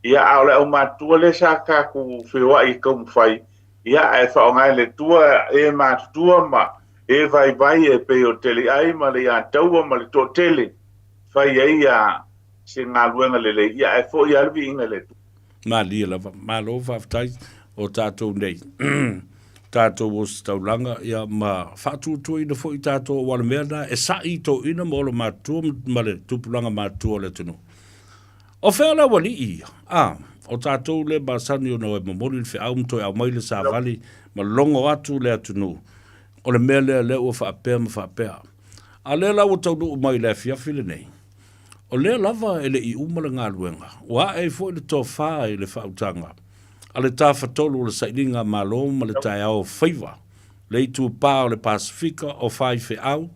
Ia, a o le aumatutua lea sa tatou feoai e taumafai, ia, ae faaaoga e le Atua e matutua ma e vaivai e pei o Teliai ma le Iataua ma le toatele, fai ai se galuega lelei, ia ae foi lava le viiga i le Atua. Malie lava. Malo faafetai o tatou nei. Tatou ositaulaga ia ma faatuatuaina foi tatou aua o le mea lena e sa'i i toeaiina ma olo matutua ma le tupulaga matutua o le atunuu. O fea le aualii ia? A, o tatou lea e masani ona o e momoli le feau ma toe aumai le savali ma logo atu le atunuu, o le mea lea lea ua faapea ma faapea. A lea la ua taunuu mai i le afiafi lenei, O lea lava e le i uma le galuega, ua ae ai foi le tofa i le faautaga a le Tafatolu o le Sailiga Malo ma le Taeao o Faiva, le Itupa o le Pasefika o Faifeau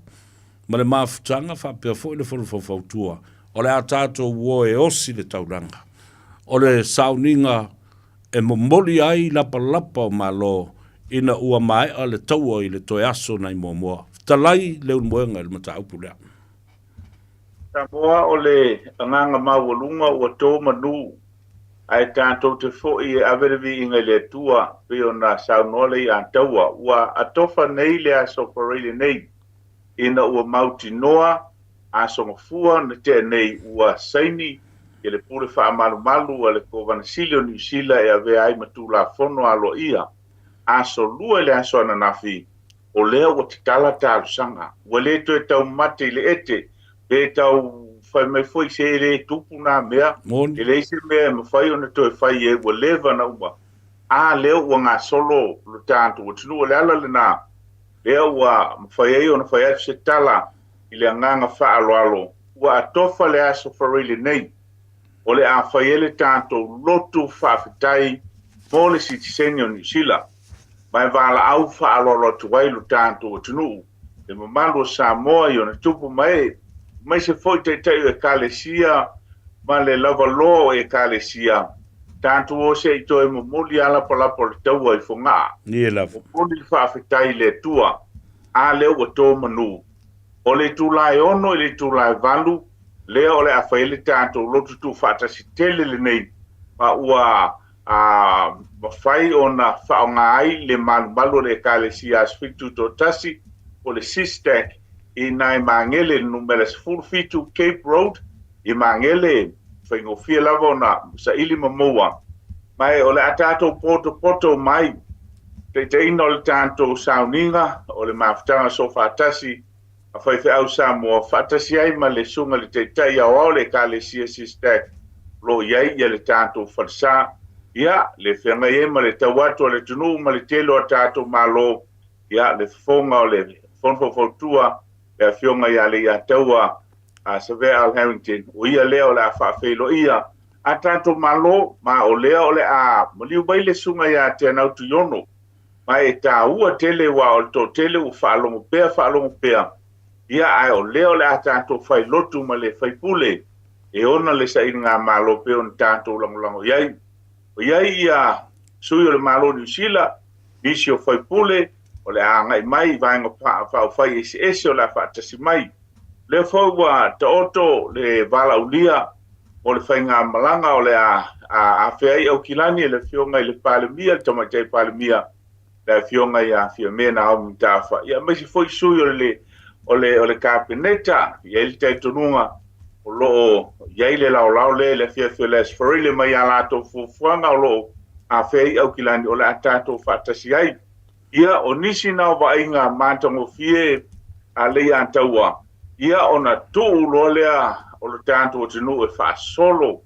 ma le Mafutaga faapea foi le Fono Faufautua, o le a tatou o e osi le taulaga. O le sauniga e momoli ai lapalapa o Malo ina ua maea le taua i le toe aso nai muamua. Fetalai Leulumoega i le mataupu lea. Samoa o le agaga maualuga ua to manu, ae tatou te foi e ave le viiga i le Atua, pei ona saunoa le Iataua, ua atofa nei le aso Pareile nei, ina ua mautinoa Aso Gafua na tea nei ua saini e le Pule Faamalumalu a le Kovana Sili o Niu Sila e avea ai ma Tulafono aloaia Aso Lua i le aso ananafi O lea ua tatala talosaga, ua le toe taumate i le ete, pe tau fai mai foi se e le tupu nā mea, e leai se mea e mafai ona toe fai i ai, ua leva ona uma. A lea ua gasolo lo tatou atunuu, o le ala lena lea ua mafai ai ona fai atu se tala i le agaga faaaloalo, ua atofa le aso Fareile nei, o le a fai ai le tatou lotu faafetai mo le sitiseni o Niu Sila. Ma e valaau faaaloalo atu ai lo tatou atunuu, le mamalu o Samoa i ona tupu ma ee, aemaise foi taitai o Ekalesia ma le lavaloa o Ekalesia, Tatou o se i toe momoli a lapalapa o le taua i Fogaa. Ie lava. Momoli le faafetai i le Atua, a lea ua to manu. O le itula e 6 i le itula e 8, lea o le a fai ai le tatou lotu tuufaatasi tele lenei, ma ua a mafai ona faaaoga ai le malumalu o le Ekalesia Aso Fitu Toatasi po o le SISTAC i ina i Magele i le numera 17 Cape Road i Magele, faigofie lava ona saili ma maua. Ma o le a tatou potopoto mai taitaiina o le tatou sauniga o le mafutaga soofaatasi a faifeau Samoa faatasi ai ma le Susuga i le Taitai Aoao o le Ekalesia SISTAC o lo o i ai le tatou falesa, ia, le feagai ai ma le tau atu a le atunuu ma le tele o a tatou Malo, ia, le fofoga o le Fono Faufautua, le Afioga ia Leiataua Savea Al Harrington, o ia lea o le a faafeiloia a tatou Malo, ma o lea o le a maliu mai le Susuga ia Teanau Tuiono. Ma e tāua tele aua o le toatele ua faalogo pea faalogo pea, ia ae o lea o le a tatou fai lotu ma le faipule e ona le sailigamalo pei ona tatou lagolago i ai. O i ai ia sui o le Malo o Niu Sila, nisi o faipule o le a agai mai i vaega faaupufai eseese o le a faatasi mai. O lea foi ua taoto le valaaulia mo le faigamalaga o le a afea ai Aukilani e le Afioga i le Palemia, le Tamaitai Palemia, le Afioga ia Fiame Naomi Mataafa, ia aemaise foi sui o le, o le, o le Kapeneta. E i ai le talitonuga o lo o i ai le laolao lea i le afiafi o le Aso Faraile mai a latou fuafuaga o lo o afea ai Aukilani o le a tatou faatasi ai. Ia, o nisi na o vaaiga matagofie a Leiataua, ia ona tuu loa lea o le tatou atunuu e faasolo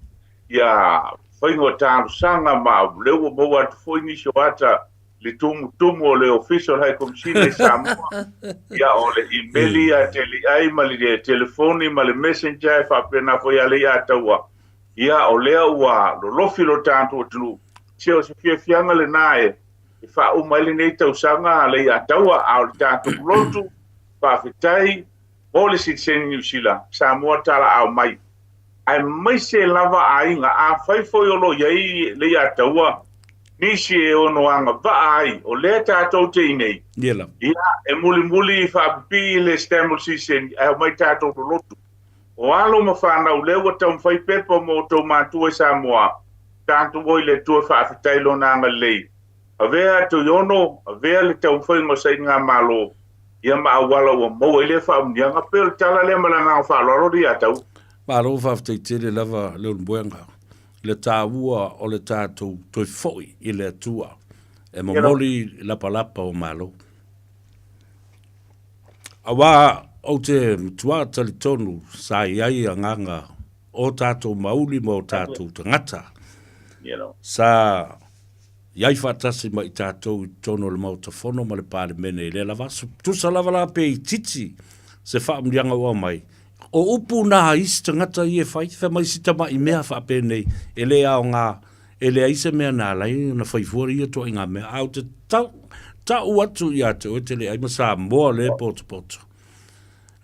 ia faiga o talosaga ma o lea ua maua atu foi nisi o ata i le tumutumu o le Ofisa o le High Commissioner i Samoa, ia o le imeli ia tele ai ma le telefoni ma le messenger e faapena foi ia Leiataua, ia o lea ua lolofi lo tatou atunuu. Se o se fiafiaga lena e e faauma ai lenei tausaga a Leiataua, a o le tatou lotu, faafetai mo le sitiseni Niu Sila, Samoa talaau mai. Aemaise lava aiga, afai foi o lo o i ai Leiataua nisi e ono agavaa ai, o lea tatou te i nei, Ia e mulimuli faapipii le stamp o le sitiseni, ae omai tatou lolotu. O alo ma fanau, lea ua taumafai pepa mo outou matua i Samoa, tatou o i le Atua faafetai lona agalelei. Avea Tuiono, avea le taumafaiga o sailigamalo, ia ma auala ua maua ai lea faaumiaga. Pei o le tala lea ma le agaga faaaloalo le ia tau. Malo faafetai tele lava Leulumoega i le taua o le tatou toe foi i le Atua e momoli lapalapa o malo. Aua ou te matua talitonu sa i ai agaga o tatou mauli ma o tatou tagata sa i ai faatasi ma i tatou i totonu o le Maota Fono ma le Palemene i lea lava aso. Tusa lava la pe itiiti se faamanuiaga ua aumai, o upu na a isi tagata ia e fai, fai mai si tamai mea faapenei e le aoga, e leai se mea na ala ai ona fai fua ia ituaiga mea, ae ou te tau, tau atu ia te oe te leai ma Samoa lea e potopoto.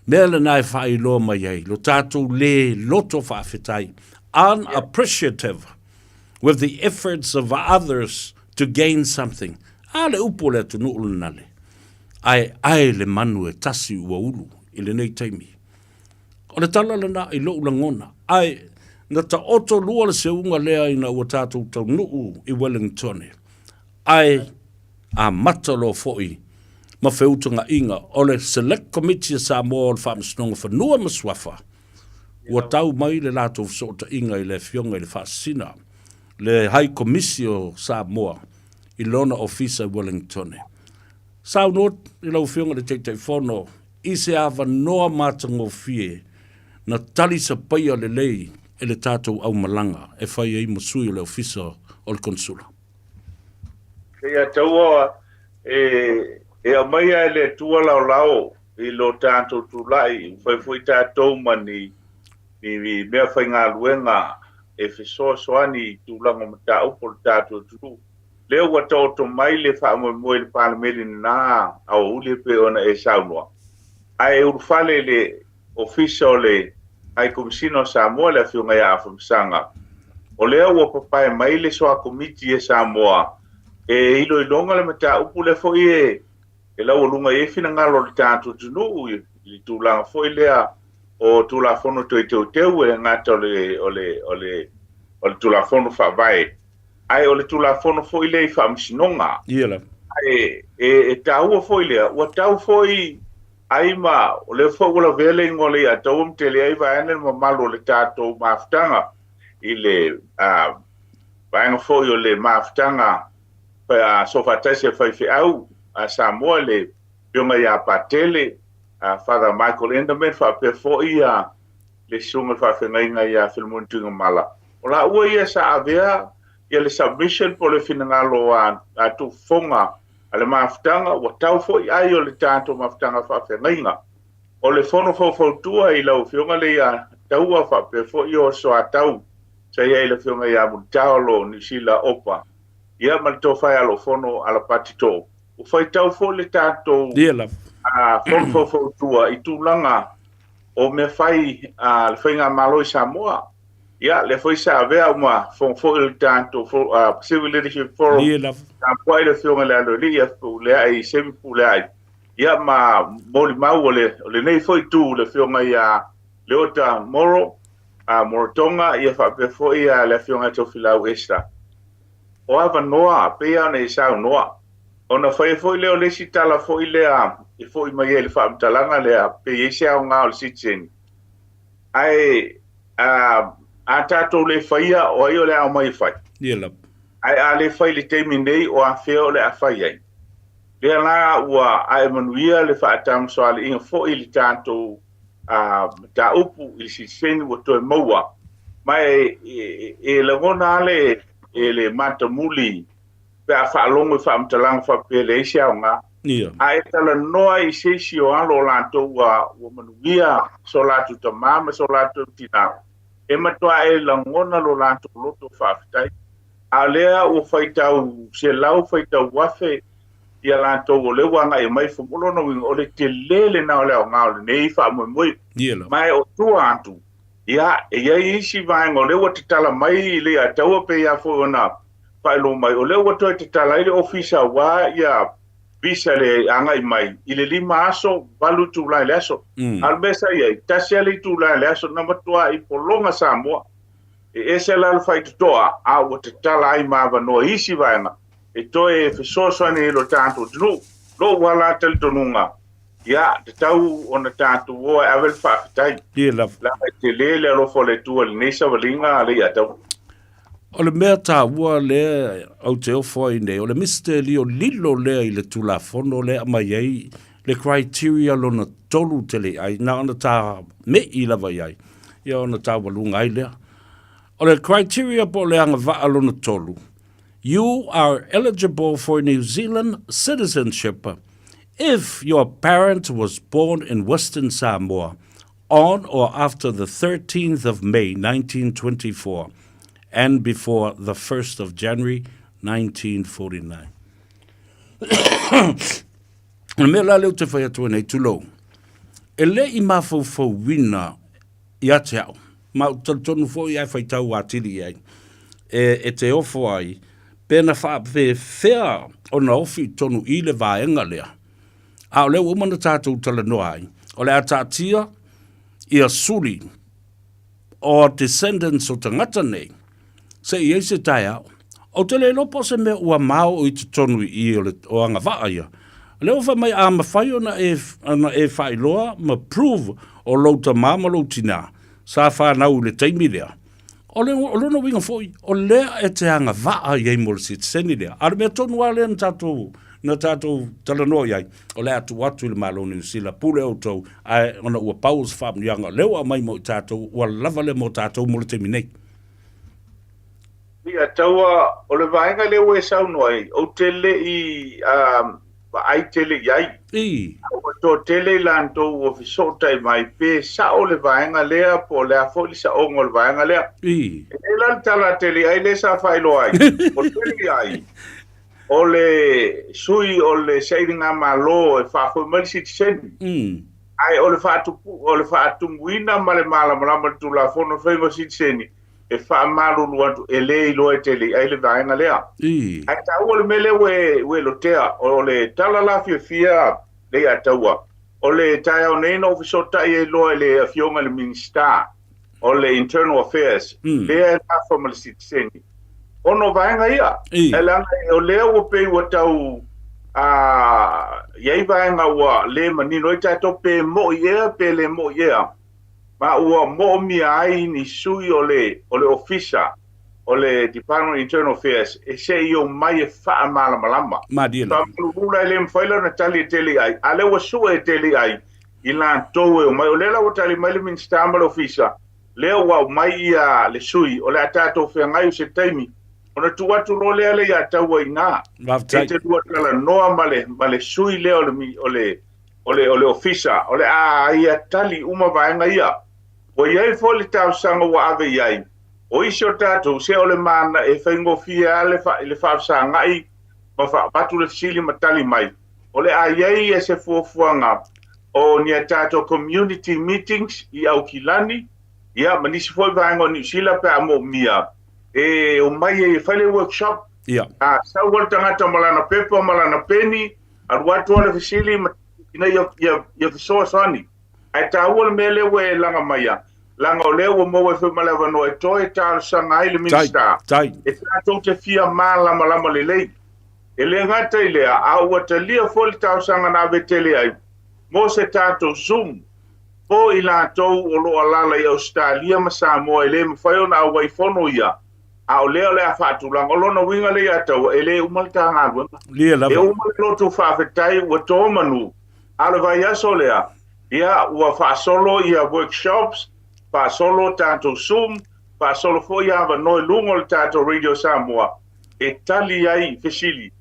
Mea lena e faailoa mai ai lo tatou le loto faafetai, unappreciative with the efforts of others to gain something. A le upu o le atunuu lena le, ae ae le manu e tasi ua ulu i lenei taimi. O le tala lena i lou lagona, ae na taoto lua le seuga lea ina ua tatou taunuu i Wellingtone, ae amata loa foi ma feutagaiga o le Select Committee a Samoa o le Faamasinoga Fanua ma Suafa, ua tau mai le latou fesootaiga i le Afioga i le Faasisina, le High Komisi o Samoa i lona ofisa i Wellingtone. Saunoa i lau Afioga i le Taitaifono i se avanoa matagofie na talisapaia lelei e le tatou aumalaga e fai ai ma sui o le Ofisa o le Konesula. Ia taua e aumaia e le Atua laolao i lo tatou tulai, ua fai foi tatou ma ni mea faigaluega e fesoasoani i tulaga o mataupu o le tatou atunuu. Lea ua taoto mai le faamoemoe i le Palemene lena aoauli e pei ona e saunoa, ae ulufale i le Ofisa o le High Komesina o Samoa, le Afioga ia Afamasaga. O lea ua papae mai le Soa Komiti e Samoa e iloiloga le mataupu lea foi e e laualuga i ai finagalo o le tatou atunuu i le tulaga foi lea o Tulafono Toe Teuteu e le gata o le o le o le o le Tulafono Faavae ae o le Tulafono foi lea i Faamasinoga. Ia lava. Ae e e taua foi lea, ua tau foi ai ma o lea foi ua lavea le igoa o le iataua ma tele ai vaeane le mamalu o le tatou mafutaga i le a vaega foi o le mafutaga Soofaatasi a Faifeau a Samoa le Afioga ia Patele, Father Michael Enderman faapea foi le Susuga i le Faafeagaiga ia Filimoni Tuigamala. O laua ia sa avea ia le submission po o le finagalo a tuufofoga a le mafutaga ua tau foi ai o le tatou mafutaga faafeagaiga. O le fono faufautua i lau Afioga le ia Taua faapea foi o Soatau sa i ai le Afioga ia Mulitalo Niusila Opa ia ma le tofa e Alofono Alapati Too. Ua faitau foi le tatou Ia lava. fono faufautua i tulaga o mea fai a le Faigamalo i Samoa. Ia, lea foi sa avea au ma fofoga foi o le tatou Pacific Leadership Forum. Ia lava. Tapuai le Afioga i le Aloalii ia Fepuleai, Semi Fepuleai, ia ma molimau o le, o lenei foi itu le Afioga ia Leota Moro, Morotonga, ia faapea foi le Afioga ia Tofilau Esther. O avanoa, pei lava ona e saunoa, ona fai foi lea o le isi tala foi lea e foi mai ai le faamatalaga lea, pe i ai se aoga o le sitiseni. Ae a, a tatou le faia, o ai o le a omai e fai? Ia lava. Ae a le fai i le taimi nei, o afea o le a fai ai? Lea la ua ae manuia le faatamasoaliiga foi i le tatou mataupu i le sitiseni ua toe maua. Ma e, e, e lagona lava le, e le matamuli pe a faalogo i faamatalaga faapea e leai se aoga. Ia. A e talanoa i se isi o alo o latou ua, ua manuia so latou tamā ma so latou tinā, e matuā e lagona lo latou loto faafetai. A o lea ua faitau selau, faitau afe ia latou o lea ua agai mai i O lona uiga, o le tele lena o le aoga o lenei faamoemoe. Ia lava. Ma e o tua atu, ia, e i ai isi vaega o lea ua tatala mai i le Ataua pei lava foi ona faailoa mai, o lea ua toe tatala ai le ofisa aua ia visa le agai mai i le 5 aso, 8 itula i le aso. A o le mea sa i ai, tasi lava le itula i le aso na matuai pologa Samoa. E ese la le faitotoa, a ua tatala ai ma avanoa i isi vaega e toe fesoasoani ai i lo tatou atunuu. Lou lava la talitonuga, ia, tatau ona tatou o e ave le faafetai. Ia lava. Leaga e tele le alofa o le Atua i lenei savaliga a le Iataua. O le mea taua lea ou te ofo ai nei, o le misitelio lilo lea i le Tulafono lea e aumai ai le criteria lona tolu tele ai, na ona ta me'i lava i ai, ia ona taualuga ai lea. O le criteria po o le agavaa lona tolu, you are eligible for New Zealand citizenship if your parent was born in Western Samoa on or after the 13th of May 1924 and before the 1st of January 1949. O le mea la lea ou te fai atu ai nei, tulou, e le i mafaufauina ia te au, ma ou te talitonu foi ae faitau atili i ai, e, e te ofo ai, pe na faapefea ona ofi i totonu i le vaega lea. A o lea ua uma ona tatou talanoa ai, o le a taatia ia suli o descendants o tagata nei, se i ai se taeao. Ou te le iloa po o se mea ua mao i totonu i i o, le, o agavaa ia. O lea ua fai mai a mafai ona e, ona e faailoa ma prove o lou tamā ma lou tinā sa fanau i le taimi lea. O, le, o lona uiga foi, o lea e te agavaa i ai mo le sitiseni lea. A o le mea tonu lava lea na tatou, na tatou talanoa i ai, o le a tuu atu i le Malo o Niu Sila, pule outou, ae ona ua pau o se faamanuiaga, o lea ua aumai mo i tatou, ua lava lea mo tatou mo le taimi nei. Ia, taua, o le vaega lea ua e saunoa ai, ou te le i vaai tele i ai. I. A ua toatele i latou ua fesootai mai pe sao le vaega lea po o le a foi le saoga o le vaega lea. I. E le la le tala a Teliai lea sa faailoa ai, o Teliai, o le sui o le sailigamalo e faafoi mai le sitiseni. Ae o le faatupu, o le faatumuina ma le malamalama i le Tulafono o le faiga o sitiseni, E faamalulu atu, e le iloa e tele i ai le vaega lea. Ae taua le mea lea ua e, ua e lotea, o le tala la fiafia Leiataua, o le taeao nei na ou fesootai ai loa i le Afioga i le Minisita o le Internal Affairs, lea e nafa ma le sitiseni, ona o vaega ia. E leaga o lea ua pei ua tau i ai vaega ua le manino ai tatou pe mo'i ea pe le mo'i ea, ma ua moomia ai ni sui o le o le Ofisa o le Department of Internal Affairs e se i omai e faamalamalama. Malie lava. Faamalulu la e le mafai la ona tali e tele ai, a lea ua sue e tele ai i latou e omai. O lea la ua tali mai le Minisita ma le Ofisa, lea ua aumai ia le sui, o le a tatou feagai o se taimi, ona tuu atu loa lea le ia taua i ina. Faafetai. E te lua talanoa ma le, ma le sui lea o le, o le, o le, o le Ofisa, o le a ia tali uma vaega ia. Ua i ai foi le talosaga ua ave i ai, o isi o tatou, se o le mana e faigofie lava le, fa, le faafesagai ma faavatu le fesili ma tali mai. O le a i ai ia se fuafuaga o ni a tatou community meetings i Aukilani, ia ma nisi foi vaega o Niu Sila pe a moomia, e omai ai e fai le workshop. Ia. A sau le tagata ma lana pepa ma lana peni, alu atu le fesili ma, ina ia, ia, ia fesoasoani. Ae taua le mea lea ua e laga maia, leaga o lea ua maua ai foi ma le avanoa e toe talosaga ai le Minisita e tatou te fia malamalama lelei. E le gata i lea, a ua talia foi le talosaga na ave tele ai mo se tatou Zoom mo i latou o lo o alaala i Ausetalia ma Samoa e le mafai ona auai fono ia, a o lea o le a faatulaga. O lona uiga lea ia Taua, e le uma le ta galuega. E uma le lotu faafetai ua to manu, a o le vaiaso lea, ia, ua faasolo ia workshops, faasolo tatou Zoom, faasolo foi avanoa i luga o le tatou Radio Samoa e tali ai fesili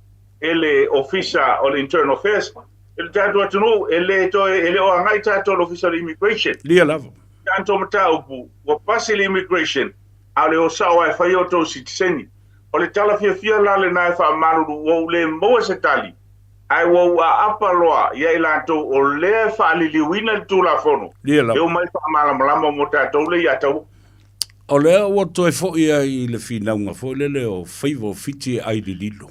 e le Ofisa o le Internal Affairs. E le tatou atunuu, e le toe, e le o agai tatou i le Ofisa o le Immigration. Lia lava. Tatou mataupu, ua pasi le Immigration, a o le o sao lava e fai outou sitiseni. O le tala fiafia la lena e faamalulu ua ou le maua se tali, ae ua ou aapa loa ia i latou o lea e faaliliuina le Tulafono e omai faamalamalama mo tatou lea ia taua. O lea ua toe foi ai i le finauga foi lele o faiva o Fiti e ai lililo.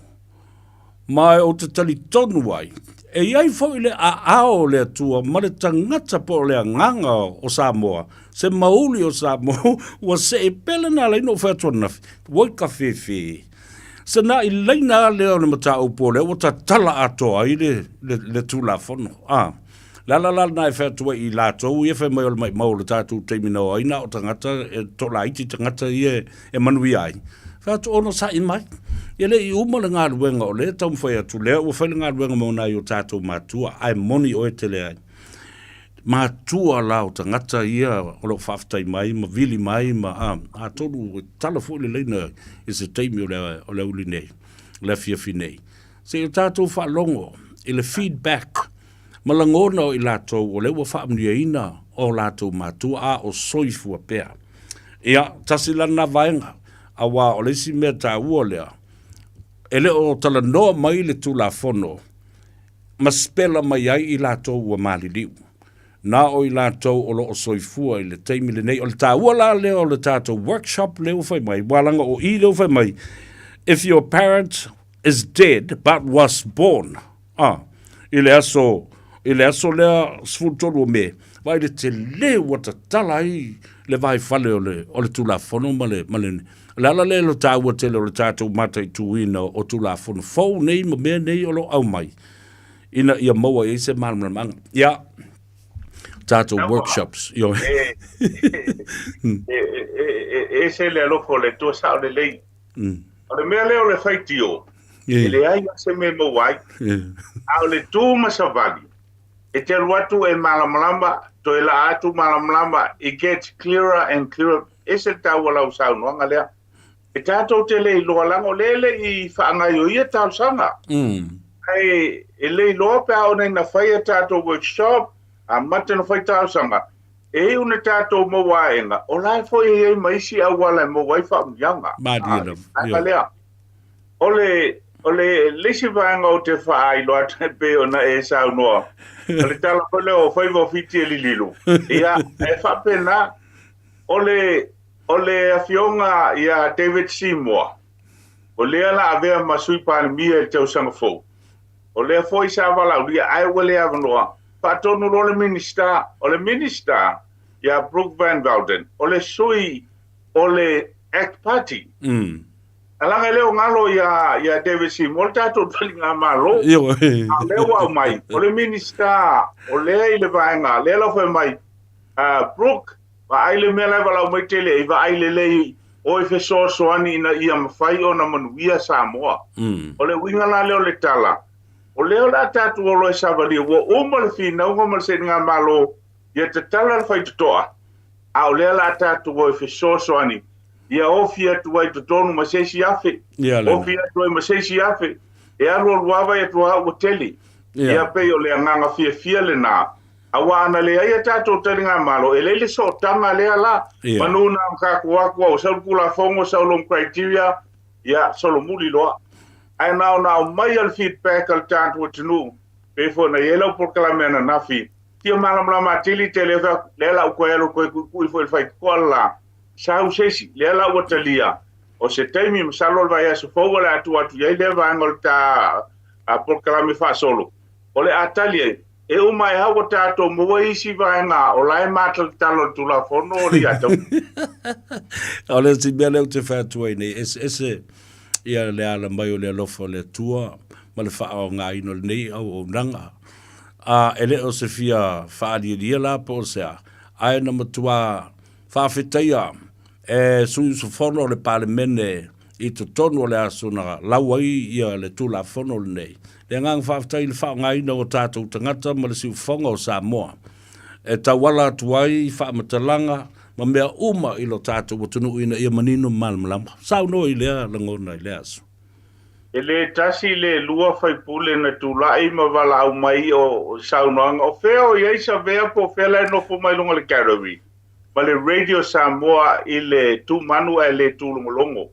Ma ou te talitonu ai, e i ai foi le aao o le Atua ma le tagata po o le agaga o Samoa, se mauli o Samoa, ua see pele na ala ai na ou fai atu ananafi, ua i ka fefe. Se na i laina lava lea o le mataupu o lea ua tatala atoa ai le, le, le Tulafono. A. Le ala la lena e fai atu ai i latou ia fai mai o le maimau o le tatou taimi na o ai na o tagata e tolaiti tagata ia e manuia ai. Fai atu onosai mai. E le i uma le galuega o lea e taumafai atu lea ua fai le galuega mo nai o tatou matua ae moni oe tele ai. Matua la o tagata ia o lo o faafetai mai ma vili mai ma a, atonu e tala foi le laina i se taimi o le, o le aoauli nei, le afiafi nei. Se i o tatou faalogo i le feedback ma lagona o i latou o lea ua faamanuiaina o latou matua a o soifua pea. Ia, tasi la lena vaega, auā o le isi mea taua lea, e le o talanoa mai le Tulafono ma sipela mai ai i latou ua maliliu. Na o i latou o lo o soifua i le taimi lenei. O le taua la lea o le tatou workshop lea ua fai mai, ua laga o i lea ua fai mai, if your parent is dead but was born, a, i le aso, i le aso lea 13 o Me, vaai le tele ua tatala ai le vaifale o le, o le Tulafono ma le, ma le, o le ala lea lo taua tele o le tatou mataituina o Tulafono fou nei ma mea nei o lo o aumai, ina ia maua i ai se malamalamaga. Ia, tatou workshops. Ioe. E, e, e, e, ese le alofa o le Atua sao lelei. O le mea lea o le faitio, e leai lava se mea e maua ai. A o le tu ma savali, e te alu atu e malamalama, toe laa atu malamalama, it gets clearer and clearer. Ese le taua o lau saunoaga lea. E tatou te le iloa leaga o lea e le i faagaioia talosaga. Ae e le iloa pe a oo nei ina fai a tatou workshop, amata ona fai talosaga, E iu na tatou maua aega, o la e foi e i ai ma isi auala e maua ai faamanuiaga. Malie lava. Vaega lea. O le, o le, le isi vaega ou te faailoa atu e pei ona e saunoa, o le tala foi lea o faiva o Fiti e lililu. Ia, e faapena, o le, O le Afioga ia David Seymour, o lea la avea ma Sui Palemia i le tausaga fou. O lea foi sa valaaulia ae ua le avanoa, faatonu loa le Minisita. O le Minisita ia Brooke Van Velden, o le sui o le Act Party. Alaga e le o galo ia ia David Seymour le tatou taligamalo. A o lea ua aumai, o le Minisita o lea i le vaega, lea la fai mai, Brooke, Vaai le mea la e valaau mai tele ai, vaai lelei oe fesoasoani ina ia mafai ona manuia Samoa. O le uiga la lea o le tala, o lea o le a tatou o loa e savalia, ua uma le finauga ma le sailigamalo ia tatala le faitotoa, a o lea o le a tatou o e fesoasoani ia ofi atu ai i totonu ma se isi 1000, ofi atu ai ma se isi 1000, e alualu ava atu lava ua tele. Ia pei o le agaga fiafia lena. Aua ana leai a tatou taligamalo, e leai le sootaga lea la. Manu na o tatou atu a ua sau le Tulafono, sau lona criteria, ia, solomuli loa. Ae na ona aumai lava le feedback a le tatou atunuu, pei foi ona i ai lau polokalame ananafi, fia malamalama atili te lea fai atu, lea la ua toe alu e toe tuitui foi i le faitotoa le la, sau se isi, lea la ua talia, o se taimi masalo o le vaiaso fou o le a tuu atu i ai lea vaega o le ta polokalame faasolo, o le a tali ai. E uma ai lava ua tatou maua isi vaega o la e matalatala o le Tulafono o le ia tau. O le isi mea lea ou te fai atu ai nei, eseese ia le ala mai o le alofa o le Atua ma le faaaogaina o lenei auaunaga. A e le o se fia faalielie la po o se a, ae na matua faafetaia e sui usufono o le Palemene i totonu o le aso na lau ai ia le Tulafono lenei. Le agaga faafetai i le faaaogaina o tatou tagata ma le siufofoga o Samoa e tauala atu ai faamatalaga ma mea uma i lo tatou atunuu ina ia manino ma malamalama. Saunoa i lea lagona i lea aso. E le tasi le lua faipule na tulai ma valaau mai o saunoaga o fea o i ai Savea po o fea la e nofo mai luga o le gallery ma le Radio Samoa i le tumanu ae le tulogologo.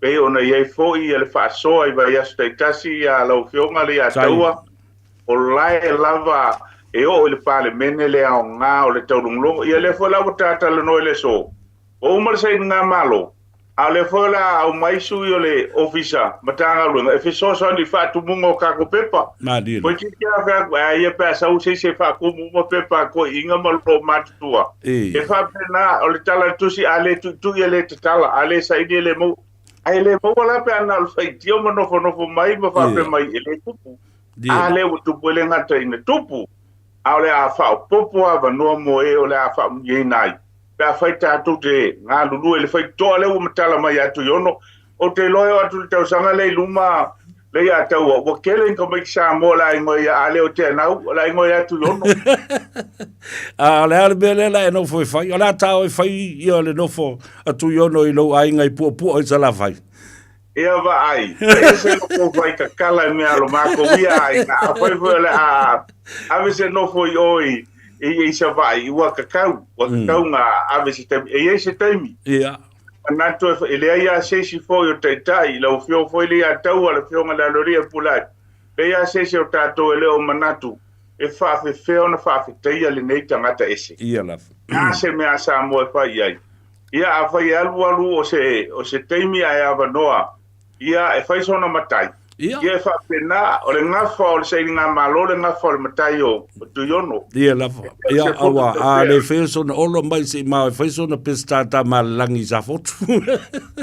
Pei ona i ai foi le faasoa i vaiaso taitasi a lau Afioga le ia Taua, o lae lava e oo i le Palemene le aoga o le taulogologo. Ia lea foi la ua ta talanoa i le aso, ua uma le sainigamalo, a o lea foi o le a aumai sui o le Ofisa Matagaluega e fesoasoani i faatumuga o tatou pepa. Toeitiiti lava fai atu, a ia pe a sau se isi e faatumu uma pepa a toeaiina ma loomatutua. E faapena, o le tala a le tusi, a le tuitui e le tatala, a le saili e le maua. Ae le maua la pe a na o le faitio ma nofonofo mai ma faapea mai e le tupu. A lea ua tupu e le gata ina tupu, a o le a faaopoopo avanoa mo e o le a faamanuiaina ai. Pe afai tatou te galulue i le faitotoa lea ua matala mai ia Tuiono, ou te iloa e oo atu i le tausaga lea i luma lea ia Taua, ua tele ni tamaiti Samoa o le a igoa ia a le o Teanau, o le a igoa ia Tuiono. A o le a le mea lea la e nofo e fai? O le a tā oe fai ia le nofo a Tuiono i lou aiga i Puapua i Salafai? Ia vaai, e ese nofo fai kakala i mea alo makou ia aiga, afai foi o le a ave se nofo i o i i Savaii, ua kakau, ua kakau na ave se taimi, e i ai se taimi. Ia. Manatu e leai lava se isi foi o taitai, lau Afioga foi le ia Taua, le Afioga i le Aloalii Pulai, leai lava se isi o tatou e le o manatu e faafefea ona faafetaia lenei tagata ese. Ia lava. A se mea a Samoa e fai i ai. Ia, afai e alualu o se, o se taimi ae avanoa, ia, e fai sona matai. Ia. Ia, e faapena, o le gafa o le sailigamalo le gafa o le matai o, o Tuiono. Ia lava. Ia, aua, a le faia sona olo mai se'i mao e fai sona pesitata ma le lagi i Safotu.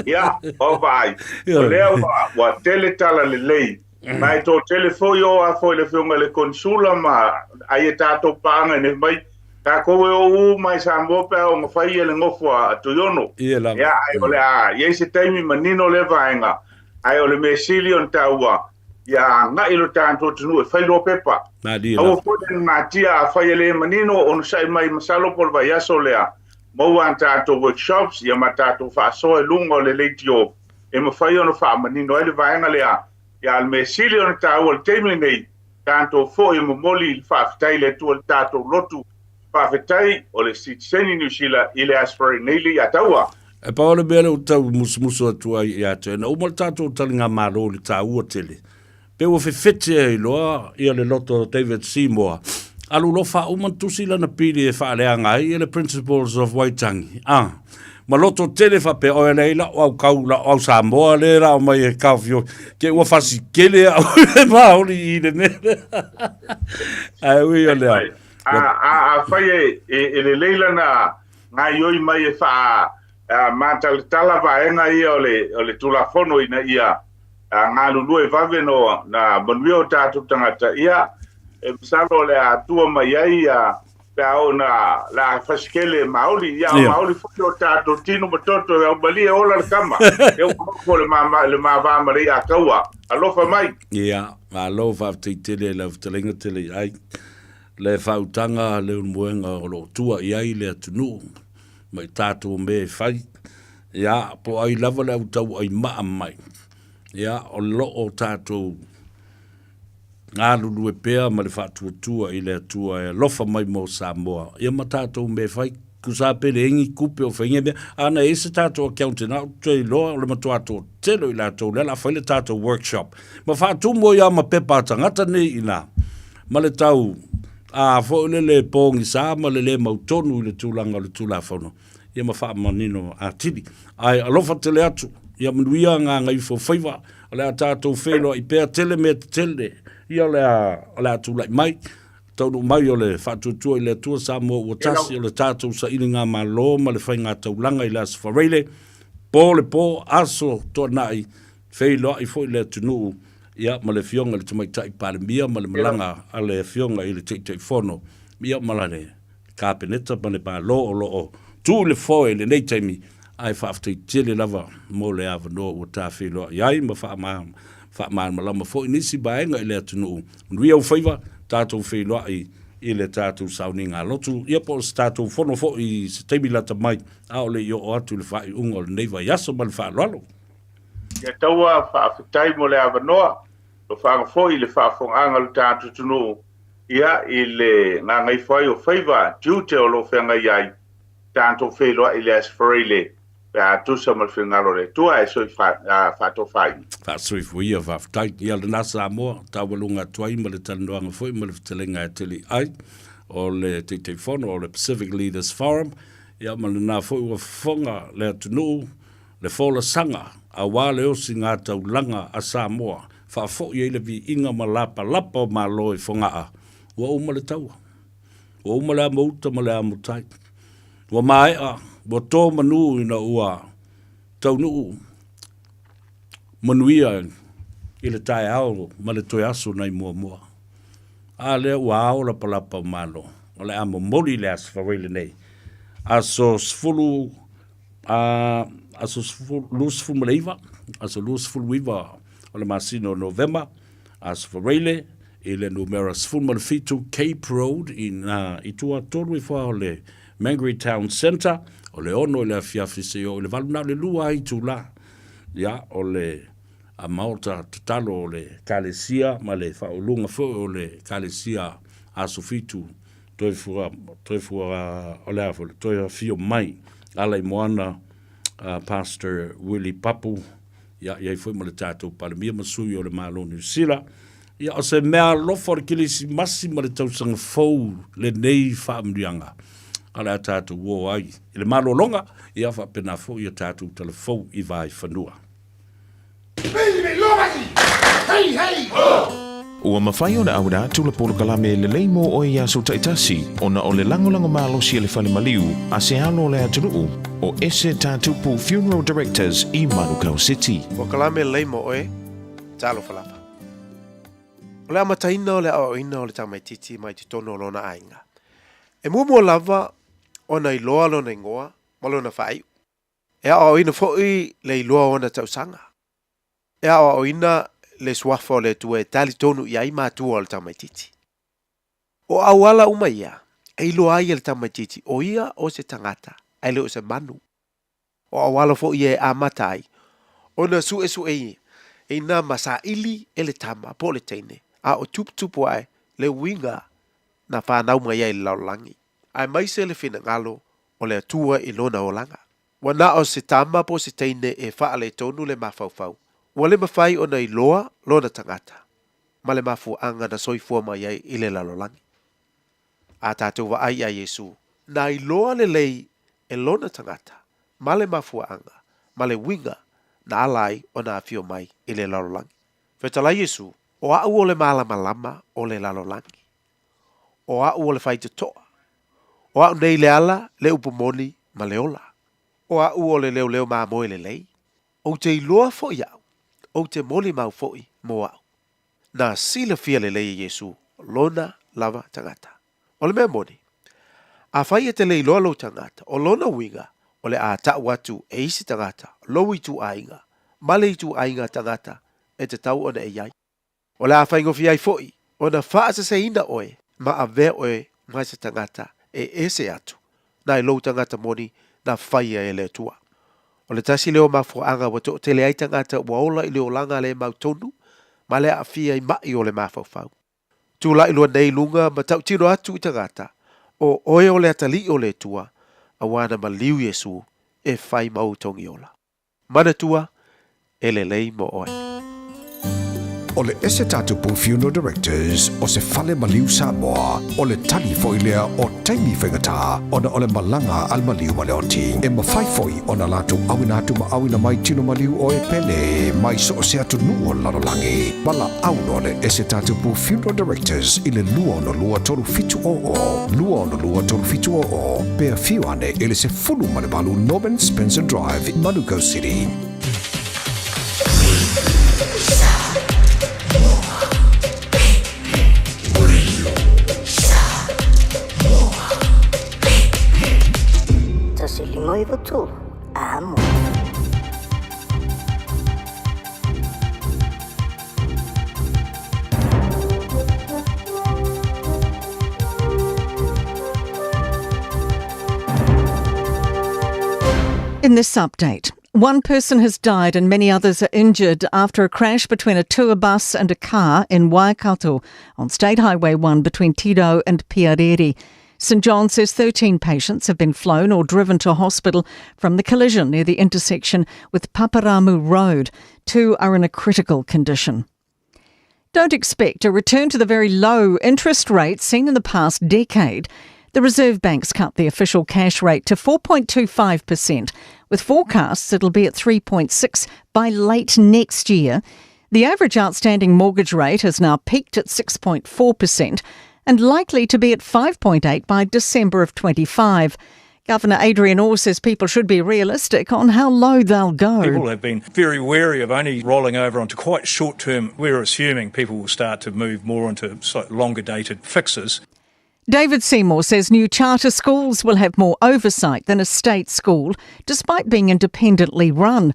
Ia, o vaai. O lea ua, ua tele tala lelei. Ma e toatele foi o a foi le Afioga i le Konisula ma ai e tatou paaga i nei mai, tatou e o uma i Samoa pe a oo ina fai ia le nofo a Tuiono. Ia lava. Ia, ai o le a i ai se taimi manino lea vaega, ae o le mea sili ona taua, ia agai lo tatou atunuu e fai loa pepa. Malie Aua lava. foi le natia afai e le manino onosai mai masalo po o le vaiaso lea, maua a tatou workshops ia ma tatou faasoa i luga o le leitio e mafai ona faamanino ai le vaega lea. Ia, a o le mea sili ona taua i le taimi lenei, tatou foi e momoli le faafetai i le Atua i le tatou lotu faafetai o le sitiseni Niu Sila i le Aso Faraile nei le ia taua. E pau le mea lea ou te tau musumusu atu ai ia te oe, na uma le tatou taligamalo i le taua tele, pe ua fefete ai loa ia le loto o David Seymour, alu loa faauma tusi lana pili e faaleaga ai ia le Principles of Waitangi, a. Ma loto tele faapea, oe leai la'u au kau, la'u au Samoa lea la aumai e taofiofi, te ua fasi tele a'u i le maoli i le mea lea. Ae ui o lea. A, a, afai e, e, e lelei lana gaoioi mai e faa matalatala vaega ia o le, o le Tulafono ina ia galulue vave no na manuia o tatou tagata, ia, e masalo o le a tua mai ai ia pe a oo ina la fasikele e maoli, ia, o maoli foi o tatou tino ma toto e aumalie ola le kama, e ua nofo le ma, le mava ma le i'a taua. Alofa mai. Ia, malo faafetai tele i lau fetalaiga tele i ai le faautaga le ulumoega o lo o tua i ai le atunuu ma i tatou mea e fai. Ia, po o ai lava le autauai maa mai, ia, o lo o tatou galulue pea ma le faatuatua i le Atua e alofa mai mo Samoa, ia ma tatou mea e fai. Tusa pe leai ni tupe o fai nei mea, ana e i ai se tatou accountant, ou te iloa o le matua toatele o i latou lea o le a fai le tatou workshop ma faatumu ai lava ma pepa a tagata nei i ina, ma le tau a foi lele pogisa ma le le mautonu i le tulaga o le Tulafono, ia ma faamanino atili. Ae alofa tele atu, ia manuia gagaifofaiva, o le a tatou feiloai pea tele mea tetele, ia o le a, o le a tulai mai, taunuu mai o le faatuatua i le Atua Samoa ua tasi, o le tatou sailigamalo ma le faigataulaga i le Aso Faraile, po le po, aso Toonai, feiloai foi le atunuu, ia ma le Afioga i le Tamaitai Palemia ma le malaga a le Afioga i le Taitaifono, ia ma le Kapeneta ma le Malo o lo o tu i le foe i lenei taimi, ae faafetai tele lava mo le avanoa ua ta feiloai ai ma faamalamalama foi nisi vaega i le atunuu. Manuia ou faiva, tatou feiloai i le tatou sauniga lotu, ia po o se tatou fono foi i se taimi lata mai, a o le i oo atu i le faaiuga o lenei vaiaso ma le faaaloalo. Ia taua faafetai mo le avanoa. Alofaga foi i le faafofogaaga a lo tatou atunuu, ia, i le gagaifo ai o faiva tiute o lo o feagai ai, tatou feiloai i le Aso Faraile pe a tusa ma le finagalo o le Atua ae faatofaina. Faasoifua ia, faafetai. Ia lena Samoa, taualuga atu ai ma le talanoaga foi ma le fetalaiga e tele ai o le Taitaifono o le Pacific Leaders Forum, ia ma lena foi ua fofoga le atunuu le folasaga aua le osigataulaga a Samoa, faafoi ai le viiga ma lapalapa o Malo i Fogaa, ua uma le taua. Ua uma le amo uta ma le amo tai. Ua maea, ua to manu ina ua taunuu manuia i le taeao ma le toe aso nai muamua. A lea ua ao lapalapa o Malo, o le a momoli le Aso Faraile nei, aso 10 A, aso 29, aso 29 o le masina o Novema, Aso Faraile, i le numera 17 Cape Road i nā i tua tonu ifo o le Mangere Town Centre, o le 6 i le afiafi seia oo i le 8, na o le 2 itulā. Ia, o le a maota tatalo o le Ekalesia ma le faauluga foi o le Ekalesia Aso Fitu Toe fua, toe fua, o le a foi, toe afio mai ala i moana Pastor Willie Papu, ia, i ai foi ma le tatou Palemia ma sui o le Malo Niu Sila. Ia, o se mea alofa o le Kerisimasi ma le tausaga fou lenei faamanuiaga a le a tatou o ai i le malologa, ia faapena foi ia tatou talafou i Vaefanua. Ua mafai ona auina atu le polokalame lelei mo oe i aso taitasi ona o le lagolago malosi a le Fale Maliu a se alo o le atunuu o Ese Tatupu Funeral Directors i Manukau City. Polokalame lelei mo oe, talofa lava. O le amataina o le aoaoina o le tamaitiiti mai totonu o lona aiga. E muamua lava ona iloa lona igoa ma lona faaiu. E aoaoina foi le iloa o ona tausaga. E aoaoina le suafa o le Atua e talitonu i ai matua o le tamaitiiti. O auala uma ia e iloa ai e le tamaitiiti o ia o se tagata ae le o se manu. O auala foi ia e amata ai ona suesue ina ma saili e le tama po o le teine, a o tuputupu ae le uiga na fanau mai ai i le lalolagi, aemaise le finagalo o le Atua i lona olaga. Ua na o se tama po o se teine e faaletonu le mafaufau, ua le mafai ona iloa lona tagata ma le mafuaaga na soifua mai ai i le lalolagi. A tatou vaai iā Iesu, na iloa lelei e lona tagata ma le mafuaaga ma le uiga na ala ai ona afio mai i le lalolagi. Fetalai Iesu, O a'u o le malamalama o le lalolagi. O a'u o le faitotoa. O a'u nei le ala, le upu moni ma le ola. O a'u o le leoleo mamoe lelei. Ou te iloa fo'i a'u, ou te molimau fo'i mo a'u. Na silafia lelei e Iesu lona lava tagata. O le mea moni, afai e te le iloa lou tagata, o lona uiga o le a ta'u atu e isi tagata lou ituaiga ma le ituaiga tagata e tatau ona e i ai. O le a faigofie ai fo'i ona faaseseina oe ma avea oe ma se tagata e ese atu nai lou tagata moni na faia e le Atua. O le tasi lea o mafuaaga ua toatele ai tagata ua ola i le olaga le mautonu ma le aafia i ma'i o le mafaufau. Tulai loa nei i luga ma tautino atu i tagata, O oe o le atalii o le Atua, auā na maliu Iesu e fai ma ou togiola. Manatua, e lelei mo oe. O le ese tatou Funeral Directors o se fale maliu Samoa, o le tali foi lea o taimi faigata ona o le malaga a le maliu ma le oti. E mafai foi ona latou auina atu ma auina mai tino maliu o e pele mai so o se atunuu o le lalolagi. Valaau loa le ese tatou Funeral Directors i le 262 3700, 262 3700, pe afio ane i le 18 Norman Spencer Drive, Manukau City. Tasi lima iwa tolu. Amo. In this update, one person has died and many others are injured after a crash between a tour bus and a car in Waikato on State Highway 1 between Tiro and Piarere. St John says 13 patients have been flown or driven to hospital from the collision near the intersection with Paparamu Road. Two are in a critical condition. Don't expect a return to the very low interest rates seen in the past decade. The Reserve Bank's cut the official cash rate to 4.25%, with forecasts it'll be at 3.6 by late next year. The average outstanding mortgage rate has now peaked at 6.4% and likely to be at 5.8 by December of 25. Governor Adrian Orr says people should be realistic on how low they'll go. People have been very wary of only rolling over onto quite short term. We're assuming people will start to move more onto longer dated fixes. David Seymour says new charter schools will have more oversight than a state school, despite being independently run.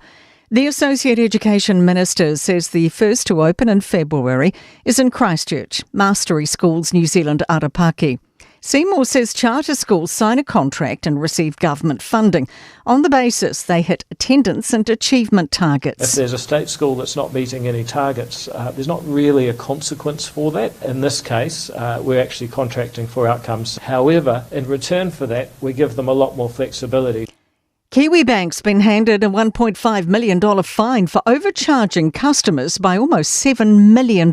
The Associate Education Minister says the first to open in February is in Christchurch, Mastery Schools New Zealand Arapaki. Seymour says charter schools sign a contract and receive government funding on the basis they hit attendance and achievement targets. If there's a state school that's not meeting any targets, there's not really a consequence for that. In this case, we're actually contracting for outcomes. However, in return for that, we give them a lot more flexibility. Kiwibank's been handed a $1.5 million fine for overcharging customers by almost $7 million.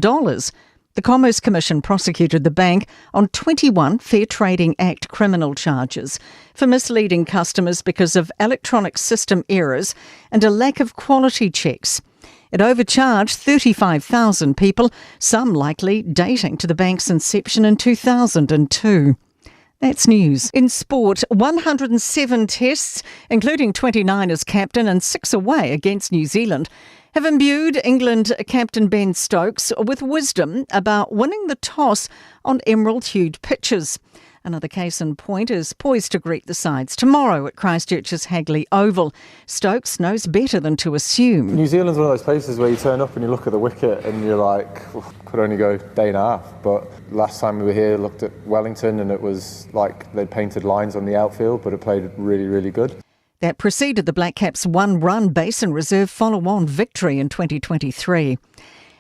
The Commerce Commission prosecuted the bank on 21 Fair Trading Act criminal charges for misleading customers because of electronic system errors and a lack of quality checks. It overcharged 35,000 people, some likely dating to the bank's inception in 2002. That's news. In sport, 107 tests, including 29 as captain and six away against New Zealand, have imbued England captain Ben Stokes with wisdom about winning the toss on emerald hued pitches. Another case in point is poised to greet the sides tomorrow at Christchurch's Hagley Oval. Stokes knows better than to assume. New Zealand's one of those places where you turn up and you look at the wicket and you're like, could only go day and a half. But last time we were here, looked at Wellington and it was like they'd painted lines on the outfield, but it played really, really good. That preceded the Black Caps' one run Basin Reserve follow on victory in 2023.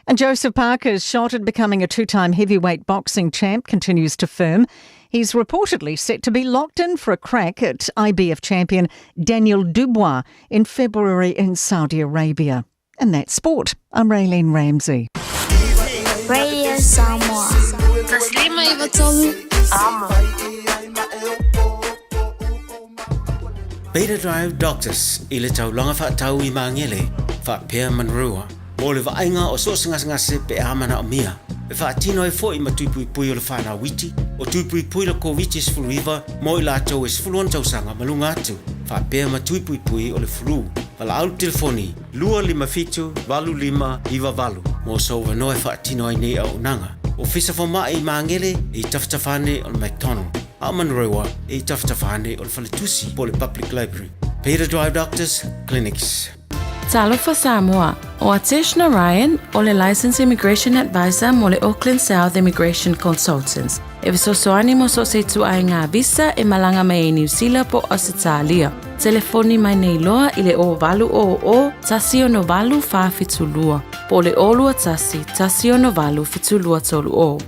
And Joseph Parker's shot at becoming a two time heavyweight boxing champ continues to firm. He's reportedly set to be locked in for a crack at IBF champion Daniel Dubois in February in Saudi Arabia. And that's sport. I'm Raylene Ramsey. Radio Samoa. Taslima Ivatolu. Amo. Beta Drive Doctors i le taulaga faatau i Magele faapea Manurewa mo le vaaiga o so o se gasegase pe a manaomia. E faatino ai foi ma tui puipui o le fanau iti, o tui puipui le Koviti-19 mo i latou e 16 tausaga ma luga atu, faapea ma tui puipui o le flu. Valaau le telefoni 257 8598 mo sou avanoa e faatino ai nei auaunaga. Ofisa Fomai i Magele e i tafatafa ane o le McDonald, a o Manurewa e i tafatafa ane o le Faletusi po o le Public Library. Peter Drive Doctors Clinics. Talofa Samoa, o Atesh Narayan o le Licensed Immigration Advisor mo le Auckland South Immigration Consultants. E fesoasoani mo so o se ituaiga visa e malaga mai ai Niu Sila po o Ausetalia. Telefoni mai nei loa i le 0800 168 472 po o le 021 168 7230.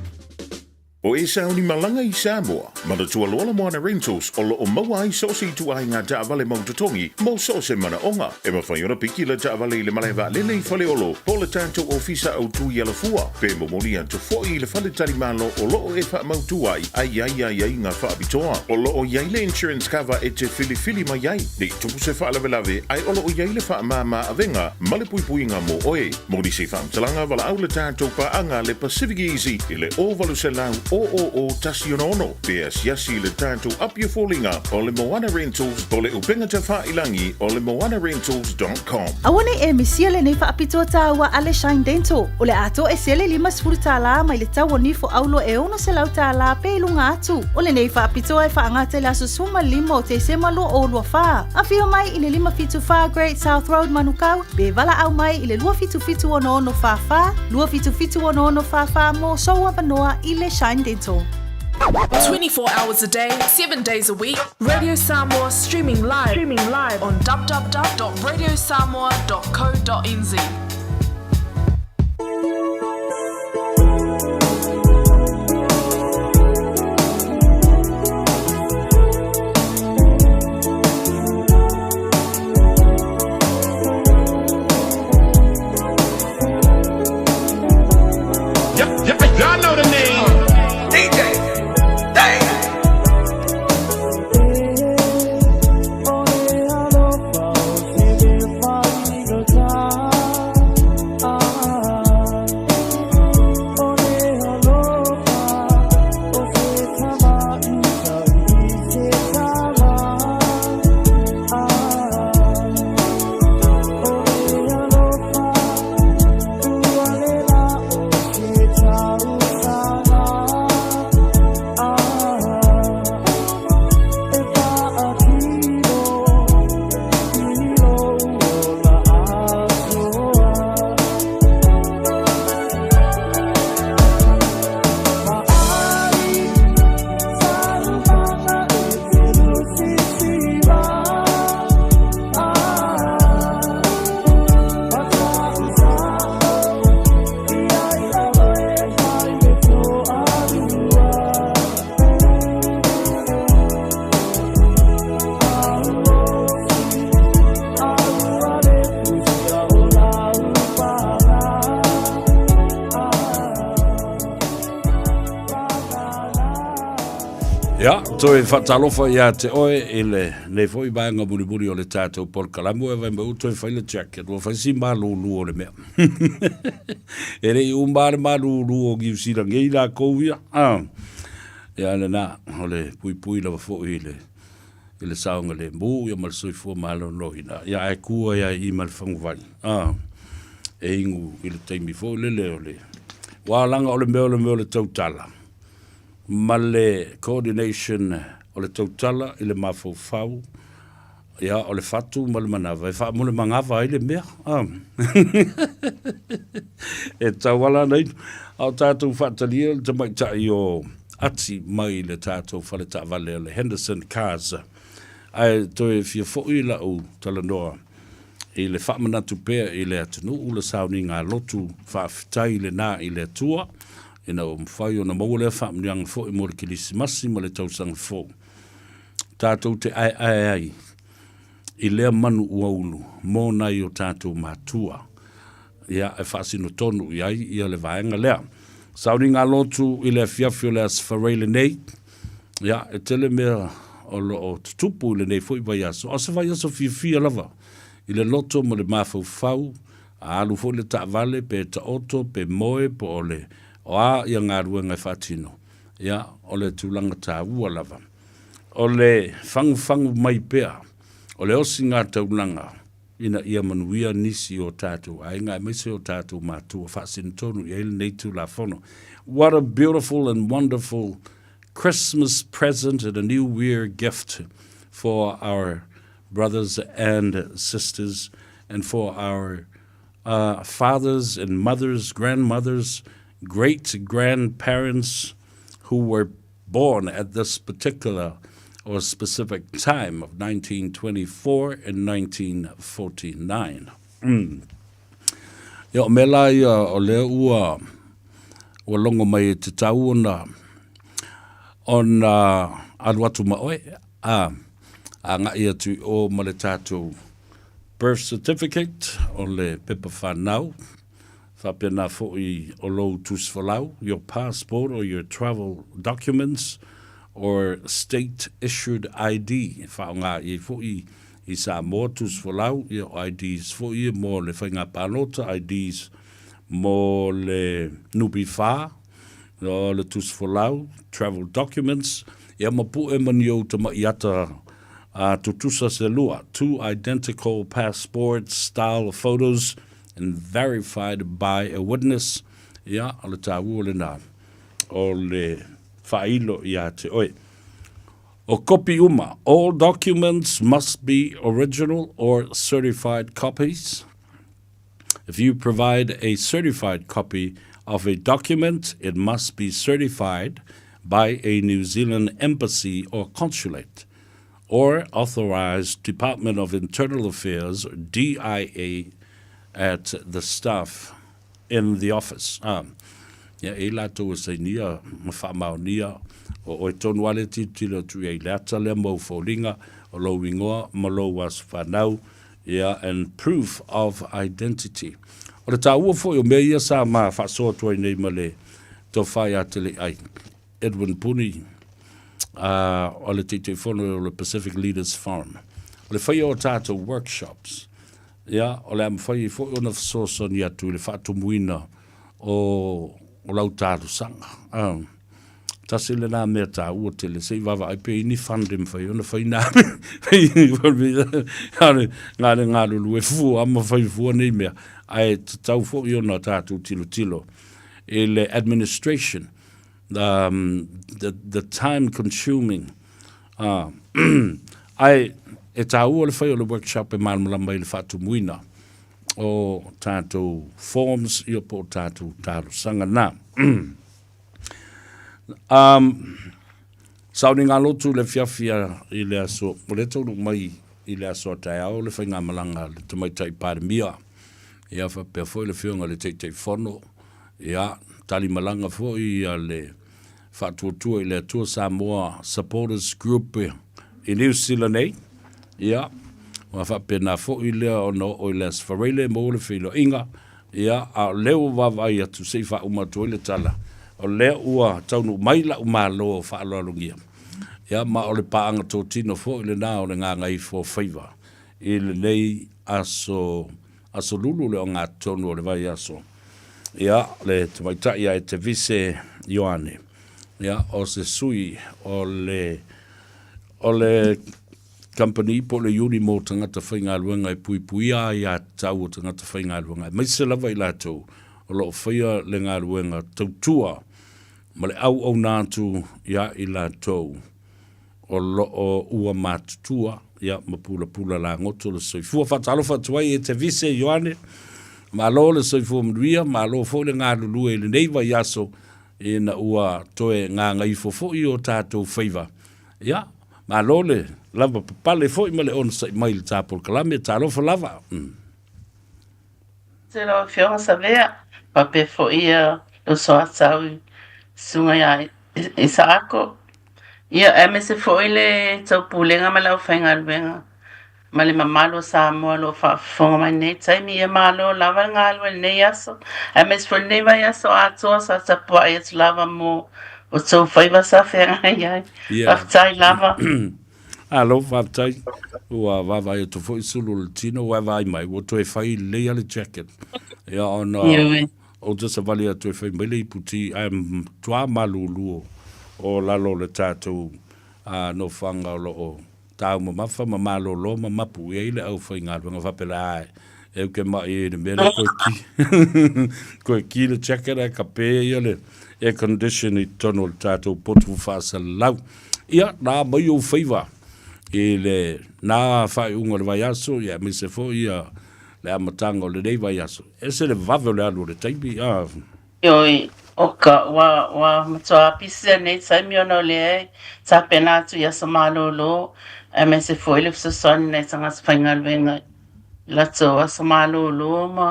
O Esau ni malaga i Samoa, manatua loa le Moana Rentals o loo maua ai so o se ituaiga taavale mau totogi mo so o se manaoga. E mafai ona piki le taavale i le malae vaalele i Faleolo po o le tatou ofisa autu i Alafua pe momoli atu foi i le fale talimalo o loo e faamautu ai a i ai aiaiga faapitoa. O loo i ai le insurance cover e te filifili mai ai ne i tupu se faalavelave ae o loo i ai le faamama avega ma le puipuiga mo oe. Mo nisi faamatalaga, valaau le tatou paaga le Pacific Easy i le 0800 000 166 pe asiasi i le tatou Apia Foliga o le Moana Rentals o le upega tafailangi o le moanarentals.com. Aua ne i e misia lenei faapitoa taua a le Shine Dental. O le atoa e sele $50 mai le tau o nifo aulo e $600 pe i luga atu. O lenei faapitoa e faagata i le aso 15 o Tesema 2024. Afio mai i le 574 Great South Road Manukau pe valaau mai i le 2776644, 2776644 mō sou avanoa i le Shine Dental. 24 hours a day, 7 days a week, Radio Samoa streaming live, streaming live on www.radiosamoa.co.nz. Y'all know the name. DJ Dang. Ia, toe faatalofa ia te oe i lenei foi vaega mulimuli o le tatou polokalamu e vai mai ua toe fai le jacket, ua fai si malūlū o le mea. E le i uma lava le malūlū o Niu Sila nei lakou ia. Ah. Ia lena, o le puipui lava foi i le i le saogalemu ia ma le soifua maloloina. Ia ae ku ai ai i ma le faguvai. Ah. E inu i le taimi foi lele o le ua laga o le mea o le mea o le tautala ma le coordination o le tautala i le mafaufau, ia, o le fatu ma le manava e faamulimagava ai le mea. A. e tauala ana inu. A o tatou faatalia le tamaitai o Ati mai le tatou fale taavale o le Henderson Cars. Ae toe fia foi lau talanoa i le faamanatu pea i le atunuu le sauniga a lotu faafetai lena i le Atua ina ua mafai ona maua lea faamanuiaga foi mo le Kerisimasi ma le tausaga fou. Tatou te aeae ai i lea manu ua ulu mo nai o tatou matua. Ia, e faasino tonu i ai ia le vaega lea. Sauniga lotu i le afiafi o le Aso Faraile nei, ia, e tele mea o lo o tutupu i lenei foi vaiaso. A o se vaiaso fiafia lava i le loto ma le mafaufau, a alu foi le taavale pe taoto pe moe po o le o a ia galuega e faatino, ia, o le tulaga taua lava. O le fagufagu mai pea o le osigataulaga ina ia manuia nisi o tatou aiga aemaise o tatou matua faasinotonu i ai lenei Tulafono. What a beautiful and wonderful Christmas present and a New Year gift for our brothers and sisters and for our uh, fathers and mothers, grandmothers, great grandparents who were born at this particular or specific time of 1924 and 1949. Mm. Ia, o mea la ia o lea ua, ua logo mai e te tau ona, ona alu atu ma oe, a, agai atu i o ma le tatou birth certificate o le pepa whanau, faapena foi o lou tusifolau, your passport or your travel documents or state issued ID, e faaaoga i ai foi i Samoa tusifolau, ia o IDs foi ia mo le faiga palota, IDs mo le NPF, o le tusifolau, travel documents, ia ma pue ma ni ou tama'i ata a tutusa se lua, two identical passport style photos and verified by a witness, ia, o le taua lena o le faailo iā te oe. O kopi uma, all documents must be original or certified copies. If you provide a certified copy of a document, it must be certified by a New Zealand embassy or consulate or authorized Department of Internal Affairs, DIA, at the staff in the office. Ah, ia, e latou e sainia ma faamaonia o oe tonu lava le tilotilo atu i ai i le ata lea ma ou foliga, o lou igoa ma lou aso fanau, ia, and proof of identity. O le taua foi o mea ia sa ma faasoa atu ai nei ma le Tofa ia Tele'ai, Edwin Puni, a o le Taitaifono o le Pacific Leaders Forum. O le faia o tatou workshops, ia, o le a mafai ai foi ona fesoasoani atu i le faatumuina o, o lau talosaga. Ah, tasi lena mea taua tele, se i vaavaai pe i ni fund e mafai ona fai nā mea, ngā le galulue fua ma fai fua nei mea, ae tatau foi ona tatou tilotilo i le administration, the, the time consuming, ae e taua le fai o le workshop e malamalama ai le faatumuina o tatou forms ia po o tatou talosaga na. Um, sauniga lotu le fiafia i le aso, o le taunuu mai i le aso a taeao le faigamalaga a le Tamaitai Palemia, ia faapea foi le Afioga i le Taitaifono, ia talimalaga foi ia le Faatuatua i le Atua Samoa Supporters Group i Niu Sila nei, ia, ua faapena foi lea ona oo i le Aso Faraile maua le feiloaiga, ia, a o lea ua vaavaai atu se i faauma atu ai le tala, o lea ua taunuu mai la'u Malo faaaloalogia, ia, ma o le paaga totino foi lena o le Gagaifomauga i lenei aso, Aso Lulu le ogatotonu o le vaiaso. Ia, le tamaitai ia Etevise Ioane, ia, o se sui o le, o le kamupani po o le iuni mo tagata faigaluega e puipuia ai aiatatau o tagata faigaluega, aemaise lava i latou o lo o faia le galuega tautua ma le auauna atu ia i latou o lo o ua matutua ia ma pulapula lagoto le soifua. Faatalofa atu ai e Tevise Ioane, malo le soifua manuia, malo foi le galulue i lenei vaiaso ina ua toe gagaifo foi o tatou faiva. Ia, malo le lava papale foi ma le onosai mai i le ta polokalame, talofa lava. Mm. Te lau Afioga Savea, faapea foi ia le uso a tau i Susuga ia Isaako. Ia, aemaise foi le taupulega ma le aufaigaluega ma le mamalu o Samoa o lo o faafofoga mai lenei taimi. Ia malo lava le galue i lenei aso, aemaise foi lenei vaiaso atoa sa tapuai atu lava mo outou faiva sa feagai ai. Faafetai lava. Malo faafetai, ua vaavaai atu foi sulu o le tino ua e vaai mai ua toe fai lelei lava le jacket. Ia ona Ioe. ou te savali atu e fai mai le iputi ae matua malulu o lalo o le tatou nofoaga o lo o taumamafa ma malolo ma mapu i ai le aufaigaluega faapea ae e uke mai i le mea lea koe ki koe ki le jacket ae kape ia le air condition i totonu o le tatou potu faasalau. Ia, na mai ou faiva i le na faaiuga o le vaiaso, ia aemaise foi ia le amataga o lenei vaiaso. Ese le vave o le alu o le taimi, a. Ioe, oka, ua, ua matua pisi lenei taimi ona o lea e tapena atu i aso malolo, aemaise foi le fesoasoani i nai tagata faigaluega i latou aso malolo ma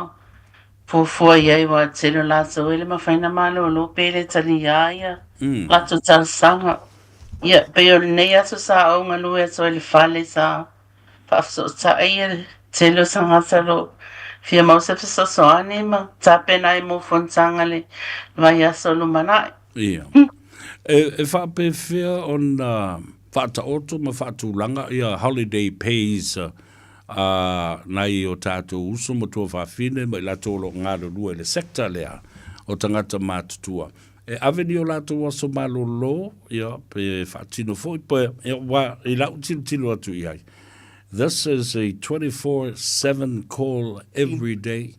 fuafua i ai aua tele o latou e le mafai ona malolo pe le taliā ia latou talosaga. Ia, pei o lenei aso sa ou galue atu ai i le fale sa faafesootai ia le tele o tagata o lo o fia maua se fesoasoani ma tapena ai mo fonotaga le vaiaso o lumanai. Ia. E faapefea ona faataoto ma faatulaga ia holiday pays a nai o tatou uso ma tuafafine ma i latou o lo o galulue i le sector lea o tagata matutua. E ave ni o latou aso malolo, ia, pe faatino foi, pe, ia, aua i lau tilotilo atu i ai, this is a 24/7 call every day,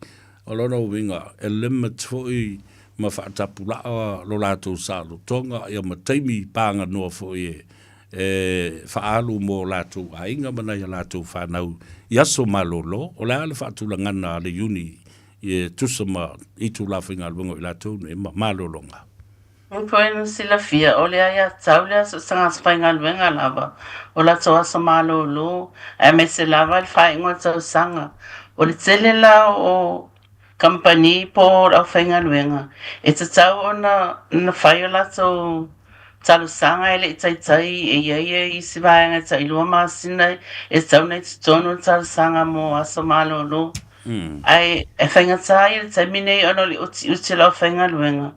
o lona uiga, e limit foi ma faatapulaa lo latou saolotoga, ia, ma taimi paganoa foi e, e faaalu mo latou aiga ma nai a latou fanau i aso malolo. O le a le faatulagana a le Iuni e tusa ma itula faigaluega o i latou nei ma malologa? E foi ona silafia, o le aiatatau lea so o se tagata faigaluega lava, o latou aso malolo, aemaise lava i le faaiuga o le tausaga. O le tele la o kamupani po o le aufaigaluega, e tatau ona na fai o latou talosaga e le i taitai e i ai isi vaega e tailua masina e tatau ona i totonu le talosaga mo aso malolo. Ae e faigata ai le taimi nei ona o le utiuti o le aufaigaluega.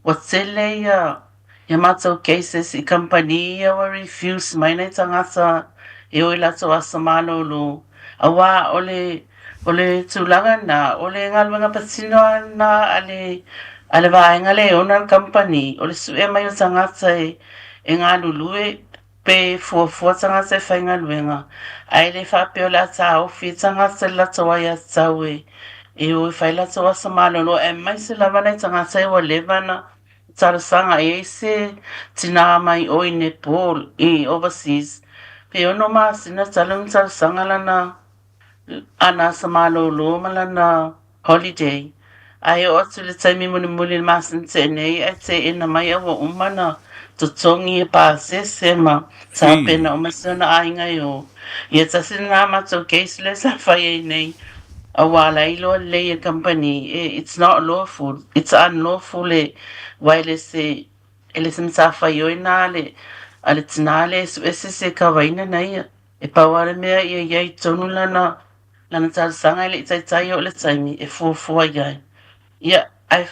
Ua tele ia ia matou cases i kamupani ia ua refuse mai nai tagata e o i latou aso malolo aua o le o le tulaga lena o le galuega patino lava lena a le a le vaega lea e ona le kamupani o le sue mai o tagata e e galulue pe fuafua tagata e faigaluega, ae le faapea o le a taofi ai tagata i le latou aiatatau e e o e fai latou asa malolo, aemaise lava nai tagata ia ua leva ona talosaga. E i ai se tinā mai o i Nepal, i overseas, pe ono masina talu ona talosaga lana ana asa malolo ma lana holiday. Ae oo atu i le taimi mulimuli i le masina tea nei ae teena mai a ua uma ona totogi e pasese ma tapena uma si ona aiga e o. Ia tasi lena matou case lea sa fai ai nei aua la e iloa lelei e le kamupani it's not lawful, it's unlawful e aua e le se e le se matafaioi na a le a le tina lea e sue se isi e kavaina na ia. E pau lava le mea ia i ai tonu lana lana talosaga e le i taitai oo le taimi e fuafua i ai. Ia, ae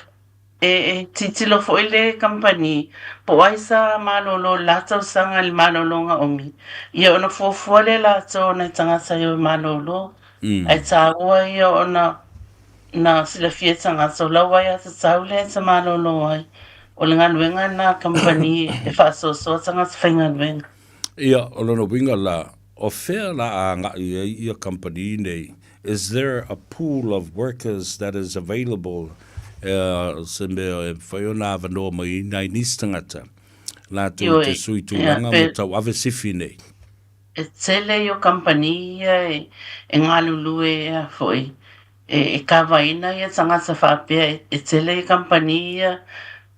e, e tilotilo foi le kamupani po o ai sa malolo i le la tausaga i le malologa umi, ia ona fuafua lea e latou o nai tagata e o e malolo. Ae taua ia ona na silafia e tagata o lau aiatatau lea e te malolo ai. O le galuega lena a le kamupani e faasoasoa tagata faigaluega. Ia, o lona uiga la, o fea la a agai ai ia kamupani nei? Is there a pool of workers that is available, se mea e mafai ona avanoa mai ai nai nisi tagata latou te Ioe, sui ia, tulaga pe ma tauave sifi nei? E tele ia o kamupani ia e galulue ea foi, e kavaina ia tagata faapea, e tele ia kamupani ia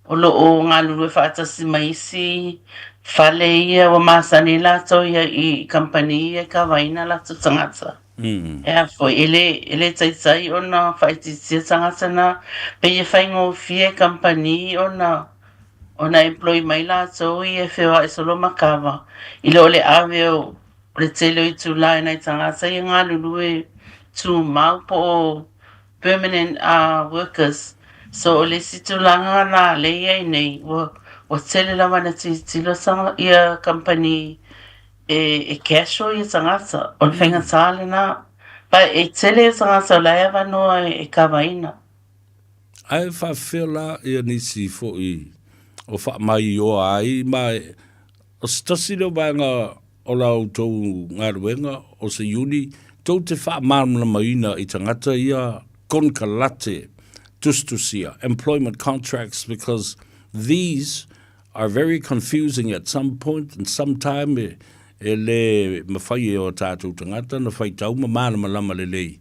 o lo o galulue faatasi ma isi fale ia ua masani latou ia i kamupani ia e kavaina latou tagata. Ea foi, e le, e le taitai ona faaitiitia tagata na, pei e faigofie i kamupani ona ona employ mai latou ia e feoai solo ma kava, i lo le ave o le tele o itula i nai tagata ia galulue tumau po o permanent workers. So o le isi tulaga la lea e i ai nei, ua, ua tele lava ina tilotilo ia kamupani e casual ia tagata, o le faigata lena. But e tele ia tagata o la e avanoa e kavaina. Ae faafefea la ia nisi foi o faamaioa ai ma o se tasi lea o vaega o la outou galuega o se iuni tou te faamalamalamaina i tagata ia konekarate tusitusia, employment contracts, because these are very confusing at some point and some time e e le mafai e o tatou tagata na faitau ma malamalama lelei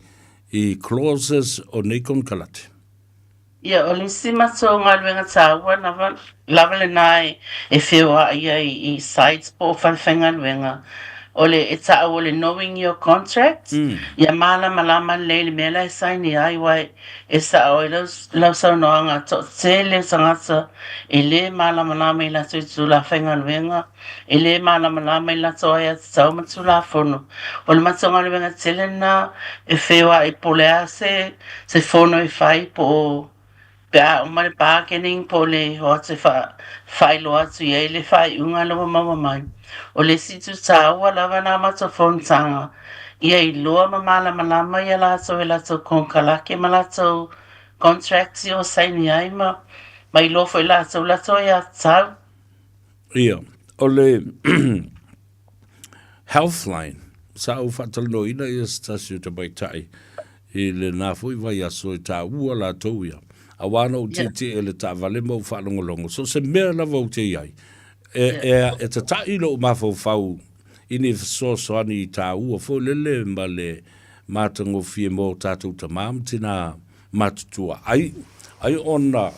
i clauses o nei konekarate. Ia, o le isi matou galuega taua lava, lava lena e, e feoai ai i sites po o falefaigaluega, o le e taʻu o le knowing your contract, ia malamalama lelei i le mea la e saini ai, aua e, e saʻo ai lau, lau saunoaga, toatele o tagata e lē malamalama i latou itula faigaluega, E lē malamalama i latou aiatatau ma Tulafono. O le matou galuega tele lena e feoai po o le a se se fono e fai po o pe a uma le bargaining po o le o atu e faailoa atu i ai le faaiuga lea ua maua mai. O le isi itu taua lava na matou fonotaga ia iloa ma malamalama ia latou e latou konekarake ma latou contracts ia ua saini ai ma ma iloa foi latou latou aiatatau. Ia, o le Healthline, sa ou faatalanoaina ia se tasi o tamaitai i lena foi vaiaso e taua latou ia. Aua na ou tietie i le taavale ma ou faalogologo, so o se mea lava ou te i ai, e, e, e tata'i lou mafaufau i ni fesoasoani taua foi lele ma le matagofie mo tatou tama ma tinā matutua. Ai, ai ona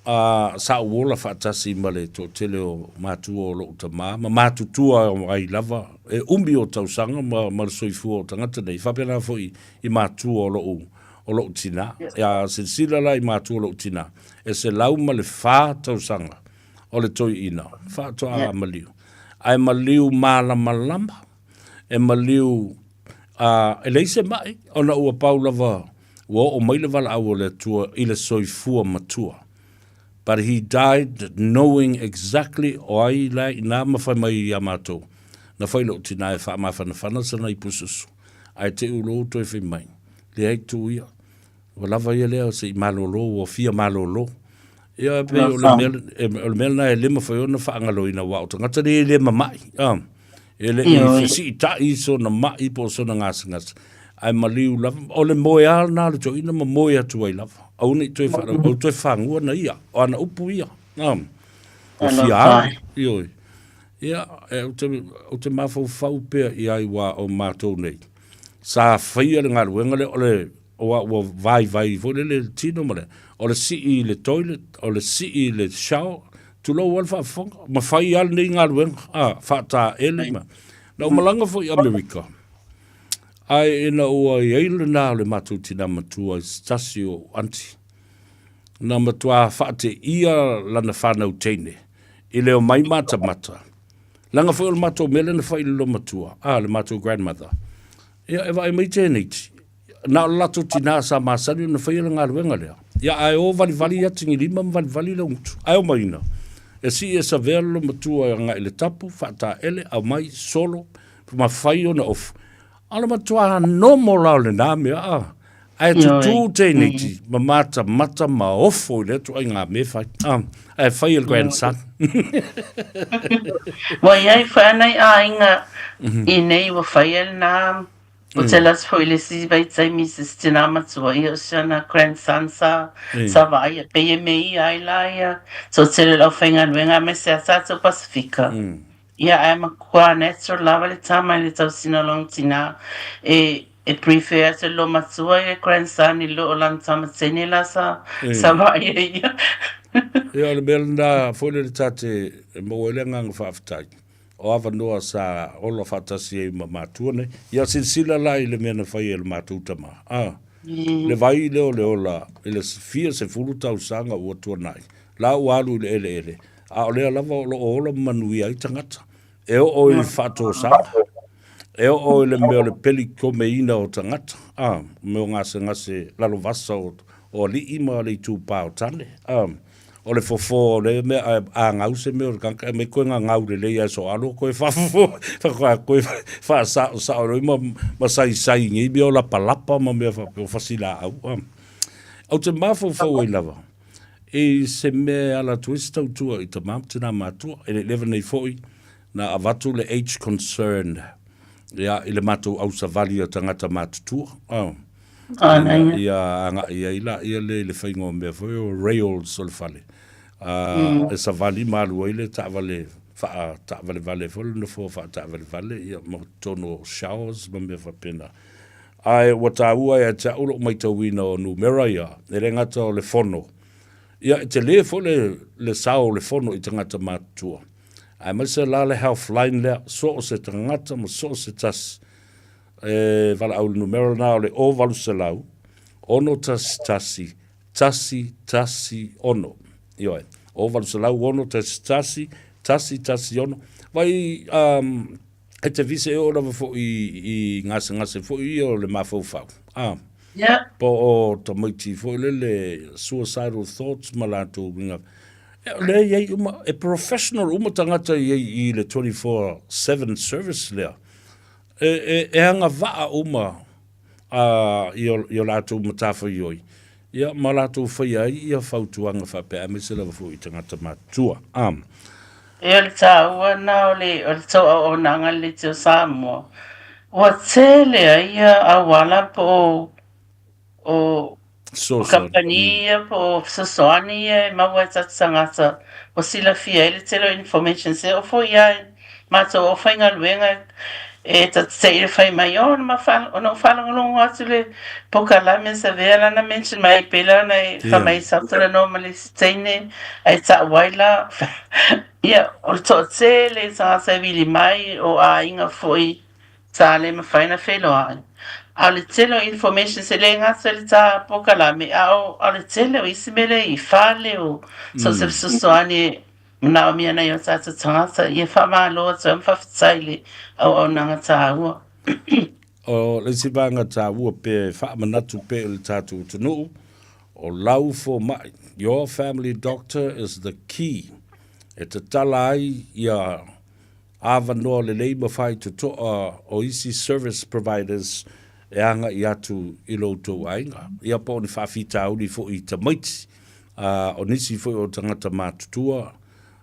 Ā, sa ou ola faatasi ma le toatele o matua o loʻu tamā, ma matutua ai lava, e umi o tausaga ma, ma le soifua o tagata nei, faapena foi i matua o loʻu, o loʻu tinā. A silasila la i matua o loʻu tinā, e 104 tausaga o le toeaina, faatoa maliu. Ae maliu malamalama, e maliu, ā, e leai se maʻi, ona ua pau lava Ua oo mai le valaau o le Atua i le soifua matua. But he died knowing exactly o ai la ina ma fai mai ia matou. Na fai lou tina e faamafanafana sana ipu susu. Ae te u lou toe fai mai. Leai tu ia. Ua lava ia lea se i malolo ua fia malolo. Ia e pei o le mea, o le mea lena e le mafai ona faagaloina aua o tagata nei e le mama'i. Ah. E le i fesiita'i i sona ma'i po o sona gasegase, ae maliu lava. O le moe lava lena o le toeaina ma moe atu ai lava. Aua ne i toe whaarau, au toe whangua na ia, o ana upu ia. Ua fia alu, ioe. Ia, e, ou te, ou te mafaufau pea i ai wā o mātou nei. Sa whaia le galuega lea, o le, ua, ua vaivai foi lele le tino ma le, o le sii i le toilet, o le sii i le shower, tulou lava le faafofoga, ma fai lava lenei galuega, a, faataele ma. Na ou malaga foi i Amerika, ae ina ua i ai lena o le matou tinā matua i se tasi o aunty, na matua faateia lana fanau teine i le omai matamata, leaga foi o le matou mea lea na fai i le loomatua, a, le matou grandmother. Ia, e vaai mai tēneiti, na o le latou tinā sa masani ona faia le galuega lea. Ia, ae o valivali ia tigilima ma valivali le gutu. Ae omaina, e sii e savea le loomatua e agai i le tapu, faataele, aumai, solo, ma fai ona ofu. A o le matua nomo la o lenā mea, a. Ae tutū tēneiti ma matamata ma ofo i lea ituaiga mea e fai. A, ae fai e le grandson. Ua i ai foi ana i aiga i nei ua faia lenā. Ua tele atu foi i le isi vaitaimi i se isi tinā matua ia o si ana grandson sa, sa vaaia. Pei e me ia ai la ia toatele o le aufaigaluega aemaise a tātou Pasifika. Ia ae matua natural lava le tama i le tausiga o lona tinā e e prefer atu le loomatua i le grandson i lo o lana tama teine la sa sa vaai e ia. Ia o le mea lena foi lele ta te e maua ai le agaga faafetai o avanoa sa ola faatasi ai ma matua nei. Ia silasila la i le mea na fai e le matou tama, a, le vai lea o le ola i le fia sefulu tausaga ua tuanai, la ua alu i le eleele, a o lea lava o lo o ola ma manuia ai tagata. E oo i le faatosaga, e oo i le mea o le pelikomeina o tagata, a, mea o gasegase lalovasa o, o alii ma le itupa o tane, a. o le fofo o le mea ae a gau se mea o le tagata e aumai koe gagau lelei ae soalo koe faafofo faatoa koe faasaosao loa ma ma saisai i nei mea o lapalapa ma mea faapea o fasilaau. Ou te mafaufau ai lava i se mea e ala atu ai se tautua i tama ma tinā matua. E le i leva nei foi na avatu le age concern ia, i le matou ausavali a tagata matutua. Ina ia agai ai laia lea i le faiga o mea foi o rails o le fale. E savali ma alu ai le taavale faataavalevale foi le nofoa faataavalevale ia ma totonu o showers ma mea faapena. Ae ua taua ia te au lou maitauina o numera ia, e le gata o le fono, ia e tele foi le, le sao o le fono i tagata matutua. Aemaise la le health line lea, so o se tagata ma so o se tasi e valaau i le numera lena o le 0800 611 116. Ioe, 0800 611 116. Vai, um, e te vise e oo lava foi i gasegase foi ia o le mafaufau. Ah. Yeah. Po o tamaiti foi lele suicidal thoughts ma latou uiga. E, o lea i ai uma, e professional uma tagata i ai i le 24/7 service lea. E, e, e agavaa uma a, i o, i o latou matafaioi, ia, ma latou faia ai ia fautuaga faapea, aemaise lava foi i tagata matutua. Um. E o le taua na o le, o le tou auaunaga i le Leitio Samoa, ua tele ai ia auala po o, o, o kamupani ia po o fesoasoani ia e maua e tatou tagata ua silafia ai le tele o information se oo foi ia i matou o faigaluega e tatou te fai mai oh na ona ou faalogologo atu le polokalame sa avea lana mention mai pei la ona e fai mai sa talanoa ma le isi teine ae ta'u ai la ia o le toatele tagata e vili mai o aiga foi sa le mafai ona feiloai. A o le tele o information se le gata i le ta polokalame, a o, a o le tele o isi mea lea i fale o so o se fesoasoani e manaomia nai o tatou tagata, ia faamalo atu ai ma faafetai i le auaunaga taua. O le isi vaega taua pe faamanatu pea i le tatou atunuu, o lau fomai, your family doctor is the key e tatala ai ia avanoa lelei ma faitotoa o isi service providers e agai atu i lo outou aiga, ia po o ni faafitauli foi i tamaiti, a o nisi foi o tagata matutua,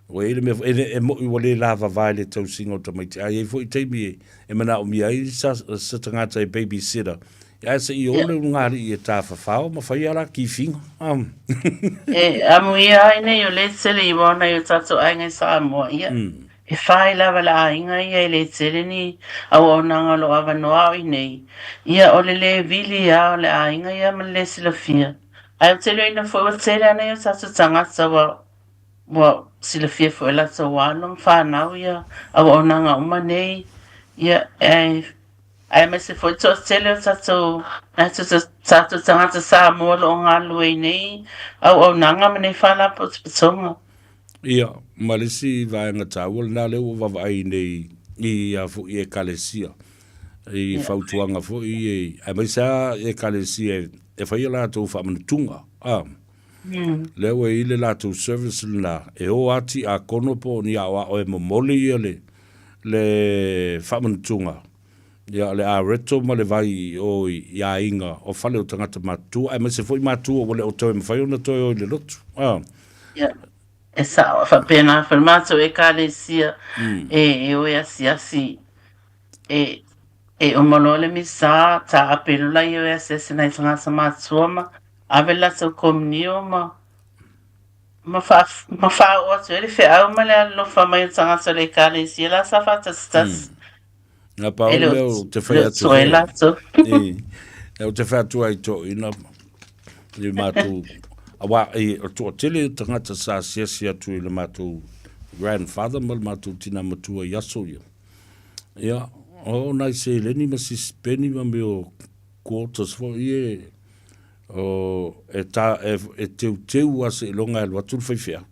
ua i ai le mea foi, e, e mo'i ua le lavava i le tausiga o tamaiti, ae i ai foi taimi e, e manaomia ai sa, se tagata e babysitter, ae se i o le ulugalii e tafafao ma fai a la kifiga. E amuia ai nei o le tele i waho nei o tatou aiga i Samoa, ia. E whai lava le aiga ia e le tele ni auaunaga o lo o avanoa ao i nei. Ia o le le vili a o le aiga ia ma le le silafia. Ae ou te iloaina foi ua tele ana i o tatou tagata ua ua silafia foi e latou alo ma fanau ia auaunaga uma nei. Ia ae aemaise foi toatele o tatou nai tatou tagata Samoa o lo o galulue i nei auaunaga ma nei faalapotopotoga. Ia, ma le isi vaega taua lena lea ua vaavaai nei i a foi Ekalesia, i fautuaga foi ia, aemaise lava Ekalesia e fai a latou faamanatuga, a. Lea ua i ai le latou service lena, e o lava tiakono po o ni aoao e momoli ia le, le faamanatuga, ia le areto ma le vai i o i aiga o fale o tagata matutua, aemaise foi matua ua le o toe mafai ona toe o i le lotu. A. Ia, e sao, e faapena foi le matou Ekalesia e o e asiasi, e, e uma loa le misa, taape loa laia e o e asiasi nai tagata matutua ma ave le latou komunio ma, ma, faa, ma faaoo atu ai le feau ma le alolofa mai o tagata o le Ekalesia la sa faatasitasi. Nga pa o mea o te whai atu e latou. E o te whai atu ai tō ina i mātou awa i o toa tele tangata sa siasi atu i le mātou grandfather ma le mātou tina matua i aso ia. Ia, o nai seleni ma sispeni ma mea o quarters foi e o e, ta, e, e teuteu a se ilonga e alu atu le faifeau.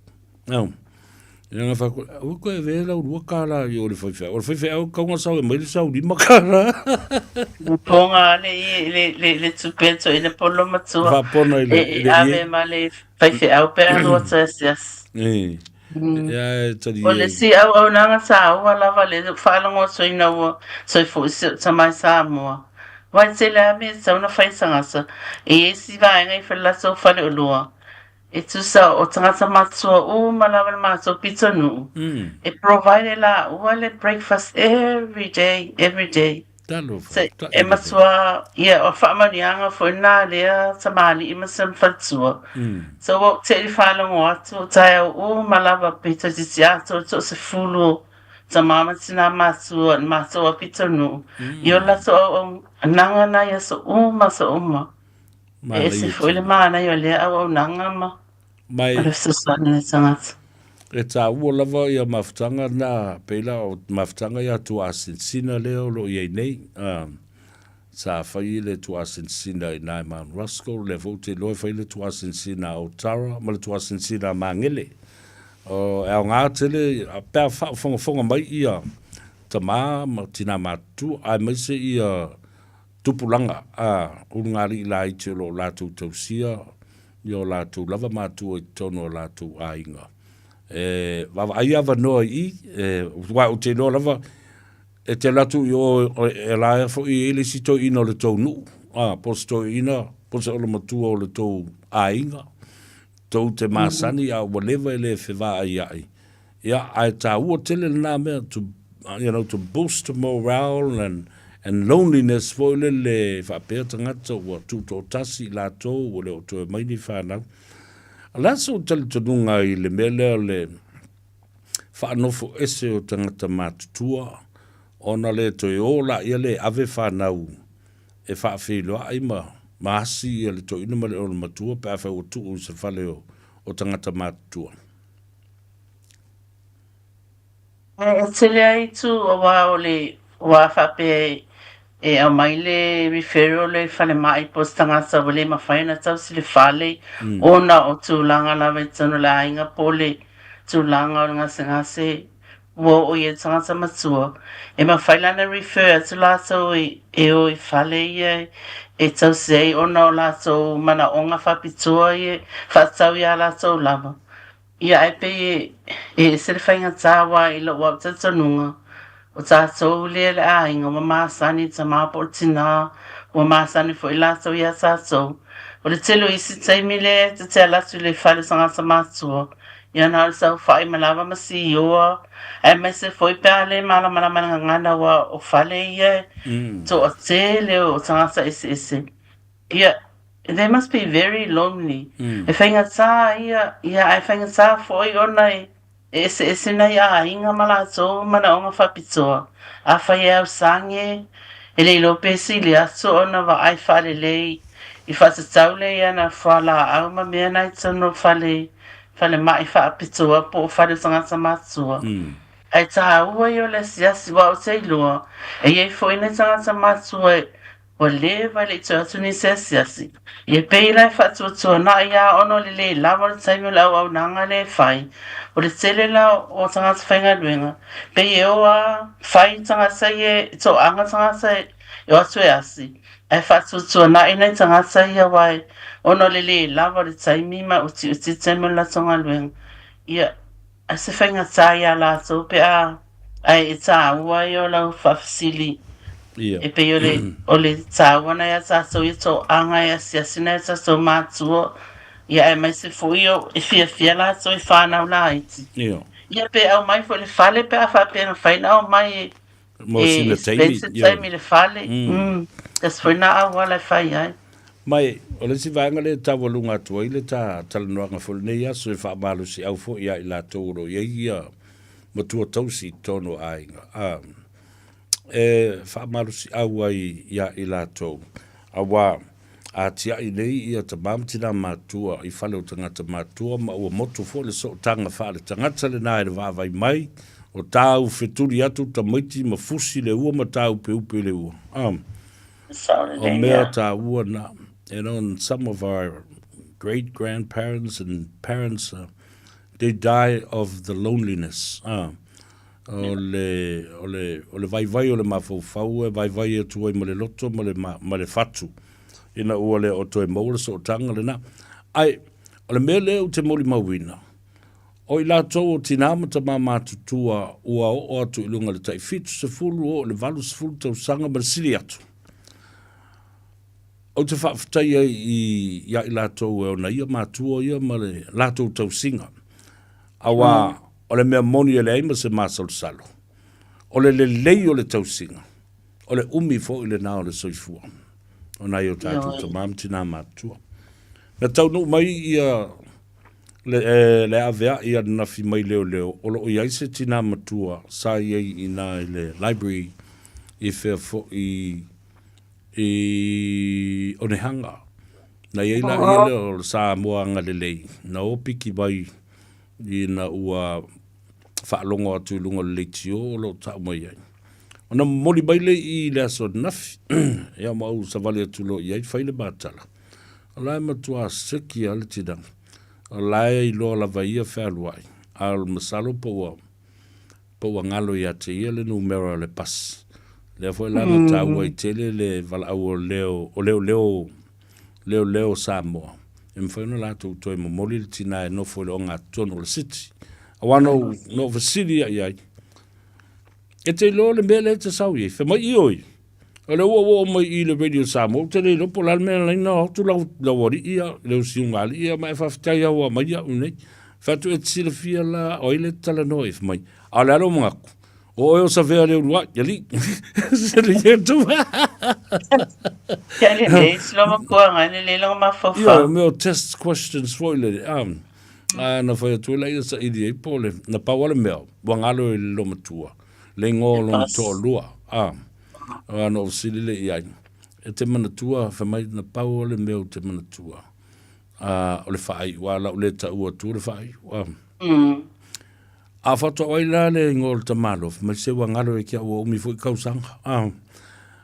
Ia na whako, aua koe e vea lau $2 i o le faifeau. O le faifeau e kaunga sau e mai le sau $5. Ponga le i le le le tupe to i le polo matua. Whapona i le i le ave ma le faifeau pe alu atu asiasi. E. Ia e tali O le si auaunaga taua lava le faalogo atu ina ua soifua i si o tamai Samoa. Wai tele a mea e tatau ona fai e tagata. E i ai si vaega i fale latou faleoloa. E tusa o tagata matua uma lava le matou pitonuu e provide e laua le breakfast every day, every day. Talofa, So, e matua, ia, o faamanuiaga foi lena a lea tamalii ma si ona faletua. So, ua ou te i faalogo atu, o taeao uma lava pe toeitiiti atoa le toasefulu o tama ma tinā matua i le matou a pitonuu, i o latou auaunaga na i aso uma, aso uma. E ese foi le manaia o lea auaunaga ma Mai, le fesoasoani i le tagata. E taua lava ia mafutaga na, pei la o mafutaga ia tuaasinsina lea o lo o i ai nei. Sa fai le tuaasinsina i ina i Mount Roskill, lea foi ou te iloa e fai le tuaasinsina a Otara ma le tuaasinsina a Magele. O, e aoga tele pe a faafogafoga mai ia tama ma tina matutua aemaise ia tupulaga a ulugalii laiti o lo o latou tausia i o latou lava matua i totonu o latou aiga. E vaavaai avanoa i i, e, aua ou te iloa lava, e te alu atu i o, e la foi i ai le isi toeaina o le tou nuu, a, po o se toeaina, po o se olomatua o le tou aiga, tou te masani a ua leva e le fevaaiai. Ia, ae taua tele lena mea to, you know, to boost morale and, and loneliness foi lele faapea tagata ua tutoatasi i latou ua le o toe mai ni fanau. O le a sou talitonuga i le mea lea o le faanofo ese o tagata matutua ona le toe o laia le ave fanau e faafeiloai ma, ma asi ia le toeaina ma le olomatua pe afai ua tuu i se fale o, o tagata matutua? E tele ai itu aua o le wā faapea e aumai le referral e falemai po o se tagata ua le mafai ona tausi le fale ona o tulaga lava i totonu o le aiga po o le tulaga o le gasegase ua oo i ai le tagata matua. E mafai la ona refer atu latou e o i fale ia e tausi ai ona o latou manaoga faapitoa ia e faatatau ia latou lava. Ia, ae pei e ese le faigata aua i lou au talitonuga, o tatou lea le aiga ua masani i le tama po o le tinā, ua masani foi latou iā tatou. O le tele o isi taimi lea e ta te ala atu i le fale o tagata matua, ia na o le saofai ma lava ma sioa, aemaise foi pe a le malamalama i le gagana aua o fale ia e toatele o tagata eseese. Ia, they must be very lonely. E faigata ia, ia ae faigata foi ona e eseese nai aiga ma latou manaoga faapitoa. Afai e ausage, e le iloa pe sili atu ona vaai faalelei i faatatau lea i ana fualaau ma mea na i totonu o fale, falemai faapitoa po o fale o tagata matutua. Ae taua ia o le asiasi, aua ou te iloa, e i ai foi nai tagata matutua e Ua leva e le i toe atu nisi asiasi. Ia pei la e faatuatuanai a ona o le lē lava o le taimi o le auaunaga lea e fai. O le tele la o tagata faigaluega, pei e o a fai tagata ia e toaga tagata e o atu e asi, ae faatuatuanai nai tagata ia aua e ona o le lē lava o le taimi ma utiuti le taimi o le latou galuega. Ia, a se faigata iā latou pe a Ae e tāua ai o lau faafesili. Ia. E pei o le, o le tāua na ia tātou ia toaga e asiasi na ia tātou mātua, ia aemaise foi o e fiafia lātou i whānau laiti. Ia. Ia pe aumai foi le fale pe a faapea na whai na aumai e, Mo e sina taimi, spend ia. taimi le fale. That's foi na auala e whai ai. Mai, o le isi vaega lea e taualuga atu ai le ta talanoaga foi i lenei aso e faamalosiau foi ia i latou o lo o i ai ia matua tausi i totonu o aiga, ā, e faamalosiau ai iā i latou, auā, a tiaʻi nei ia tamā ma tinā matua i fale o tagata matua ma ua motu foi le sootaga faale-tagata lenā i le vaavai mai o tāu fetuli atu tamaiti ma fusi le ua ma tāupeupe i le ua. Ā, o mea tāua na, you know, and some of our great grandparents and parents, They die of the loneliness. Ah. O le, o le, o le vaivai o le mafaufau e vaivai atu ai ma le loto ma le, ma, ma le fatu. Ina ua le o toe maua le sootaga lena. Ae, o le mea lea ou te molimauina, o i latou o tinā ma tamā matutua ua oo atu i luga i le tai 70 oo i le 80 tausaga ma le sili atu. Ou te faafetai ai i, ia i latou e ona ia matua ia ma le latou tausiga. Auā, o le mea moni e leai ma se masalosalo, o le lelei o le tausiga, o le umi foi lena o le soifua o nai o tatou tamā ma tinā matutua. Na taunuu mai ia le, e, le avea'i ananafi mai leoleo, o lo o i ai se tinā matua sa i ai i inā i le library i fea foi i Onehanga. Na i ai la ia lea o le Samoa Agalelei, na opiki mai ina ua faalogo atu i luga o le leitio o lo o tau mai ai. Ona momoli mai lea i le aso ananafi, ia ma ou savali atu loa i ai fai le matala. O la e matua seki lava le tina, o la e iloa lava e ia fealuai, a o le masalo po ua po ua galo ia te ia le numera o le pasi. Lea foi la na taua ai tele le valaau o leo, o leoleo, leoleo o Samoa, e mafai ona latou toe momoli le tina e nofo i le ogatotonu o le city. Aua na ou, na ou fesili ia i ai, e te iloa le mea lea e te sau i ai? Fai mai, ioe. O lea ua ou oo mai i le Radio Samoa, ou te le iloa po o le a le mea na ala ai ona o atu lau, lau alii ia, lau siuga alii ia, ma e faafetai lava ua aumai au nei. Fai atu, e te silafia la o ai lea e te talanoa ai? Fai mai, a o le a lou manatu? O oe o Savea le uluai, alii. Se le ia tu. Kia lelei, si loma kuanga, lelei longa mafaufau. Ia, mea o test questions foi lele. Ah, ah, na fai atu ai la ia saili ai po o le, na pau lava le mea, ua galo i le lomatua, le igoa o lona toalua. Ah, ah, na ou fesili lea i ai, e te manatua, fai mai, na pau lava le mea ou te manatua, ah, o le faaiu, a o le a ou le taua atua le faaiu. Ah. A faatoa ai la le igoa o le tamaloa, fai mai se ua galo ia ki au ua umi foi kausaga. Ah,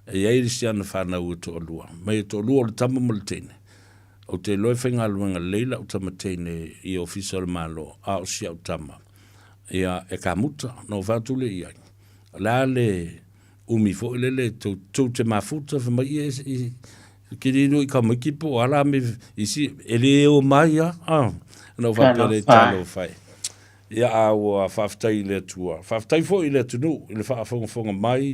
e i ai le isi ana fanau e toalua, mai e toalua o le tama ma le teine. Ou te iloa e faigaluega lelei lau tama teine i ofisa o le Malo, a o si au tama, ia, e kamuta. Na ou fai atu lea i ai, o le a le umi foi lele tou, tou te mafuta, fai mai, ia, i, kili i ka maiki po o a la me isi, e le o mai a, ah. Na ou faapea lea, talofa e. Ia, a ua faafetai i le Atua. Faafetai foi i le atunuu i le faafogafoga mai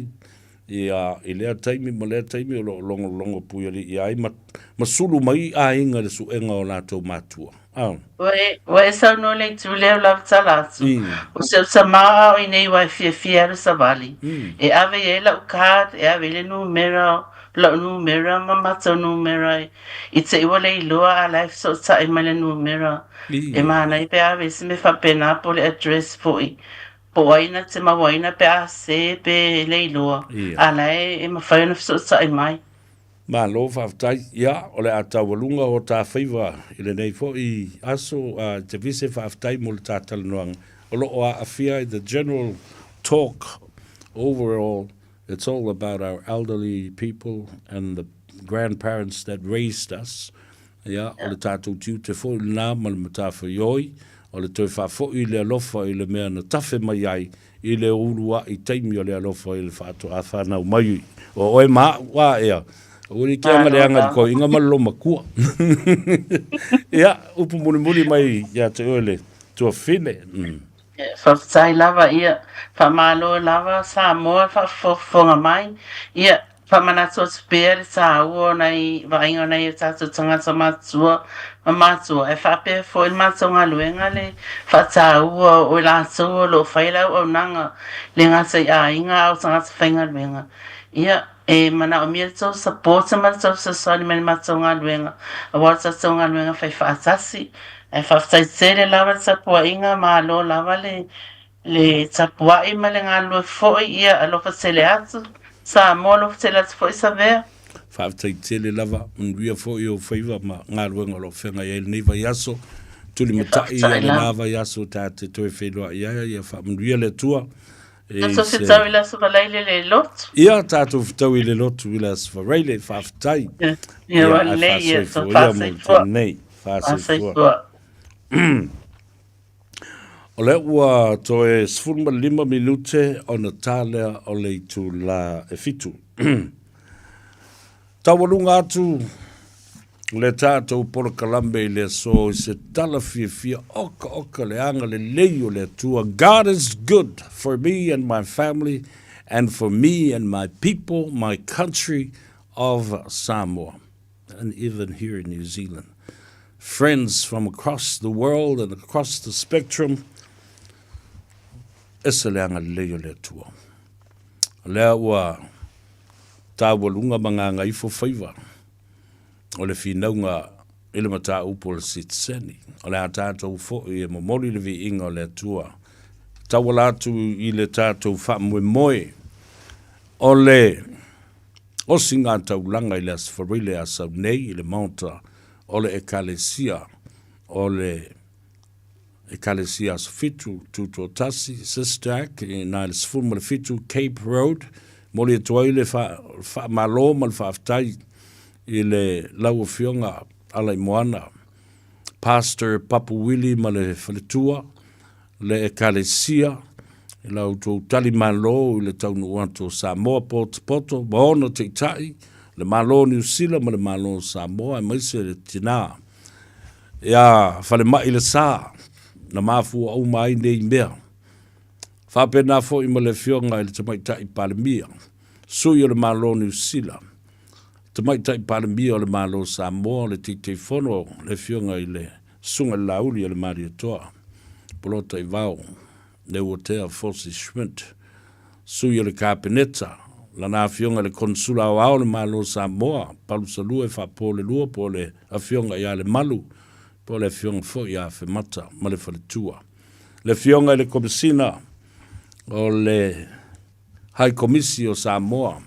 ia, i lea taimi ma lea taimi o lo o logologo puialii ai ma, ma sulu mai aiga i le suega o latou matua. A. Ua e, ua e saunoa i le itu lea o lau tala atu. O si au tama ao i nei ua e fiafia alu savali. E ave i ai lau card, e ave i le numera, lau numera ma matou numera i te i ua le iloa a la e fesootai mai le numera. E manaia pe ave i se mea faapena po o le address foi. Po o ai na te mauaina pe a sē pe le iloa, a la e mafai ona fesootai mai. Malo faafetai. Ia, o le a taualuga o ta faiva i lenei foi aso, a te vise faafetai mo le ta talanoaga. O lo o aafia i the general talk overall, it's all about our elderly people and the grandparents that raised us. Ia, o le tatou tiute foi lena ma le matafaioi, o le toe faafoi le alofa i le mea na tafe mai ai i le uluaʻi taimi o le alofa i le faatoa fanau mai o oe ma aʻu, a ea, ua like aga leaga i le koiga ma le lomakua. Ia, upu mulimuli mai ia te oe le tuafafine. Mm. Faafetai lava, ia, faamalo lava Samoa faafofoga mai, ia, Faamanatu atu pea le tāua o nai vaaiga o nai o tātou tagata matutua ma matua, e faapea foi le matou galuega le faataua o i latou o lo o fai le auaunaga le gata i aiga a o tagata faigaluega. Ia, e manaomia le tou support ma le tou fesoasoani mai le matou galuega aua le tatou galuega fai faatasi. Ae faafetai tele lava le tapuaiga, malo lava le Le tapuai ma le galulue foi, ia alofa tele atu. Samoa alofa tele atu foi Savea. Faafetai tele lava, manuia foi ou faiva ma galuega o lo o feagai ai lenei vaiaso. Tulimatai ia lena vaiaso ta te toe feiloai ai, ia faamanuia le Atua. Tatou fetau i le Aso Faraile le lotu. Ia, tatou fetau i le lotu i le Aso Faraile, faafetai. Ia, ua lelei ia, faasoifua. Faasoifua. O lea ua toe 15 minute ona ta lea o le itulā e fitu. Taualuga atu le tatou polokalame i le aso i se tala fiafia okaoka le agalelei o le Atua. God is good for me and my family and for me and my people, my country of Samoa and even here in New Zealand. Friends from across the world and across the spectrum, ese le agalelei o le Atua. Lea ua taualuga ma gagaifo faiva o le finauga i le mataupu o le sitiseni. O le a tatou foi e momoli le viiga o le Atua e tauala atu i le tatou faamoemoe o le osigataulaga i le Aso Faraile a sau nei i le Maota o le Ekalesia o le Ekalesia Aso Fitu Tutoatasi, Sister Act, i na i le 17 Cape Road. Momoli atu ai le faamalo ma le faafetai i le lau Afioga Alaimoana, Pastor Papu Wili ma le faletua, le Ekalesia, i la outou tali malo i le taunuu atu o Samoa potopoto ma ona taitai, le Malo o Niu Sila ma le Malo o Samoa, aemaise le tina ia Falemai le Sa, na mafua uma ai nei mea. Faapena foi ma le Afioga i le Tamaitai Palemia, sui o le Malo o Niu Sila, Tamaitai Palemia o le Malo o Samoa, le Taitaifono, le Afioga i le Susuga i le Laauli a le Malietoa, Polataivao Leuatea Fosi Schmidt, sui o le Kapeneta, lana Afioga i le Konesula Aoao o le Malo o Samoa, Palusalua e Faapolelua po o le Afioga ia Lemalu, po o le Afioga foi ia Afemata ma le Faletua. Le Afioga i le Komesina o le Hai Komisi o Samoa,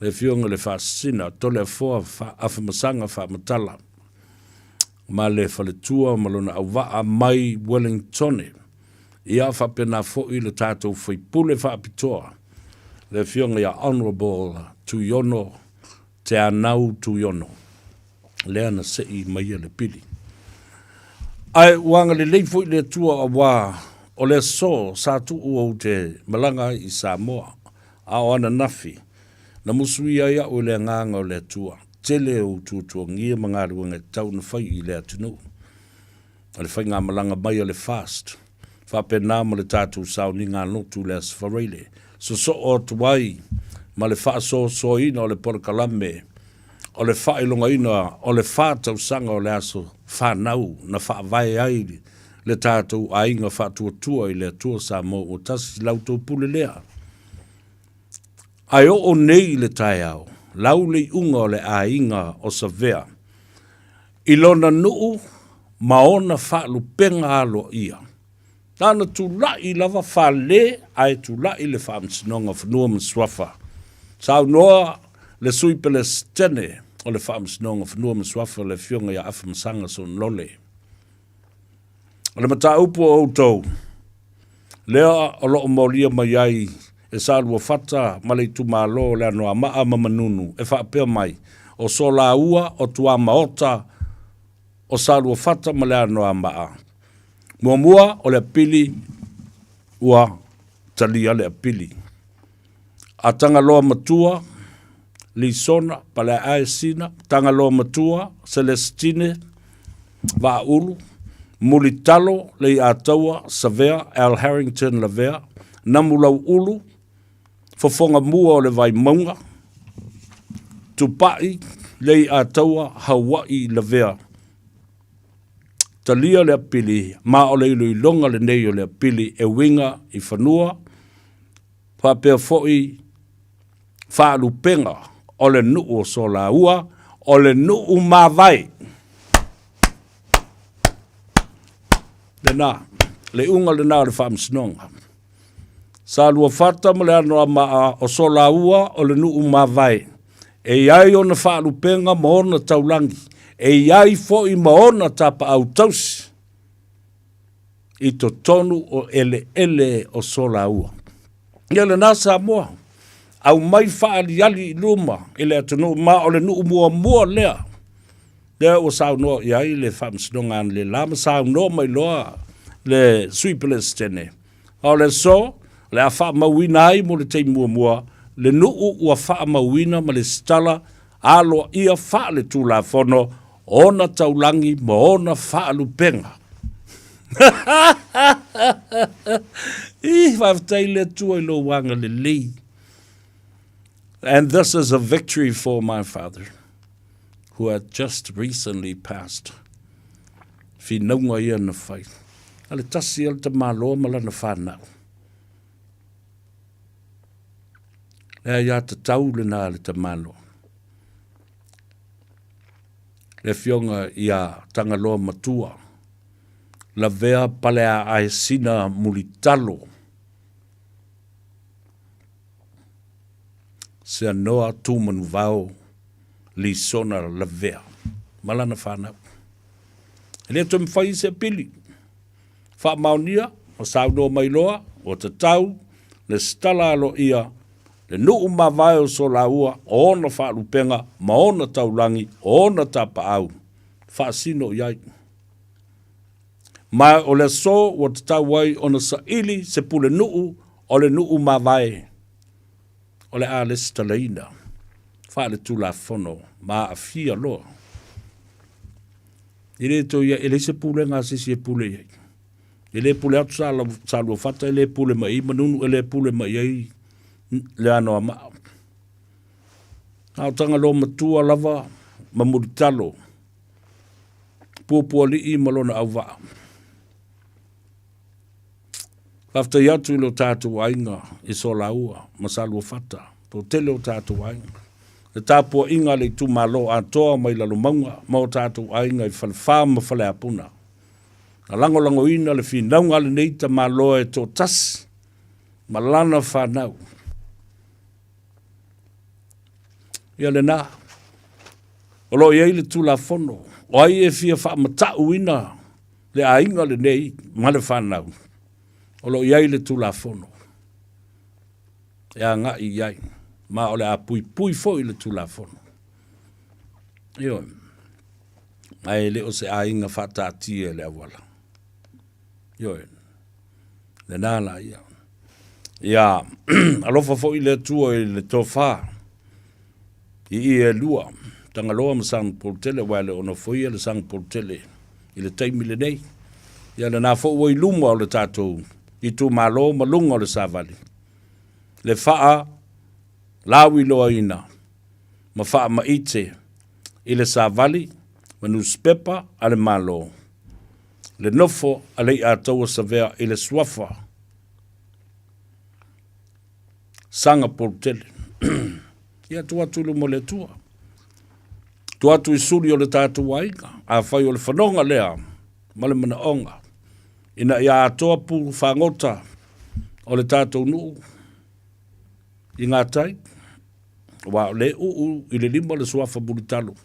le Afioga i le Faasisina Toleafoa Afamasaga Faamatala ma le faletua ma lona auvaa mai Wellingtone. Ia faapena foi le tatou faipule faapitoa, le Afioga ia Honourable Tuiono Teanau Tuiono, lea na sei maia le pili. Ae ua agalelei foi le Atua auā o le aso sa tuu ou te malaga ai i Samoa, a o ananafi, na musuia ai a'u e le Agaga o le Atua, tele ou tuatuagia ma galuega e tatau ona fai i le atunuu. O le faigamalaga mai a le FAST, faapena ma le tatou sauniga lotu i le Aso Faraile, sosoo atu ai ma le faasoasoaina o le polokalame o le faailogaina o le fa tausaga o le aso fanau na faavae ai le tatou aiga faatuatua i le Atua Samoa ua tasi la outou pule lea. Ae oo nei i le taeao, lau le iuga o le aiga o Savea i lona nuu ma ona faalupega aloaia. Na ona tulai lava fale ae tulai le Faamasinoga o Fanua ma Suafa. Saunoa le Sui Pelesitene o le Faamasinoga o Fanua ma Suafa le Afioga ia Afamasaga Sonolole. O le mataupu o outou, lea o lo o molia mai ai e Saluafata ma le itumalo o le Anoamaa ma Manunu e faapea mai, o Solaua o Tuamaota o Saluafata ma le Anoamaa. Muamua o le apili ua talia le apili. A Tagaloa Matua, Lisona, Paleaae Sina, Tagaloa Matua, Celestine, Vaaulu, Mulitalo, Leiataua, Savea, Al Harrington Lavea, Namulauulu, Fofoga Mua o le Vaimauga, Tupai, Leiataua, Haua'i Lavea. Talia le apili, ma o le iloiloga lenei o le apili e uiga i fanua, faapea foi faalupega o le nuu o Solaua, o le nuu mavae. Lena, le iuga lena o le faamasinoga. Saluafata ma le Anoamaa o Solaua o le nuu mavae. E i ai ona faalupega ma ona taulagi, e i ai foi ma ona tapaau tausi i totonu o eleele o Solaua. Ia lena Samoa, aumai faaaliali i luma i le atunuu ma o le nuu muamua lea lea ua saunoa i ai le Faamasinoga analeila ma saunoa mai loa Le Sui Pelesitene. A o le aso, o le a faamauina ai mo le taimi muamua le nuu ua faamauina ma lesitala aloaia faale-Tulafono ona taulagi ma ona faalupega. Ih, faafetai i le Atua i lou agalelei. And this is a victory for my father, who had just recently passed. Finauga ia na fai. A le tasi a le tamaloa ma lana whanau. Le ia tatau le nā le tamaloa. Le fionga ia Tangaloa Matua. Lavea palea aesina mulitalo. Seanoa Tumanuvao Lisona Lavea ma lana fanau. E le toe mafai se pili. Faamaonia ma saunoa mai loa ua tatau le sitala aloaia le nuu mavae o Solaua o ona faalupega ma ona taulagi o ona tapaau faasino i ai. Ma o le aso ua tatau ai ona saili se pulenuu o le nuu mavae o le a lesitalaina faaletulafono ma aafia loa. E le toe ia, e leai se pulega a se isi e pule i ai. E le pule atu sa, sa Luafata, e le pule mai i Manunu, e le pule mai ai le Anoamaa. A o Tagaloa matua lava ma Mulitalo, Puapualii ma lona auvaa. Faafetai atu i lo tatou aiga i Solaua ma Saluafata, toatele o tatou aiga. Le tapuaiga a le itumalo atoa mai Lalomauga ma o tatou aiga i Falefa ma Faleapuna. Na lagolagoina le finauga a lenei tamaloa e toatasi ma lana fanau. Ia lena, o lo o i ai le Tulafono, o ai e fia faamatauina le aiga lenei ma le fanau, o lo o i ai le Tulafono e agai i ai, ma o le a puipui foi le Tulafono. Ioe, ae le o se aiga faataatia i le auala. Ioe, lena la ia. Ia, alofa foi le Atua i le tofa i i e lua, Tagaloa ma Sagapolutele, aua e le o nofoia le Sagapolutele i le taimi lenei. Ia lena foi ua i luma o le tatou itumalo ma luga o le savali, le faa lauiloaina ma faamaite i le savali ma nusipepa a le Malo, le nofo a Lei'ataua Savea i le suafa Sagapolutele. Ia tuu atu i luma o le Atua. Tuu atu i suli o le tatou aiga, afai o le fanoga lea ma le manaoga, ina ia atoa pu fagota o le tatou nuu i gatai, aua o le uu i le lima le suafa mulitalo.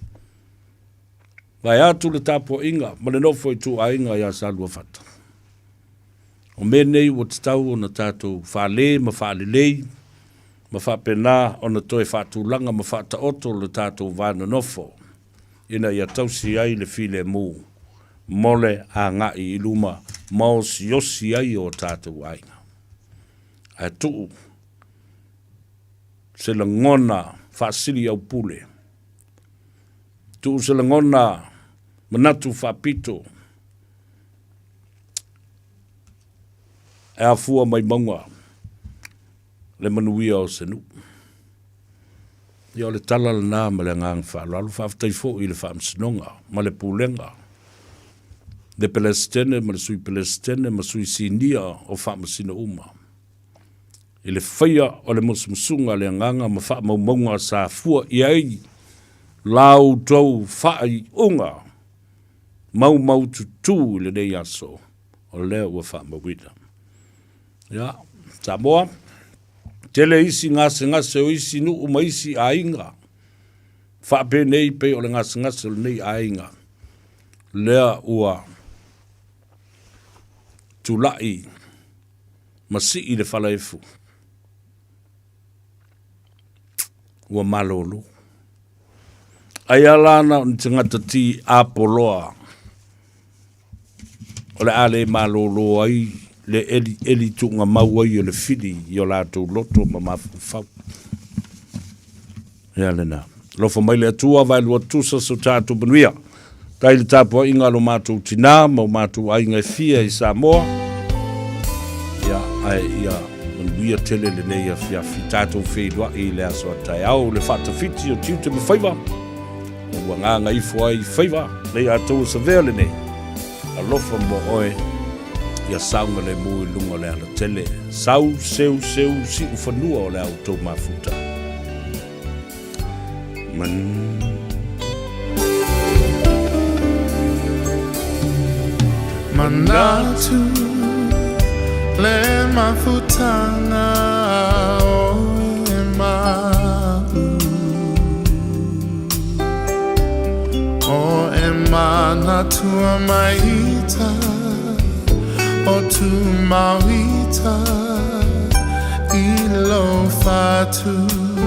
Vae atu le tapuaiga ma le nofo ituaiga ia Saluafata. O mea nei ua tatau ona tatou fale ma faalelei ma faapena ona toe faatulaga ma faataoto lo tatou va nonofo ina ia tausi ai le filemu mo le agai i luma ma osiosi ai o tatou aiga. Ae tuu se lagona faasiliaupule, tuu se lagona manatu faapito e afua mai mauga le manuia o se nuu. Ia o le tala lena ma le agaga faaaloalo. Faafetai foi i le Faamasinoga ma le Pulega, le Pelesitene ma le Sui Pelesitene ma Sui Sinia o Faamasino uma i le faia o le musumusuga a le agaga ma faamaumauga sa fua i ai la outou faaiuga maumaututu i lenei aso o lea ua faamauina. Ia, Samoa, tele isi gasegase o isi nuu ma isi aiga, faapenei pei o le gasegase o lenei aiga, lea ua tulai ma sii le falaefu, ua malolo. Ai a la na o ni tagata ti apoloa. O le a le malōlō ai le ʻeliʻeli tuugamau ai o le fili i o latou loto ma mafaufau. Ia lena. Alofa mai le Atua vaelua tusa so tatou manuia. Tai le tapuaiga a lo matou tinā ma o matou aiga e fia i Samoa. Ia, ae ia manuia tele lenei afiafi. Tatou feiloai i le aso a taeao le faatafiti o tiute ma faiva. Ua agaga ifo ai i faiva lei atou o Savea lenei. Alofa mo oe ia saogalemu i luga o le alatele. Sau, seu, seu, siu fanua o le a outou mafuta. Man. Manatu le mafutanga o e ma'u O e manatua maita O tu mauita I lo fatu.